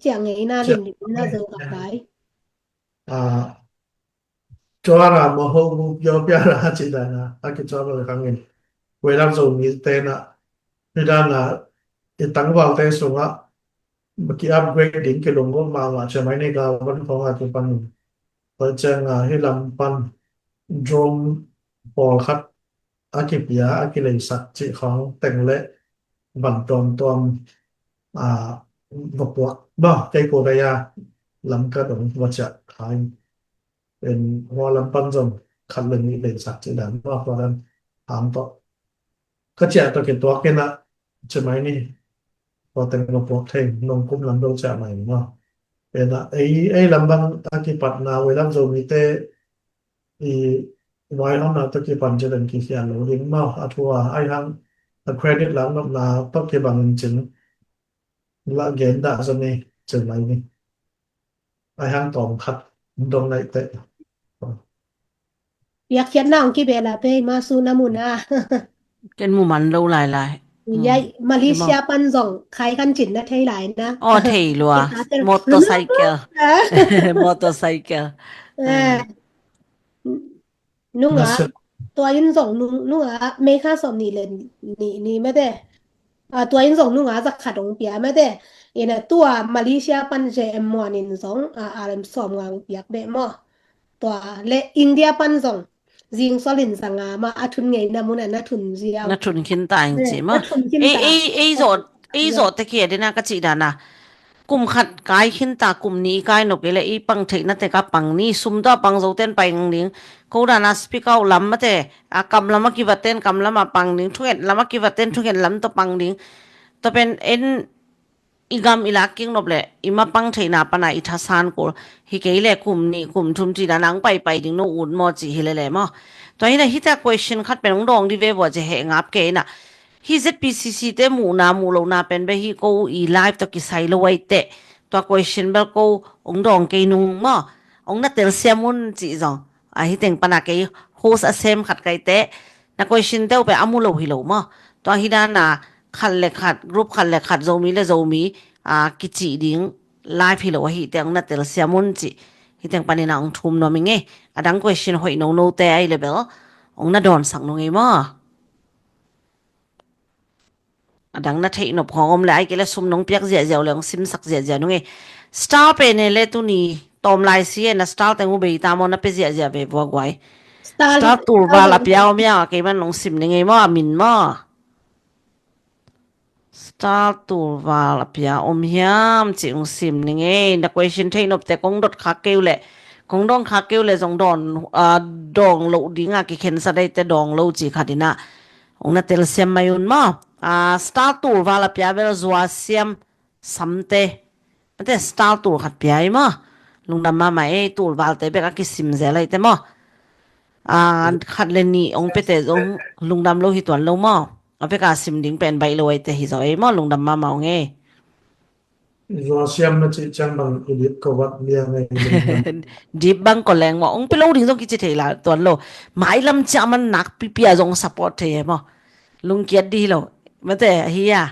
Ciah ngeina limlim in a Zogam bai. Tua ra maw ho mu pio pia ra ci dan a a kicuak lo khang in. Kuai lam Zomi te na hi dan a i tangvalte sungah ki upgrade ding kilunggulh mahmah cia mai nei ga van khawng a kipan in. Tua ciang a hi lam pan drone pawlkhat a kipia a kileisak cih khawng teng le van tuamtuam va puak ba kei ko dai a lam ka dong va ciah khai. Pen hua lam pan zong khat le nih leisak cih dan ba hua lam hang tawh ka ciah tawh kituak in ah, ci mai ni. Tua teng na puak thei, nong kum lam do ciah mai ni maw. Ena, ei, ei lam bang a kipatna, ei lam Zomite, i, vai hong na tawh kipan ci den kikhial lo ding maw. A thu a, ai hang, a credit lam nopna tawh kibang in cin. La gen dah zong ni, cen lai ni. Ai hang tawm khat dong lai teh. Piakkhiatna hong kibel a pei, ma su na mun a. Ken mu man lo lai lai. Yai, Malaysia pan zong khai kan cin na thei lai na. Aw, thei lua. Motorcycle. Motorcycle. Eh. Nunga, tua in zong nung, nunga, May kha sawm nih le nih, nih mete. Ah, tua in zong nunga za khat hong pia mete. Ina tua Malaysia pan J M Muan in zong, ah, R M sawm nga hong piak beh maw. Tua le India pan zong, zing sol in za nga mah a thun ngei na mun a na thun ziau. Na thun khin ta ing ci maw. Na thun khin ta. Ei, ei, ei zawh, ei zawh te kia dena ka cih dana. Kum khat kai khin ta, kum nih kai nop kei le i pang theihna tek a pang ni, sum tawh a pang zo ten pai ngang ding. Ko dana speak out lam mate, a kam lam a kivat ten kam lam a pang ding, thunget lam a kivat ten thunget lam tawh pang ding. Tua pen en i gam i lak kik nop le, i ma pang theihna pana i thasan kul. Hi kei le kum nih, kum thum ci dana ang pai pai ding no ut maw ci hi le le maw. Tua hi na hi ta question khat pen ang dawng di ve vua ci he ngap kei na. Hi Z P C C te muhna muh lohna pen beh hi ko i live tawh kisai lo ai teh. Tua question bel ko ong dawng kei nung maw. Ong na telsiam un cih zong. A hi teng pana kei host a sem khat kai teh. Na question teuh pen a mu lo hi lo maw. Tua hi dana khat le khat, group khat le khat, Zomi le Zomi, a, kicih ding live hi lo a hi teh ong na telsiam un cih. Hi teng panina ong thum nuam i ngei. A dang question hoih no no te ai le bel. Ong na dawnsak nung ei maw. A dang na theih nop khawng om le ai kei le sum nong piak ziahziah uh le hong simsak ziahziah nung e. Star pe ne le tuni tawm lai si e na star teng uh bei ta maw na pe ziahziah ve vua guai. Star tul val a pia om ia kei man nong sim ning ei maw a min maw. Star tul val a pia om hiam ci hong sim ning ei na question theih nop te kong dot khak kei uh le kong dawng khak kei uh le zong dawn, a, dawng loh dinga kikhensa dai te dawng lo ci khat ina. Ong na telsiam mai un maw. A, star tul val a pia bel zua siam samte. Mate star tul khat pia i maw. Lungdam mama ei tul valte bek a kisim zel ai te maw. A, khat le nih ong pete zong lungdam lo hi tuan lo maw. A bek a sim ding pen baih lo ai te hi zaw ei maw lungdam mama ong ei. Zua siam na cih ciang bang i dip ko vat liang ei. Dip bang ko leng maw ong pe lo ding zong kici thei la tuan lo. Mai lam ciah man nak pipia zong support thei ei maw. Lungkiat di lo. Mate hi a.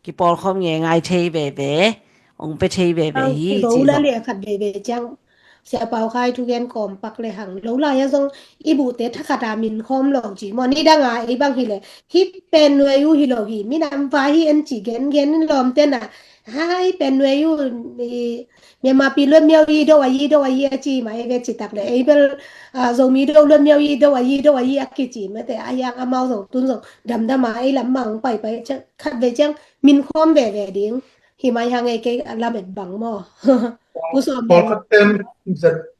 Kipawlkhawm nge ngai thei veve. Ong pe thei veve hi ci lo. Lo la le khat veve ciang. Sia Pau Khai thugen kawm pak le hang. Lo la ia zong i buhte thakhat a min khawm lo ci. Maw ni danga ei bang hi le. Hi pen nuai uh hi lo hi. Minam va hi en ci gen gen in lawm tena. Hai pen nuai uh i Myanmar pi luat miau i do a i do a i a ci ma ei ve ci tak le. Ei bel, a, Zomi do luat miau i do a i do a i a kici mate. A hiang amau zong tun zong damdam a ei lam mang pai pai ciang khat ve ciang min khawm veve ding. Hi mai hang ei kei a lamet bang maw. Pu sawm pawl khat tem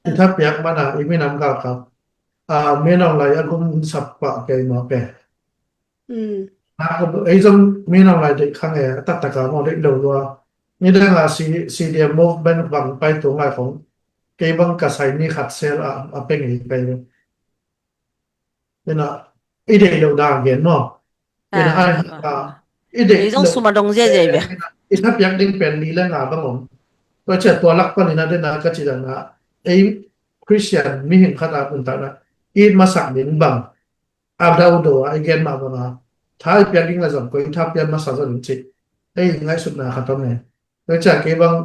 i tha piak mana i minam galkap. A, minam lai a gum sap pah kei maw pe. Ei zong minam lai deih khang e a taktaka maw deih lo lua. Ni danga C D M movement bang pai tung lai khong kei bang ka sai ni khat sel a, a pe ngei kei. Ina, i deih lo dang gen maw. Ina, ai, i deih zong lo suma dong zia zia ve. I tha piak ding pen ni le nga bang om. Tua cia tua lak pan ina dena ka ci dana ei Christian mihing khat a pun tana i masak ding bang. A dau do a i gen mah banga tha i piak ding a zong ko i tha piak masa zong in cih ei ngaihsutna khat om e. Tua cia kei bang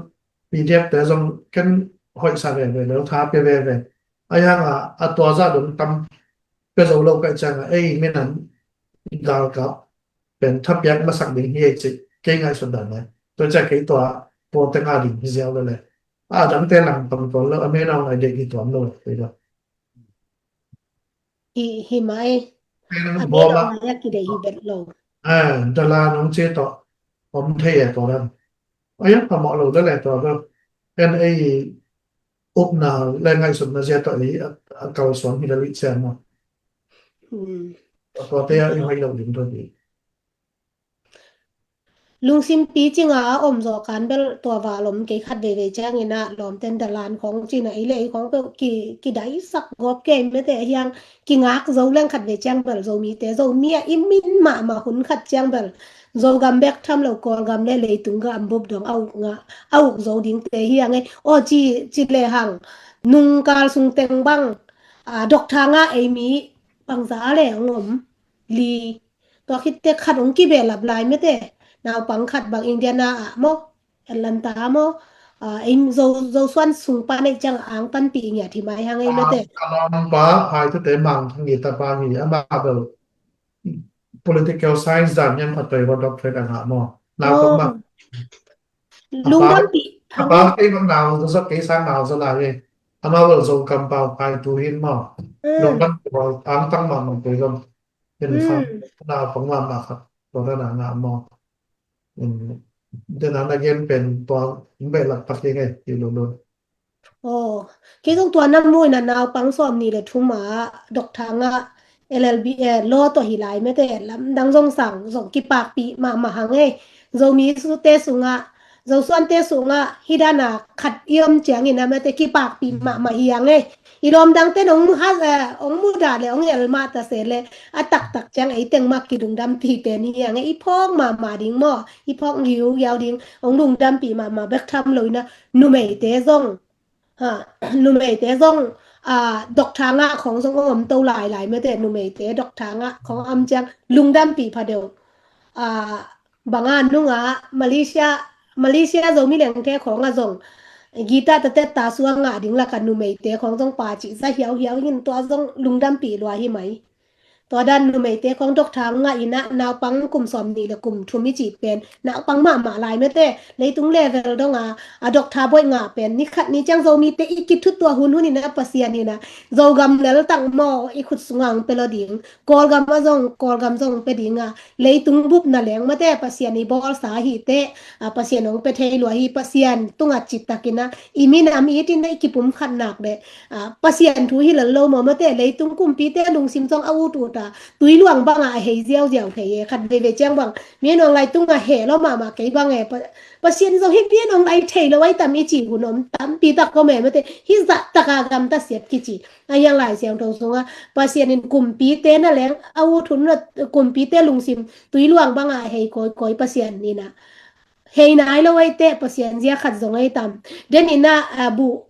P D F te zong ken hoihsa veve lo tha pia veve. Ai hanga a tua zah dong tam pia zo lo kai cianga ei minam galkap pen tha piak masak ding hi ei cih kei ngaihsut dan e. Tua cia kei tua tua tenga ding hi ziau lo le a dangte lang tam tuan lo a menau ngai dek hi tuan lo kei lo. Hi, hi mai. A bawm a kidei hi bet lo. Dala nong cia tawh om thei e tawh lam. A yang phamawh lo dale tawh lo. En ei upna le ngaihsutna zia tawh ei a kalsuan hi dali cian maw. Tawh te a i hoih lo ding tawh hi. Lungsim picing a om zawh kan bel tua val om kei, khat veivei ciangin ah lawmten dalan khawng cin ah ei le ei khawng peuh ki, kidaisak gawp kei mete, hiang kingak zo leng khat vei ciang bel Zomite, Zomi ah i min mahmah hun khat ciang bel Zogam bek tham lo Kawlgam le leitung gam bup dong a uk ngah, a uk zo dingte hiang ei. Aw ci, ci lehang nungkal sung teng bang, a, doctor ngah ei mi bangza le hong om li. Tua khit teh khat hong kibehlap lai mete. Naupang khat bang Indiana ah maw, Atlanta ah maw, a, ei Zo, Zosuan sung pan ei ciang ang panpih ngiat hi mai hang ei mete. A lawmpa Phai Thute Mang Thang i tapa hi, amah bel political science dan hiam khat pei va doctorate a ngah maw. Naupang mah. Lungdampih a pa kei bang nau zaw, kei sang nau zaw lai hi. Amah bel Zogam pau Phai Tu hi maw. Lungdampih ang tang mah mah pei zong. Ken kha naupang mahmah khat tua dan a ngah maw. Dena na gen pen tua in behlap tak hi ngei hi lulun. Aw, kei zong tua na mu in a naupang sawm nih le thum a doctor ngah, L L B, eh, law tawh hi lai mete, lamdang zong sang zong kipakpih mahmah hang ei. Zomi sute sungah, Zosuante sungah hih dan a khat i om ciangin a mete kipakpih mahmah hi hang ei. I lawm dangte nong mu ha, eh, ong mudah le ong el mah ta se le a taktak ciang ei teng mah kilungdampih pen hi hang ei. I phawk mahmah ding maw, i phawk ngiugiau ding, ong lungdampih mahmah bek tham lo in a numeite zong, ha, numeite zong, a, doctor ngah khawng zong om to lailai mete, numeite doctor ngah khawng om ciang lungdampih pha deuh. A, banga nungah Malaysia, Malaysia Zomi Lengthe khawngah zong guitar tatet ta sua ngah ding lakah numeite khawng zong pa cih za hiauhiau hin, tua zong lungdampih lua hi mai. Tua dan numeite khawng doctor ngah in a naupang kum sawm nih le kum thum i cih pen naupang mahmah lai mete, leitung level dong a, a doctor bawi ngah pen ni khat ni ciang Zomite i kithut tua hunhun in a Pasian in a Zogam lel tang maw i khut sungah ong pia lo ding. Kawlgam ah zong, Kawlgam zong pia ding a, leitung bup na leng mete Pasian i bawlsa hi teh, a, Pasian ong pia thei lua hi, Pasian tungah citakin a i minam i tin a i kipumkhat nak le, a, Pasian thu hi lel lo maw mete, leitung kumpite lungsim zong a ut ut a, tui luang bangah a hei ziauziau thei e, khat veivei ciang bang mi nong lai tungah heh lo mahmah kei bang e, Pa-, Pasian zong hih mi nong lai thei lo ai tam i ci hun om tampi tak om e mete, hih zah taka gamta siap kici. A hiang Lai Siangtho sungah Pasian in kumpite na leng a ut hun na, kumpite lungsim tui luang bangah a hei kawikawi Pasian in a hei nai lo ai teh Pasian zia khat zong ai tam. Den in a, a, buh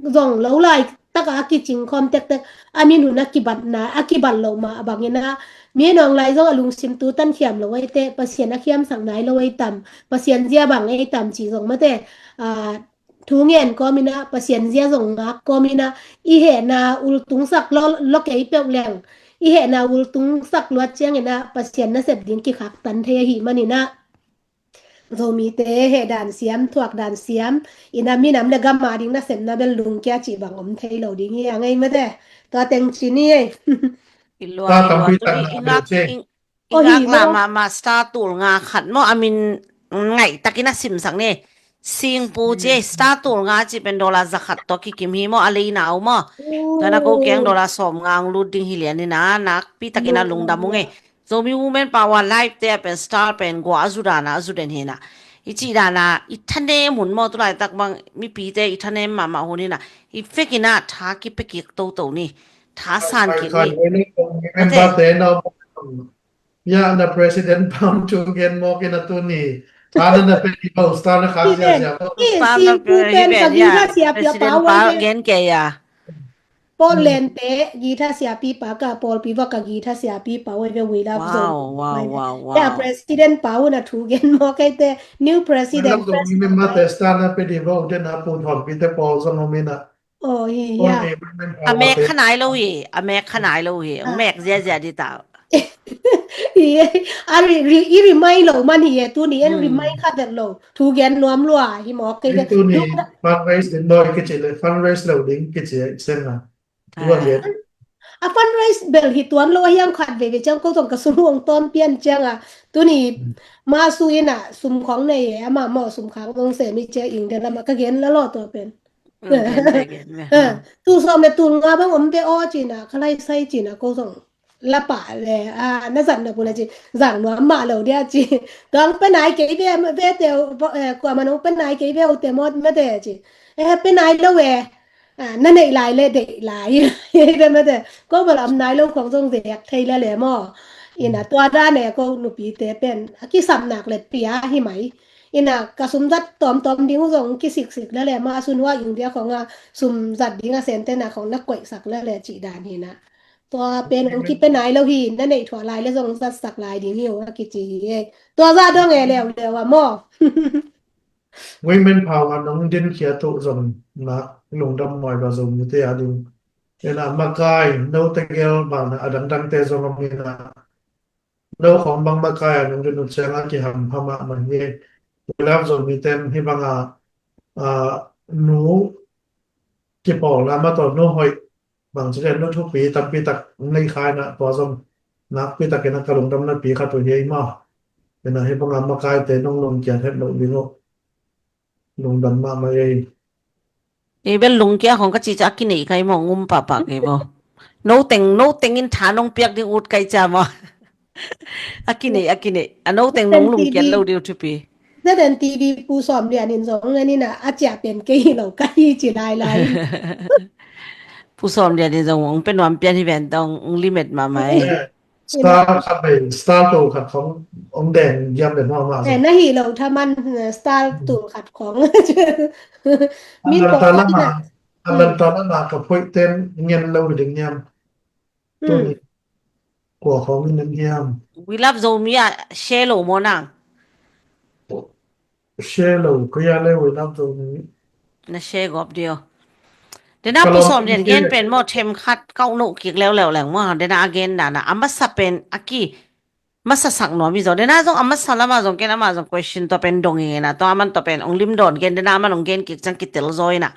zong lo lai taka a kicing khawm tektek, a min hun a kibatna, a kibat lo mah bangin a mi nong lai zong a lungsim tu tan khiam lo ai teh Pasian a khiamsak nai lo ai tam, Pasian zia bang ai tam ci zong mate, a, thu ngen kawmin a Pasian zia zong ngak kawmin a i hehna ultungsak lo, lo kei peuh leng, i hehna ultungsak luat ciangin a Pasian nasep ding kikhaktan thei ahih manin a Zomite heh dan siam, thuak dan siam in a minam le gam a ding nasepna bel lungkia cih bang om thei lo ding hi a ngei mate. Tua teng ci ni ei. I lua, i lua, tuni i ngak, i, i ngak la ma, ma star tul nga khat maw, a min ngaih takin a simsak ni. Singpu ci ei, star tul nga ci pen dollar za khat tawh kikim hi maw, a leina uh maw. Tua na ko keng dollar sawm nga ang lut ding hi lian in a, nakpi takin a lungdam ung ei. Zomi Women Power Live te a pen star pen gua a zu dana a zu den hi na. I cih dana i thanem hun maw, tulaitak bang mipite i thanem mahmah hun hi na. I fek in a tha kipia kik toto ni. Tha san kik ni. Member te no. Ya, na president pam thu gen mawk in a tuni. Tha na na pe ki bo star na khak sia sia. Star na pe hi ben ya. President pa gen ke ya. Portland te guitar siapipa ka, pawlpi vak ka guitar siapipa uh ei ve, We Love Zomi. Wow, wow, wow. Ya, president pa uh na thu gen mawk ei te, new president. We Love Zomi member te star na pe di bo, den a pu thawmpi te pawl zong om in a. Oh, hi, ya. A mek kha nai lo hi, a mek kha nai lo hi, a mek ziazia di ta. Hi, a ri, ri, i ri mai lo man hi e, tuni en ri mai kha vet lo. Thu gen nuam lua hi mawk kei ve. Tuni fundraise ding noi kici le, fundraise lo ding kici e, sen na. Tua gen. A fundraise bel hi tuan lo a hiang khat veve ciang ko tong ka sum hong tawm pian ciang a. Tuni ma su in a sum khong nei e, ama maw sum khang hong se mi ciang ing den lama ka gen la lo tua pen. Tul sawm le tul nga bang om te aw cina, ka lai sai cina ko zong. lapah le, a, na zat nop uh le ci, zang nuam mah lo dia ci. Tua hong pe nai kei ve, ve te, eh, kuamah hong pe nai kei ve uh te mawk mate ci. Eh, pe nai lo e. A, na neih lai le deih lai. Ve mate. Ko bel om nai lo khong zong zek thei le le maw. Ina tua dan e ko nupite pen. A kisapna le pia hi mai. Ina ka sum zat tawmtawm ding uh zong kisiksik le le maw. A sun hua India khong a sum zat ding a sentena khong na koihsak le le ci dan hi na. Tua pen ong kipe nai lo hi, na neih thuah lai le zong zatsak lai ding hi ong a kici hi e. Tua zah dong e leuleu a maw. Women power nong dinkhia uh zong na lungdam mawi lo Zomite a ding. Ena makai, note gel bang na a dangdangte zong om ina. No khong bang makai a nong din uh ciang a kihampha mahmah hi. We love Zomite hi banga, a, nu kipawlna mah tawh no hoih bang ci le no thupi tampi tak nei khaina tua zong nakpi takin a ka lungdamna pi khat uh hi ei maw. Ina hi banga makaite nong lungkiat het loh ding uh. Lungdam mahmah ei. Ei bel lungkia khong ka ci ca a kinei kai maw, ngum pahpah kei maw. No teng, no teng in tha nong piak ding ut kai ca maw. A kinei, a kinei. A no teng nong lungkiat lo ding uh thupi. Zaden T V Pu Sawm Lian in zong ngan ina a ciah pen kei hi lo ka hi ci lai lai. Pu Sawm Lian in zong ong pe nuam pian hi ven tong ong limet mahmah ei. Star khat bei, star tul khat khong ong deng giam le mahmah. Eh, na hi lo thaman, eh, star tul khat khong. Min a lanta lama, a lanta lama ka phoih ten ngen lo hi ding hiam. Tuni kua khong in ngen hiam. We love Zomi a share lo maw nang. Share lo, kaya le we love Zomi. Na share gop dio. Dena Pu Sawm Lian gen pen maw them khat kau no kik leuleu leng maw. Dena a gen dana a masa pen a ki masa sak nuam hi zaw. Dena zong a masa lama zong ken ama zong question to pen dong hi ngena to aman to pen ong lim dawn gen dena aman ong gen kik ciang kitel zaw ina.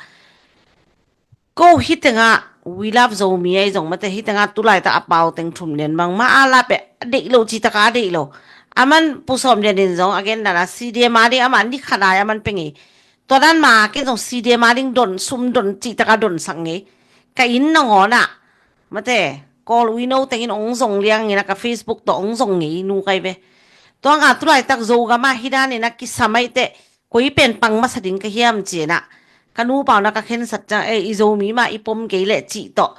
Ko hi tenga we love Zomi ei zong mate hi tenga tulai ta a pau teng thum nen bang ma a la pe a deih lo ci taka a deih lo. Aman Pu Sawm Lian in zong a gen dana C D M a ding ama ni khat ai aman pe ngei. Tua dan ma ken zong C D M a ding don sum don ci taka don sak ngei. Ka inn nangawn ah mate Kawl uino tengin ong zong liang ina ka Facebook to ong zong ngei nu kai ve. Tua nga tulai tak Zogam a hi dan ina kisa mai te koi pen pang masa ding ka hiam ci ina. Ka nu pau na ka khensat ciang e i Zomi ma i pom kei le ci to.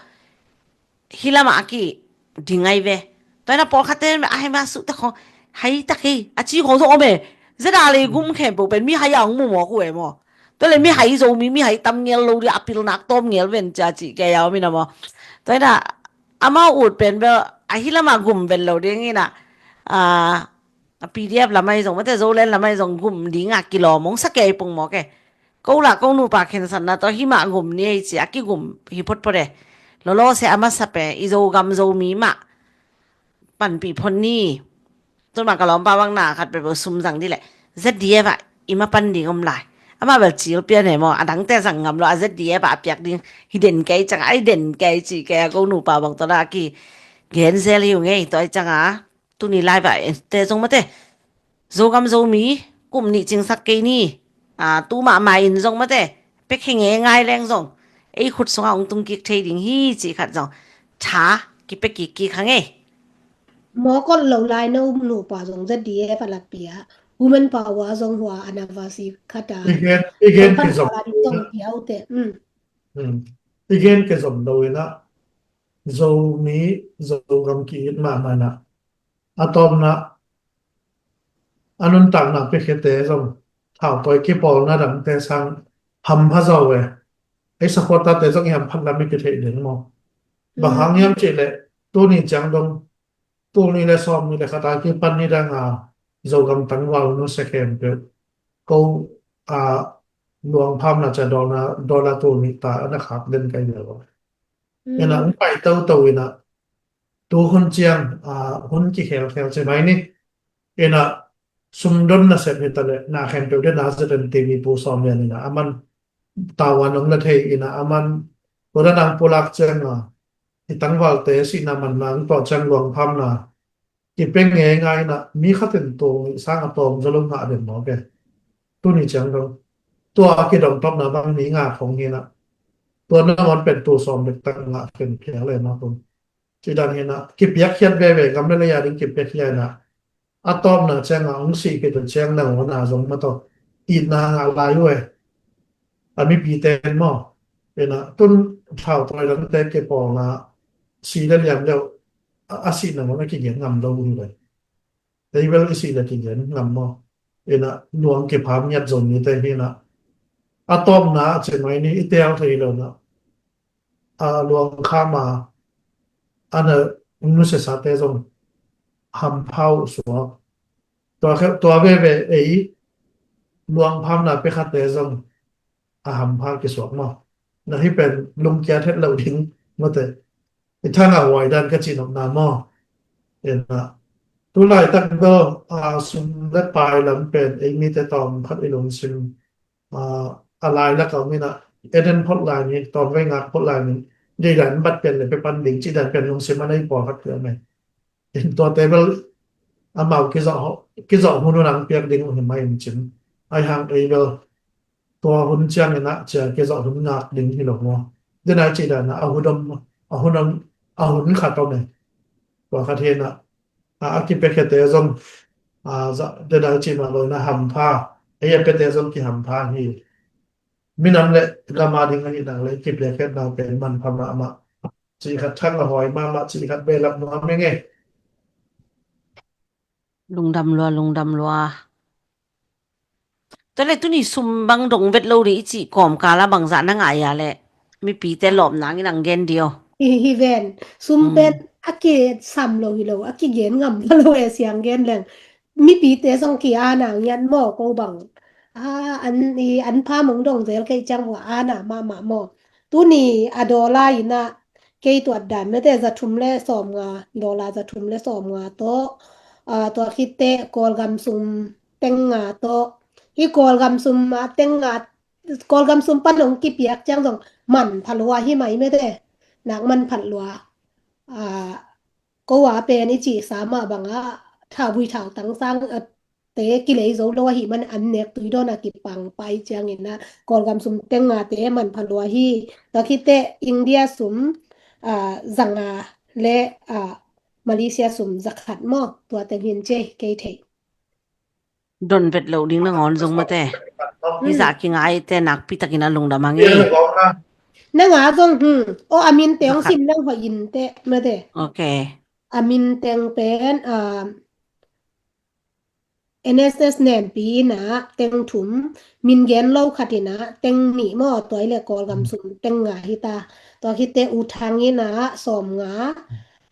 Hi lama a ki ding ai ve. Tua ina pawlkhat te a hei ma suh te khong hai tak hi a ci khong zong om e. Zeda le gum khempeuh pen mi hai a ong mu mawk uh e maw. Tua le mi hai Zomi mi hai tam ngel lo dia a pil nak tawm ngel ven cia ci kei a om ina maw. Tua ina amau ut pen bel a hi lama gum ven lo ding ina. A P D F lamai zong mate Zoland lamai zong gum dinga kilawm ong sa kei pung mawk e. Ko la ko nupa khensatna tawh hi mah gum ni ei ci a kigum hi photphot e. Lolo se a masa pe i Zogam Zomi mah panpih phot ni. Tun mah ka lawmpa bang na khat pe sum zang di le Z D F ah i ma pan ding om lai. Ama bel cil pian he maw a dangte zang ngam lo a Z D F ah a piak ding hi den kei cang a hi den kei ci kei a ko nupa bang tawh na a ki gen zel hi uh ngei tawh ai cang a. Tuni lai va te zong mate Zogam Zomi kum nih cingsak kei ni. A tu mahmah in zong mate pek hi ngei ngai leng zong ei khut sunga ong tung kik thei ding hi ci khat zong tha kipek kik kik hang ei. Mawk ot lo lai no nupa zong Z D F a la pia women power zong hua anavasi khat a. I gen i gen kizom zong pia ute. I gen kizom lo ina Zomi Zogam ki it mahmah ina a tawpna a nuntakna pekhiate zong thaupawi kipawlna dangte sang hampha zo e. Ei supporter te zong i hamphat lam i kitheih ding maw? Bang hang hiam cih leh tuni ciang dong tul nih le sawm nih le khat a kipan ni dang a Zogam tangval nusia khempeuh ko a luangphamna cia dawlna dawla tul nih ta a na khak den kai lio. Ina hong pai toto ina tu hun ciang a hun kikhelkhel ci mai ni. Ina sumdon nasep hi ta le na khempeuh de na zeten timi Pu Sawm Lian ina aman tawa nong la thei ina aman tua da nang pulak ciang a i tangvalte sihna manna ang tawh ciang luangphamna kipeng ngei ngai ina mi khatin tul nih sang a tawm zaw lo ngah den mawk e. Tuni ciang dong tua a kidong tawpna bang mi nga khong hi ina tua nangawn pen tul sawm dek tak ngah khen phial le na tung. Ci dan hi na, kipiakkhiat veve, gam le lei a ding kipiakkhiat hi na, a tawpna ciang a hong sih khit uh ciang nangawn a zong mah tawh itna ngah lai uh e. A mipite maw. Hi na, tun thau tawi dangte kipawlna si le liam deuh a, a sih nangawn a kigen ngam lo uh hi ve. Ei bel i sih le kigen ngam maw. Hi na, luang kipham ngiat zong nite hi na, a tawpna a ci mai ni, i tel thei lo na, a luang kham a, a na nusiasate zong hampha uh suak. Tua khe, tua veve ei luang phamna pia khate zong a hampha kisuak maw. Na hi pen lungkia het lo ding mate. I thang a huai dan ka ci nopna maw. Hi na, tu laitak bel, a, sum le pai lam pen ei mite tawm khat i lungsim, a, a lai lak a om hi na, Eden phot lai ni, tawm vei ngak phot lai ni, dei dan bat pen le pe pan ding ci dan pen lungsim a nei pawlkhat pia mai. Tuate bel amau kizawh, kizawh hun hun ang piak ding uh hi mai in cin. Ai hang ei bel tua hun ciangin ah cia kizawh hun ngak ding hi lo maw. Denai ci dan ah a hun om, a hun om, a hun khat om e. Tua khat hi na, a, a kipiakkhiate zong, a, za, denai ci mah lo na hampha, ei a piate zong kihampha hi. Minam le gam a ding ahih nak le kipiakkhiatna pen manpha mahmah. Cih khat, thang a huai mahmah, cih khat behlap nuam ing e. Lungdam lua, lungdam lua. Tua le tuni sum bang dong vet lo ding i cih kawmkal ah bangzah na ngah a le mipite lawp nangin ang gen dih aw. Hi, hi ven. Sum pen a kisam lo hi lo, a kigen ngam lo e, siang gen leng. Mipite zong ki-ana ngiat maw, ko bang. A, an, i, an pha mong dong zel kei ciang bua ana mahmah maw. Tuni a dollar in ah kei tuat dan mete za thum le sawm nga, dollar za thum le sawm nga tawh, a, tua khitte Kawlgam sum teng nga tawh. Hi Kawlgam sum a teng nga, Kawlgam sum pan hong kipiak ciang zong man phalua hi mai mete. Nak man phalua. A, ko a pen i cih sa mah bang a, thauvui thautang sang, a, te kilei zo lo ahih man an nek tui dawn a kipang pai ciangin ah Kawlgam sum teng nga te man phalua hi. Tua khitte India sum, a, za nga le, a, Malaysia sum za khat maw, tua teng hin ci kei thei. Don vet lo ding nangawn zong mate. Hi zah kingai te nakpi takin a lungdam ang e. Na nga zong, hmm. O, a min te hong sim nang hoih in te mate. Ok. A min teng pen, a, N S S Nempi in ah teng thum, min gen lo khat in ah teng nih maw, tua i le Kawlgam sum teng nga hi ta. Tua khitte U Thang in ah sawm nga,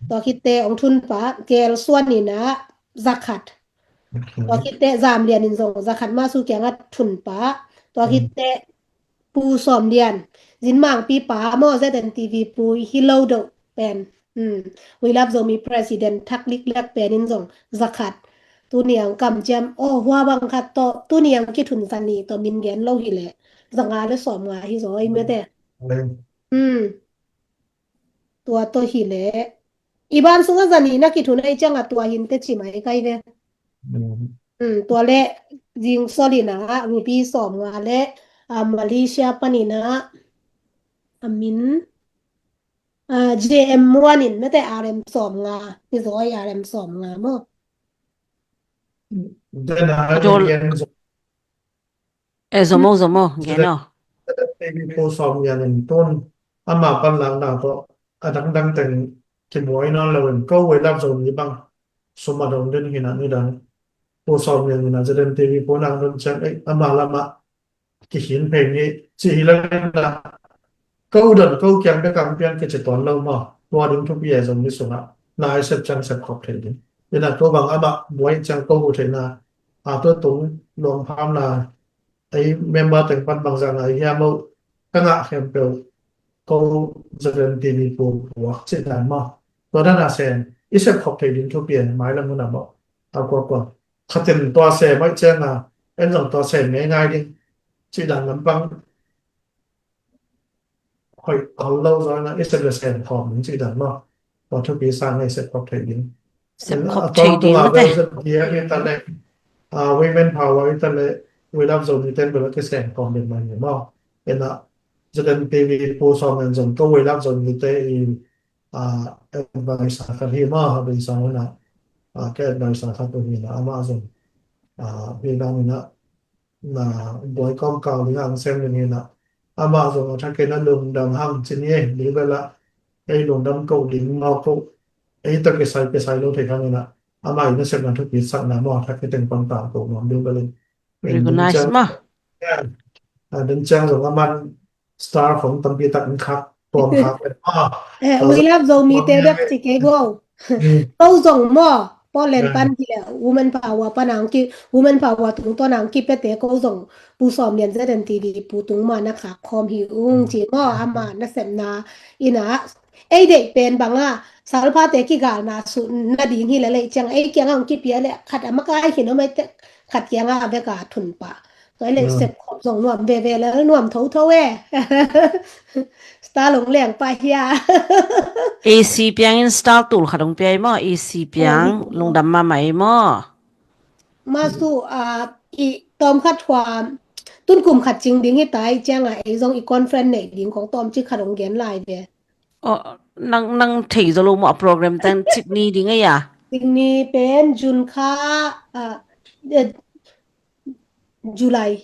tua khitte ong thun pa, Kel Suan in ah za khat. Tua khitte Zam Lian in zong za khat ma su kiang ah thun pa. Tua khitte Pu Sawm Lian, Zin Mangpi pa maw, Z N T V pu hi lo deuh pen. Hmm. We Love Zomi President Thak Lik Lek pen in zong za khat. Tuni ang kamciam, oh, hua bang khat tawh, tuni ang kithun za nih tawh min gen lo hi leh. Za nga le sawm nga hi zaw, i mete. Hmm. Tua tawh hi leh. I ban sungah za nih na kithun a i ciangah tua hin te ci mai kai ve. Hmm, tua le zing sol in ah, Ruby sawm nga le, ah, Malaysia pan in ah, a min, ah, J M Muan in mete R M sawm nga, hi zaw i R M sawm nga maw. Dena Adol. Gen zo. Eh, zomo, zomo, gen o. Baby Pu Sawm Lian in tun, ama panlakna tawh, a dangdang teng kibuai nawn lo in, ko We Love Zomi bang, sum a dong den hi na ni dang. Pu Sawm Lian in a Z N T V pu nang dong ciang, eh, ama lamah, kihin phei ni, ci hi lo in a, ko don, ko kiang bek ang pian kici tuan lo maw, tua ding thupi e zong ni sungah, na i sep ciang sep khop thei ding. Ina ko bang amah buai ciang ko hu theihna, a tua tung luang phamna, ei member teng pan bangzah na i hiam lo, ka ngah khempeuh, ko Z N T V pu puak cih dan maw. Tua dan a sem, i sep khop thei ding thupi e, mailam hun a maw. A kuakua. Khatin tua sem, ai ciang a, en zong tua sem ngei ngai ding. Cih dan lampang, hoih khol lo zaw na, i sep le sem khawm ding cih dan maw. Tua thupi sang a i sep khop thei ding. Sep khop thei ding mate. Tua tunga bel sep diak hi ta le, a, women power hi ta le, We Love Zomi ten bel a kisem khawm ding mah hi maw. Ena, Z N T V pu sawm en zong ko We Love Zomi te i ah, advisor khat hi maw, a beisa hun ah, ah, ka advisor khat uh hi na, amah zong, ah, hi dang hi na, na buai kawm kau ding ang sem ding hi na, amah zong a thak kei na lungdam hang ci ni e, li bel ah, ei lungdam ko ding maw ko, ei ta kisai kisai lo thei khan hi na, amah i nasepna thupi sakna maw, a thak kei teng pan tang ko nuam ding bel in. Recognize maw. Ah, den ciang zong aman star khong tampi tak in khak, tuam khak. Ah, eh, ah, we love Zomite bek ci kei go. Hmm. Ko zong maw, Portland pan hi le, Women Power pan ang ki, Women Power tungtawn ang ki pete ko zong, Pu Sawm Lian Z N T V, Pu Tung ma na khak khawm hi ung ci maw, ama nasepna in ah, ei deih pen bang ah, salphate kigalna sut nading hi le lei ciang, ei kiang ang kipia le, khat a makai hi no mai te, khat kiang a vek a thun pah. Tua i le sep khop zong nuam veve le nuam thotho e. Star long leng pah hia. A C piang in star tul khat hong pia i maw, A C piang, lungdam mahmah i maw. Masu, ah, i tawm khat hua, tun kum khat cing ding hi ta i ciang a, ei zong i conference nei ding kong tawm cik khat hong gen lai ve. Oh, nang, nang thei zo lo maw a program tan cik ni ding a ya? Cik ni pen June kha, ah, eh, July.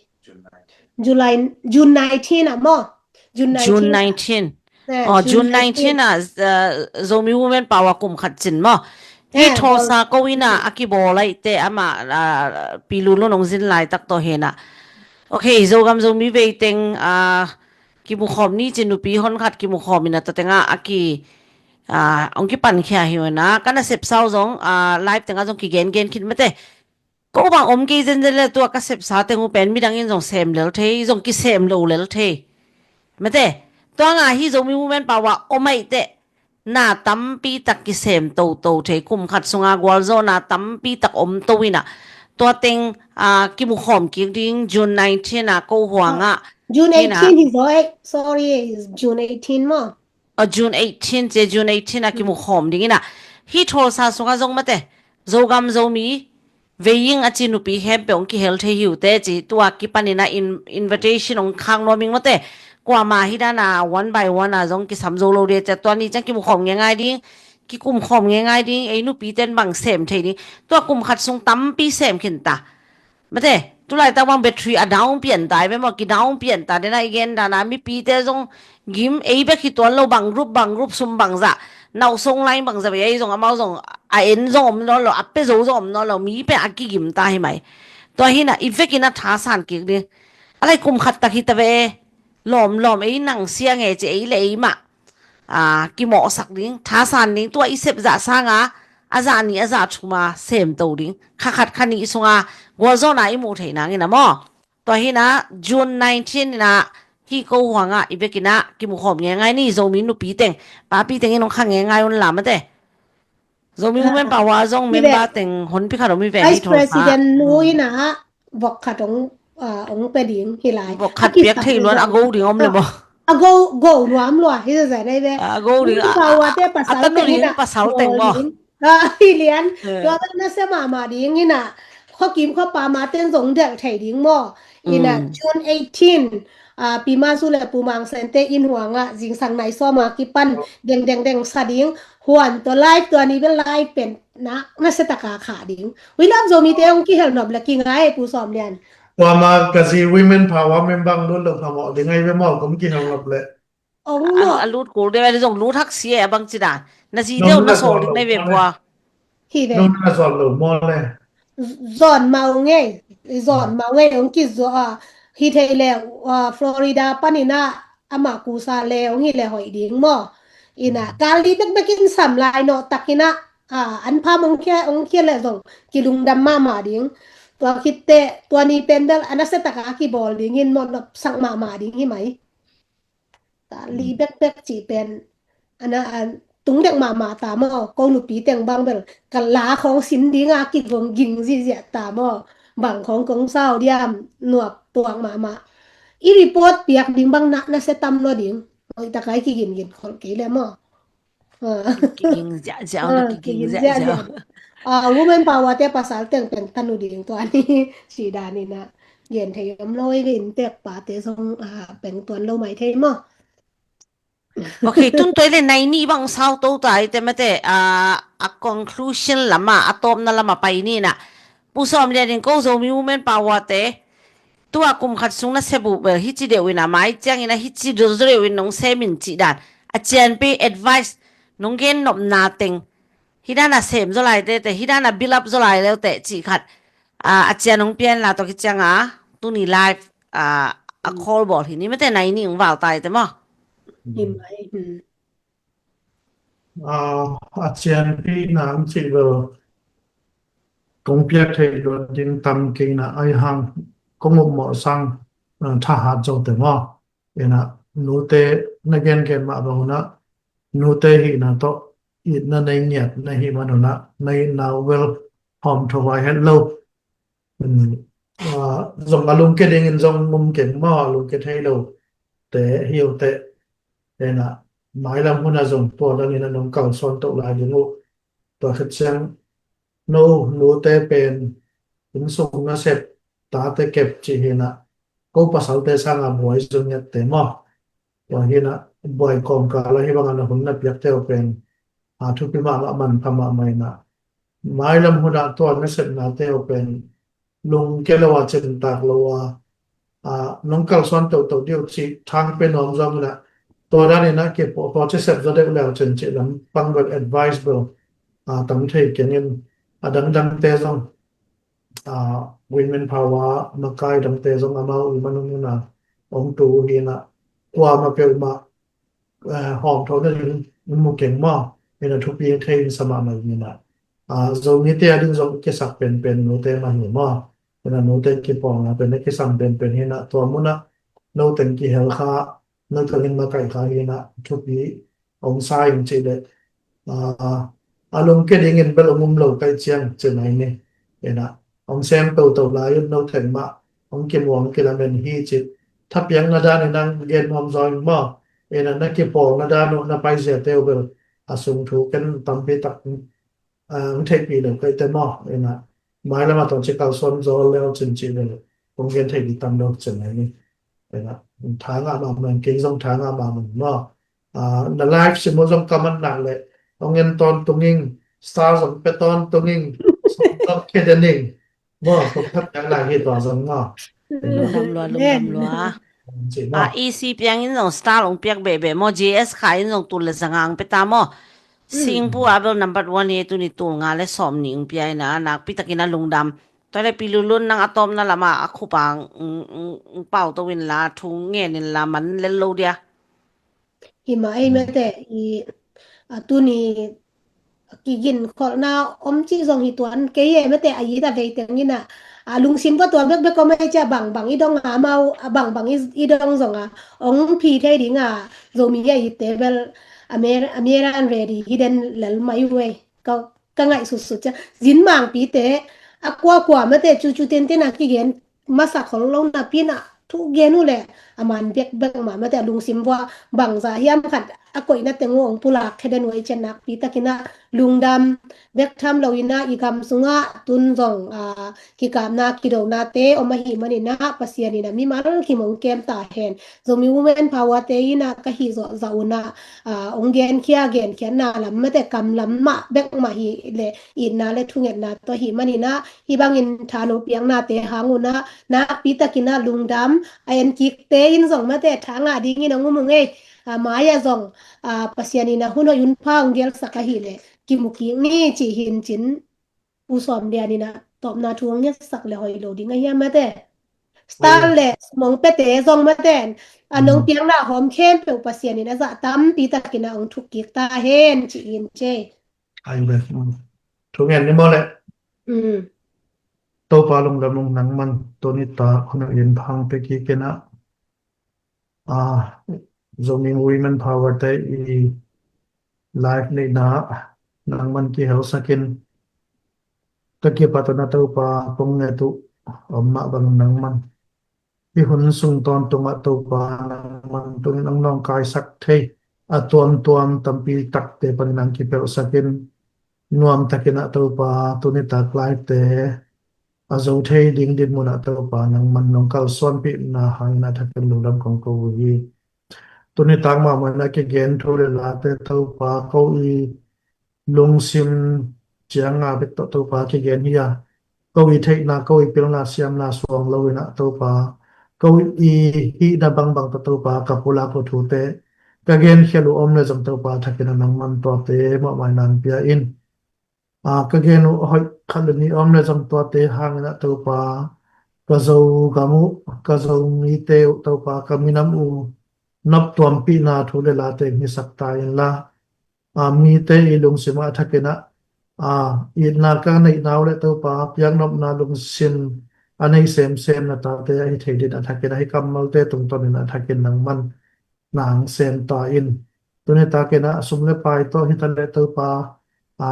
July, June nineteen ah maw? June nineteen. June nineteen. Eh, oh, June nineteen ah, uh, Zomi Women Power kum khat cin maw? Hi Tulsa ko ina a kibawl ai te ama, uh, Pi Lun Lun hong zin lai tak tawh hi na. Okay, Zogam Zomi vei teng, uh, kimukhawm ni ci nupi hon khat kimukhawm ina ta tenga a ki, ah, hong kipankhia hi uh na, ka nasep sau zong, ah, live tenga zong kigen gen khin mate. Ko bang om kei zenzen le tua ka sepsa teng uh pen midang in zong sem lel thei, zong kisem lo lel thei. Mate, tua nga hi Zomi Women Power om ai te, na tampi tak kisem toto thei, kum khat sunga gualzawhna tampi tak om to ina. Tua teng, ah, kimukhawm kik ding June nineteen a ko huang ah. June eighteen hi zaw e. Sorry, June eighteen maw? A June eighteen, cia June eighteen a kimukhawm ding ina. Hi Tulsa sunga zong mate, Zogam Zomi vei ing a ci nupi khempeuh hong kihel thei hi uh te ci tua kipan ina in-, invitation hong khak nuam ing mate. Kuama hi dana one by one a zong kisam zo lo dia cia tua ni ciang kimukhawm ngengai ding, kikumkhawm ngengai ding, ei nupi ten bang sem thei ding. Tua kum khat sung tampi sem khin ta. Mate, tulaitak bang battery a down pian ta, i ve maw, ki down pian ta, dena i gen dana, mipite zong gim, ei bek hi tuan lo bang group, bang group sum bang zah, nau song lai bang zah, ei zong amau zong, a en zong om nawn lo, a pe zo zong om nawn lo, mi pen a kigim ta hi mai. Tua hi na, i vekin a thasan kik ding. A lai kum khat tak hi ta ve, lawm lawm, ei nang sia nge ci ei le ei mah. Aa, kimawhsak ding, thasan ding, tua i sep zah sanga, a zah nih, a zah thuma, semto ding. Kha khat kha nih sunga, gualzawhna i muh theih nangin a maw. Tua hi na, June nineteen ina, hi ko huanga, i bekin a, kimukhawm ngengai ni, Zomi nupi teng, papi teng in hong kha ngengai un la mate. Zomi Women Power zong member teng honpi khat om hi ve, Vice President nu ina vok khat ong, ah, ong pe ding hi lai. Vok khat piak thei luan a go ding om le maw? A go, go nuam lua hi zazai dai ve. A go ding. Women Power te pasal teng ina pasal teng maw? Ah, hi lian. Tua kan na se mama ding ina. Kho kim kho pa ma ten zong del thei ding maw? Ina June eighteen, ah, Pi Ma Su le Pu Mang Sen te in huanga zingsang nai sawma kipan deng deng deng sa ding. Huan tua live tua ni bel live pen na, na se taka kha ding. We love Zomi te ong kihel nop le kingai Pu Sawm Lian. Tua ma ka zi Women Power member lut lo phamawh ding ai ve maw, kum kihel nop le. Ong lo. A lut kul de, a zong lut hak si e, a bang ci dan. Na zi deuh na sawl ding nai ve pua. Hi ve. Nong na zon lo maw le. Zon mau ngei, zon mau ngei, ong ki zo a. Hi thei le, ah, Florida panina, ama kusa le, ong hi le hoih ding maw. Ina, kal li bekbek in sam lai no, takina, ah, an pham ong kia, ong kia le zong, kilungdam mama ding. Tua kitte, tua ni pen bel, ana se taka kibawl ding in maw, nop sak mama ding hi mai. Ka li bekbek ci pen, ana, a, tung dek mahmah ta maw, ko nupi teng bang bel, ka la khong sin dinga kigong ging zizia ta maw, bang khong kong sau diam, nuak tuak mahmah. I report piak ding bang na, na se tam lo ding, oi takai kigin gin khol kei le maw. Ah. Kiging ziahziah, ah, kiging ziahziah. Ah, Women Power te pasal teng pen tanu ding tua ni si dan ina. Gen thei om lo i ve in tek pa te zong, ah, peng tuan lo mai thei maw. Ok, tun tua i le nai ni bang sau to ta i te mate, a, a conclusion lama, a tawpna lama pai ni na. Pu Sawm Lian in ko Zomi Women Power te, tua kum khat sung na sep uh bel, hici deuh in a mai ciang in a hici deuh deuh in nong sem in cih dan. A cianpi advice, nong gen nopna teng. Hi dan a sem zaw lai te te, hi dan a build up zaw lai leu te cih khat. A, a cian nong pian la to ki ciang a, tuni live, a, a call bawl hi ni mate nai ni ong val tai te maw. Hi mai, hmm. A, a cianpi na ang cih bel kong piak thei luat ding tam kei na ai hang kong up mawh sang, a, thahat zo te maw. Ina, nute na gen gen mah bang una, nute hihna tawh itna nei ngiat na hih man una, na itna uh bel hawm tho vai het lo. Hmm. A, zong a lungke dingin zong um keng maw, a lungke thei lo te hi uh te. Ina, mailam huna zong tua dangin a nong kalsuan toh lai ding uh. Tua khat ciang no nute pen innsung nasep tate kep cih hi na, ko pasalte sanga buai zong ngiat te maw. Tua hi na, buai kawmkal a hi bang a na hun na piak te uh pen, a, thupi mahmah, manpha mahmah hi na. Mailam hun a tua nasepna te uh pen lungke lo a, cin tak lo a, a, nong kalsuan tohtoh diu cih thang pe nuam zong in a, tua dan in a kipawh, pawh ci sep zaw deuh leu cin cih lam pang bel advice bel, a, tam thei keng in, a, dangdang te zong, a, Women Power makai dang te zong amau i manung in a, ong tu hi na, kuamah peuhmah, eh, hawm tho na ding mu keng maw, ina thupi thei in sa mahmah hi na. A, Zomi te a ding zong kisak penpen nute mah hi maw. Ina nute kipawlna pen a kisam penpen hi na, tua mun a no teng kihel kha, no teng in makai kha hi na, thupi ong sa in cih le, a, a lungke dingin bel ong um lo kai ciang cih nai ni. Ina ong sem toto lai un no teng mah ong kimuang kilamen hi cih thapiakna dan in ang gen nuam zaw in maw. Ina na kipawlna dan uh na paizia te uh bel a sung thu ken tampi tak, a, ong theihpih lo kai te maw. Ina mailam a tawh ci kalsuan zaw leu cin cih le ong gen thei ding tam lo cin nai ni. Ina tha ngah mahmah, kei zong tha ngah mahmah maw. A, na live sim uh zong ka man nak le ong en tawntung ing, star zong pe tawntung ing, zong khe den ing. Maw, kong khat nak lai hi tua zong maw. Lungdam lua, lungdam lua. Cih maw. A, E C piang in zong star ong piak behbeh maw, J S Khai in zong tul le zanga ong pe ta maw. Singpu a bel number one hi tuni tul nga le sawm nih ong pia ina, nakpi takin a lungdam. Tua le Pi Lulun nang a tawpna lama a khup a ong, ong, ong pau to in la, thu ngen in la, man lel lo dia. Hi mah ei mate, i, a, tuni kigin kholhna om cih zong hi tuan kei e mate, a it a vei teng in a, a, lungsim va tuan bekbek om ei cia bangbang i dong a mau, a, bangbang i, i dong zong a ong phi thei ding a, Zomi a itte bel a mer, a mer an ready hi den lel mai uh ei. Ka, ka ngaihsutsut cia zin mangpite a kuakua mate cucu tenten a kigen masa khol lo napi in a thu gen uh le a man bekbek mah mate a lungsim vua bangzah hiam khat a koihna teng uh ong pulak khe den uh ei cia nakpi takin a lungdam bek tham lo in a i gam sungah tun zong, a, kikapna kidonate om ahih manin a Pasian in a mimal kim ong kem ta hen. Zomi Women Power te in a ka hih zawh zah un a, a, ong genkhia, genkhiatna lam mate kam lam mah bek mah hi le itna le thungetna tawh ahih manin a hih bangin thano piaknate hang un a nakpi takin a lungdam. A en kikte in zong mate tha ngah dingin ong um ung ei. A, mai ah zong, a, Pasian in a hun hoih hun pha ong gelsak ahih le kimu kik ni cih hi in cin. Pu Sawm Lian in a tawpna thu ong ngetsak le hoih lo ding a hiam mate. Star le sum ong pete zong mate a nong piakna hawm khempeuh Pasian in a zah tampi takin a ong thuk kik ta hen ci in cei. Ai ve. Thu ngen ni maw le. Topa lungdam ung, nangman tuni ta hun a yin phang pe kik in a. A, Zomi Women Power te i live neihna nangman kihelsak in ka kipat un a Topa kong nget uh om mah bang nangman hih hun sung tawntung ah Topa nangman tungin ong nawngkaisak thei a tuamtuam tampi takte panin ang kipelhsak in nuam takin a Topa tuni tak live te a zo thei ding dinmun ah Topa nangman nong kalsuanpihna hangin a thakin lungdam kong ko uh hi. Tuni tak mahmah in a kigen thu le late Topa, ko i lungsim ciang a bek tawh Topa kigen hi a, ko i theihna, ko i pilna, siamna suang lo in a Topa, ko i hihna bangbang tawh Topa ka pulak uh thute ka genkhial uh om le zong Topa, a thakin a nangman tuate mahmah in nang pia in. A, ka gen uh a hoih khat le nih om le zong tuate hangin a Topa, ka Zogam uh, ka Zomite uh Topa, ka minam uh noptuampihna thu le late hisak ta inla, a, mite i lungsim ah a thakin a, a, itna ka neihna uh le Topa, piaknopna lungsim a nei semsem na tate ahi thei din a thakin a, hih kammalte tungtawnin a thakin nangman nang sem ta in. Tuni takin a sum le pai tawh hi ta le Topa, a,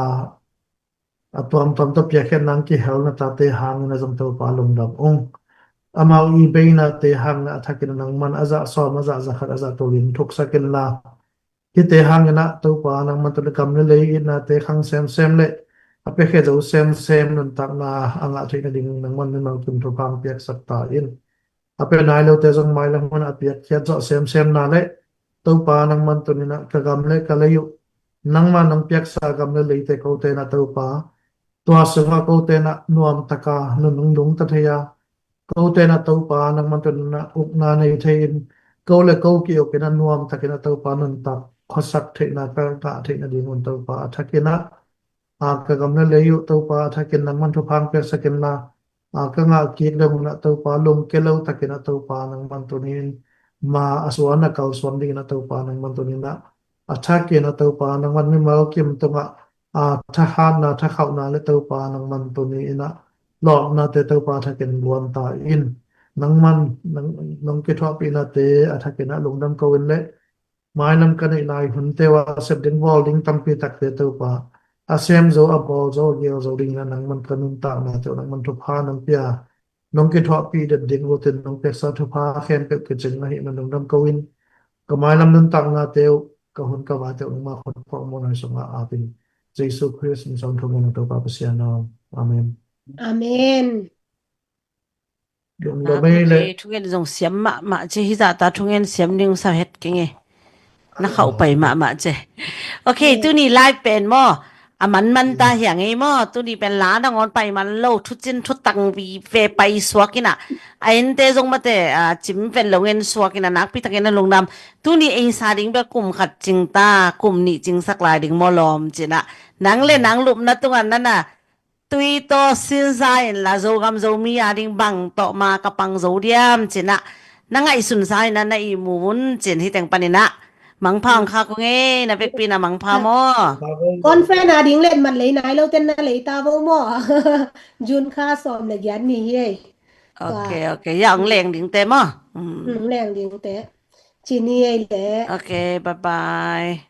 a tuamtuam tawh piakkhiat nang kihel na tate hangin a zong Topa lungdam ung. Amau i beinate hangin a thakin a nangman a zah sawm, a zah zakhat, a zah tulin thuksak inla, hihte hangin a Topa nangman tuni gam le lei itnate khang semsem le a piakhia zo semsem nuntakna a ngah theih nading nangman mimal kim thupha piaksak ta in. A pia nai lote zong mailam hun a piakkhiat zawh semsem na le Topa nangman tunin a ka gam le ka lei uh nangman nong piaksa gam le leite kote na Topa, tua sungah kote na nuamtaka nunung lungta thei a, kote na Topa nangman tunin a ukna nei thei in, ko le ko ki-uk in a nuamtakin a Topa nuntak khuasak theihna ka ngah theih nadingun Topa a thakin a, a, ka gam le lei uh Topa a thakin nangman thupha piaksak inla, a, ka ngah kik le mun a Topa lungke lo takin a Topa nangman tunin ma a suan a kalsuan dingin a Topa nangman tunin a, a thakin a Topa nangman mimal kim tungah, a, thahatna, thakhauhna le Topa nangman tunin a lawpnate Topa a thakin guan ta in. Nangman nang, nong kithuahpihnate a thakin a lungdam ko in le mailam ka neih lai hunte uh a sep ding bawl ding tampi takte Topa, a sem zo, a bawl zo, a gel zo dingin a nangman ka nuntaknate uh nangman thupha nang pia, nong kithuahpih det ding uh tin nong piaksa thupha khempeuh kicing ahih man lungdam ko in, ka mailam nuntaknate uh, ka hun ka vaite uh nangmah khut phuak muanhuai sungah apin Jesu Khrist min suang thungen a Topa Pasian aw. Amen. Amen. Lungdam ei le. Thungen zong siam mahmah ci, hizahta thungen siam ding sa het keng e. Na khauh pai mahmah ci. Ok, tuni lai pen maw, a manman ta hiang ei maw, tuni pen la nangawn pai man lo, thucin thutang vive pai suak in a, a ente zong mate, a, cim ven lo ngen suak in a, nakpi takin a lungdam. Tuni ei sa ding bel kum khat cing ta, kum nih cingsak lai ding maw lawm cin a, nang le nang lupna tungah nana tui tawh silsa inla Zogam Zomi a ding bang tawh ma ka pang zo diam cin a, na ngaihsun sa in a na ihmu un cin, hih teng panin a mangpha ong kha kong ei, na vekpi in a mangpha maw. Conference a ding letmat lei nai lo ten na lei ta vo maw. June kha sawm le giat ni hi ei. Ok, ok, ya ong leng dingte maw. Ong leng dingte ci ni ei le. Ok, bye bye.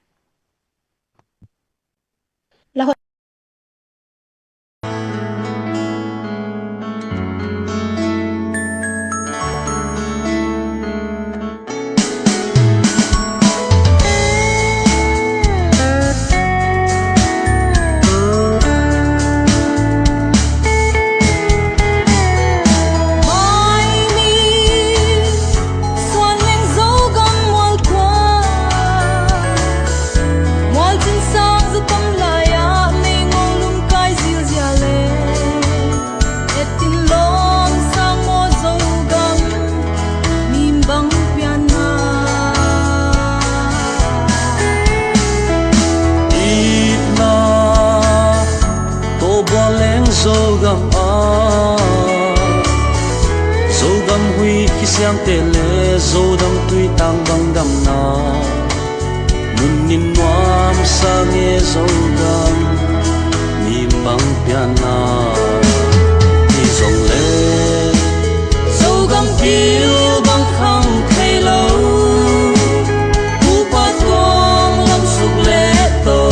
Suan leng Zogam mualkua, mualcin sang zatam lai-ah nei ngol lungkai zilzial le. Etin lawm sang maw Zogam mi bang pianna. Itna Tawbua leng Zogam ah, Zogam hui kisiamte le Zodam tuitang bang damna. Nunnin nuamsa nge Zogam mi bang pianna. Hi zong le Zogam pil bang khang thei lo. Upa tuang lam suk le to.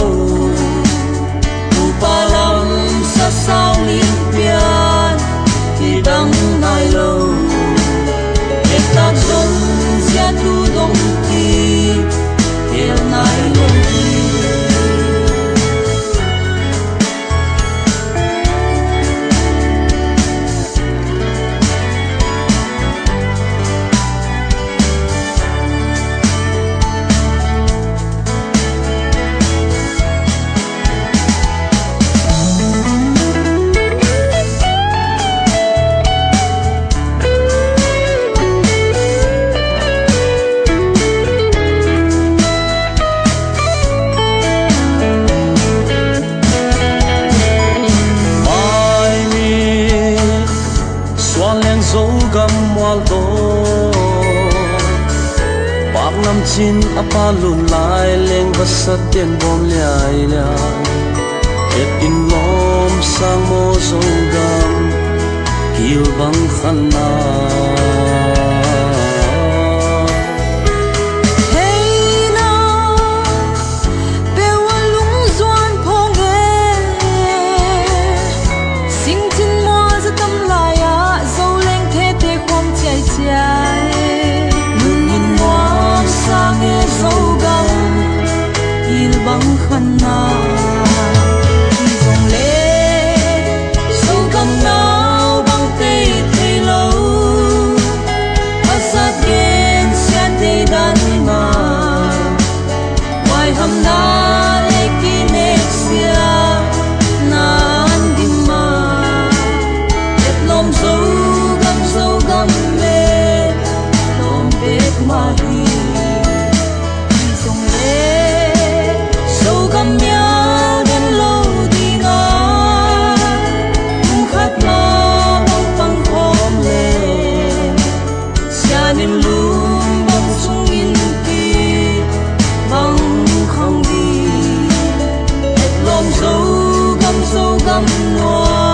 Upa lam sasau lim pian hi dang nai lo. Ektak zong zia tu dong ki kel nai lo. Lamcin a pa lun lai leng vasat ten bawm liailiai. Et in lawm sang maw Zogam, kil bang khanna. Hei na, peuh a lungzuan phawng e. Singcin mual za tam lai-ah Zoleng thete khuam ciaiciai. Nunnin nuam sang e Zogam, kil bang khanna. Hi zong le Zogam nau bang tei thei lo. A zat gen siate dan mah, huaihamna le kineksia nan dim mah. Et lawm Zogam, Zogam le lawm pek mah hi. Hi zong le Zogam mial den lo ding a, kum khat mah bang pang khawm le, sianin lum bang sungin kip bang khang ding. Et lawm Zogam, Zogam nuam.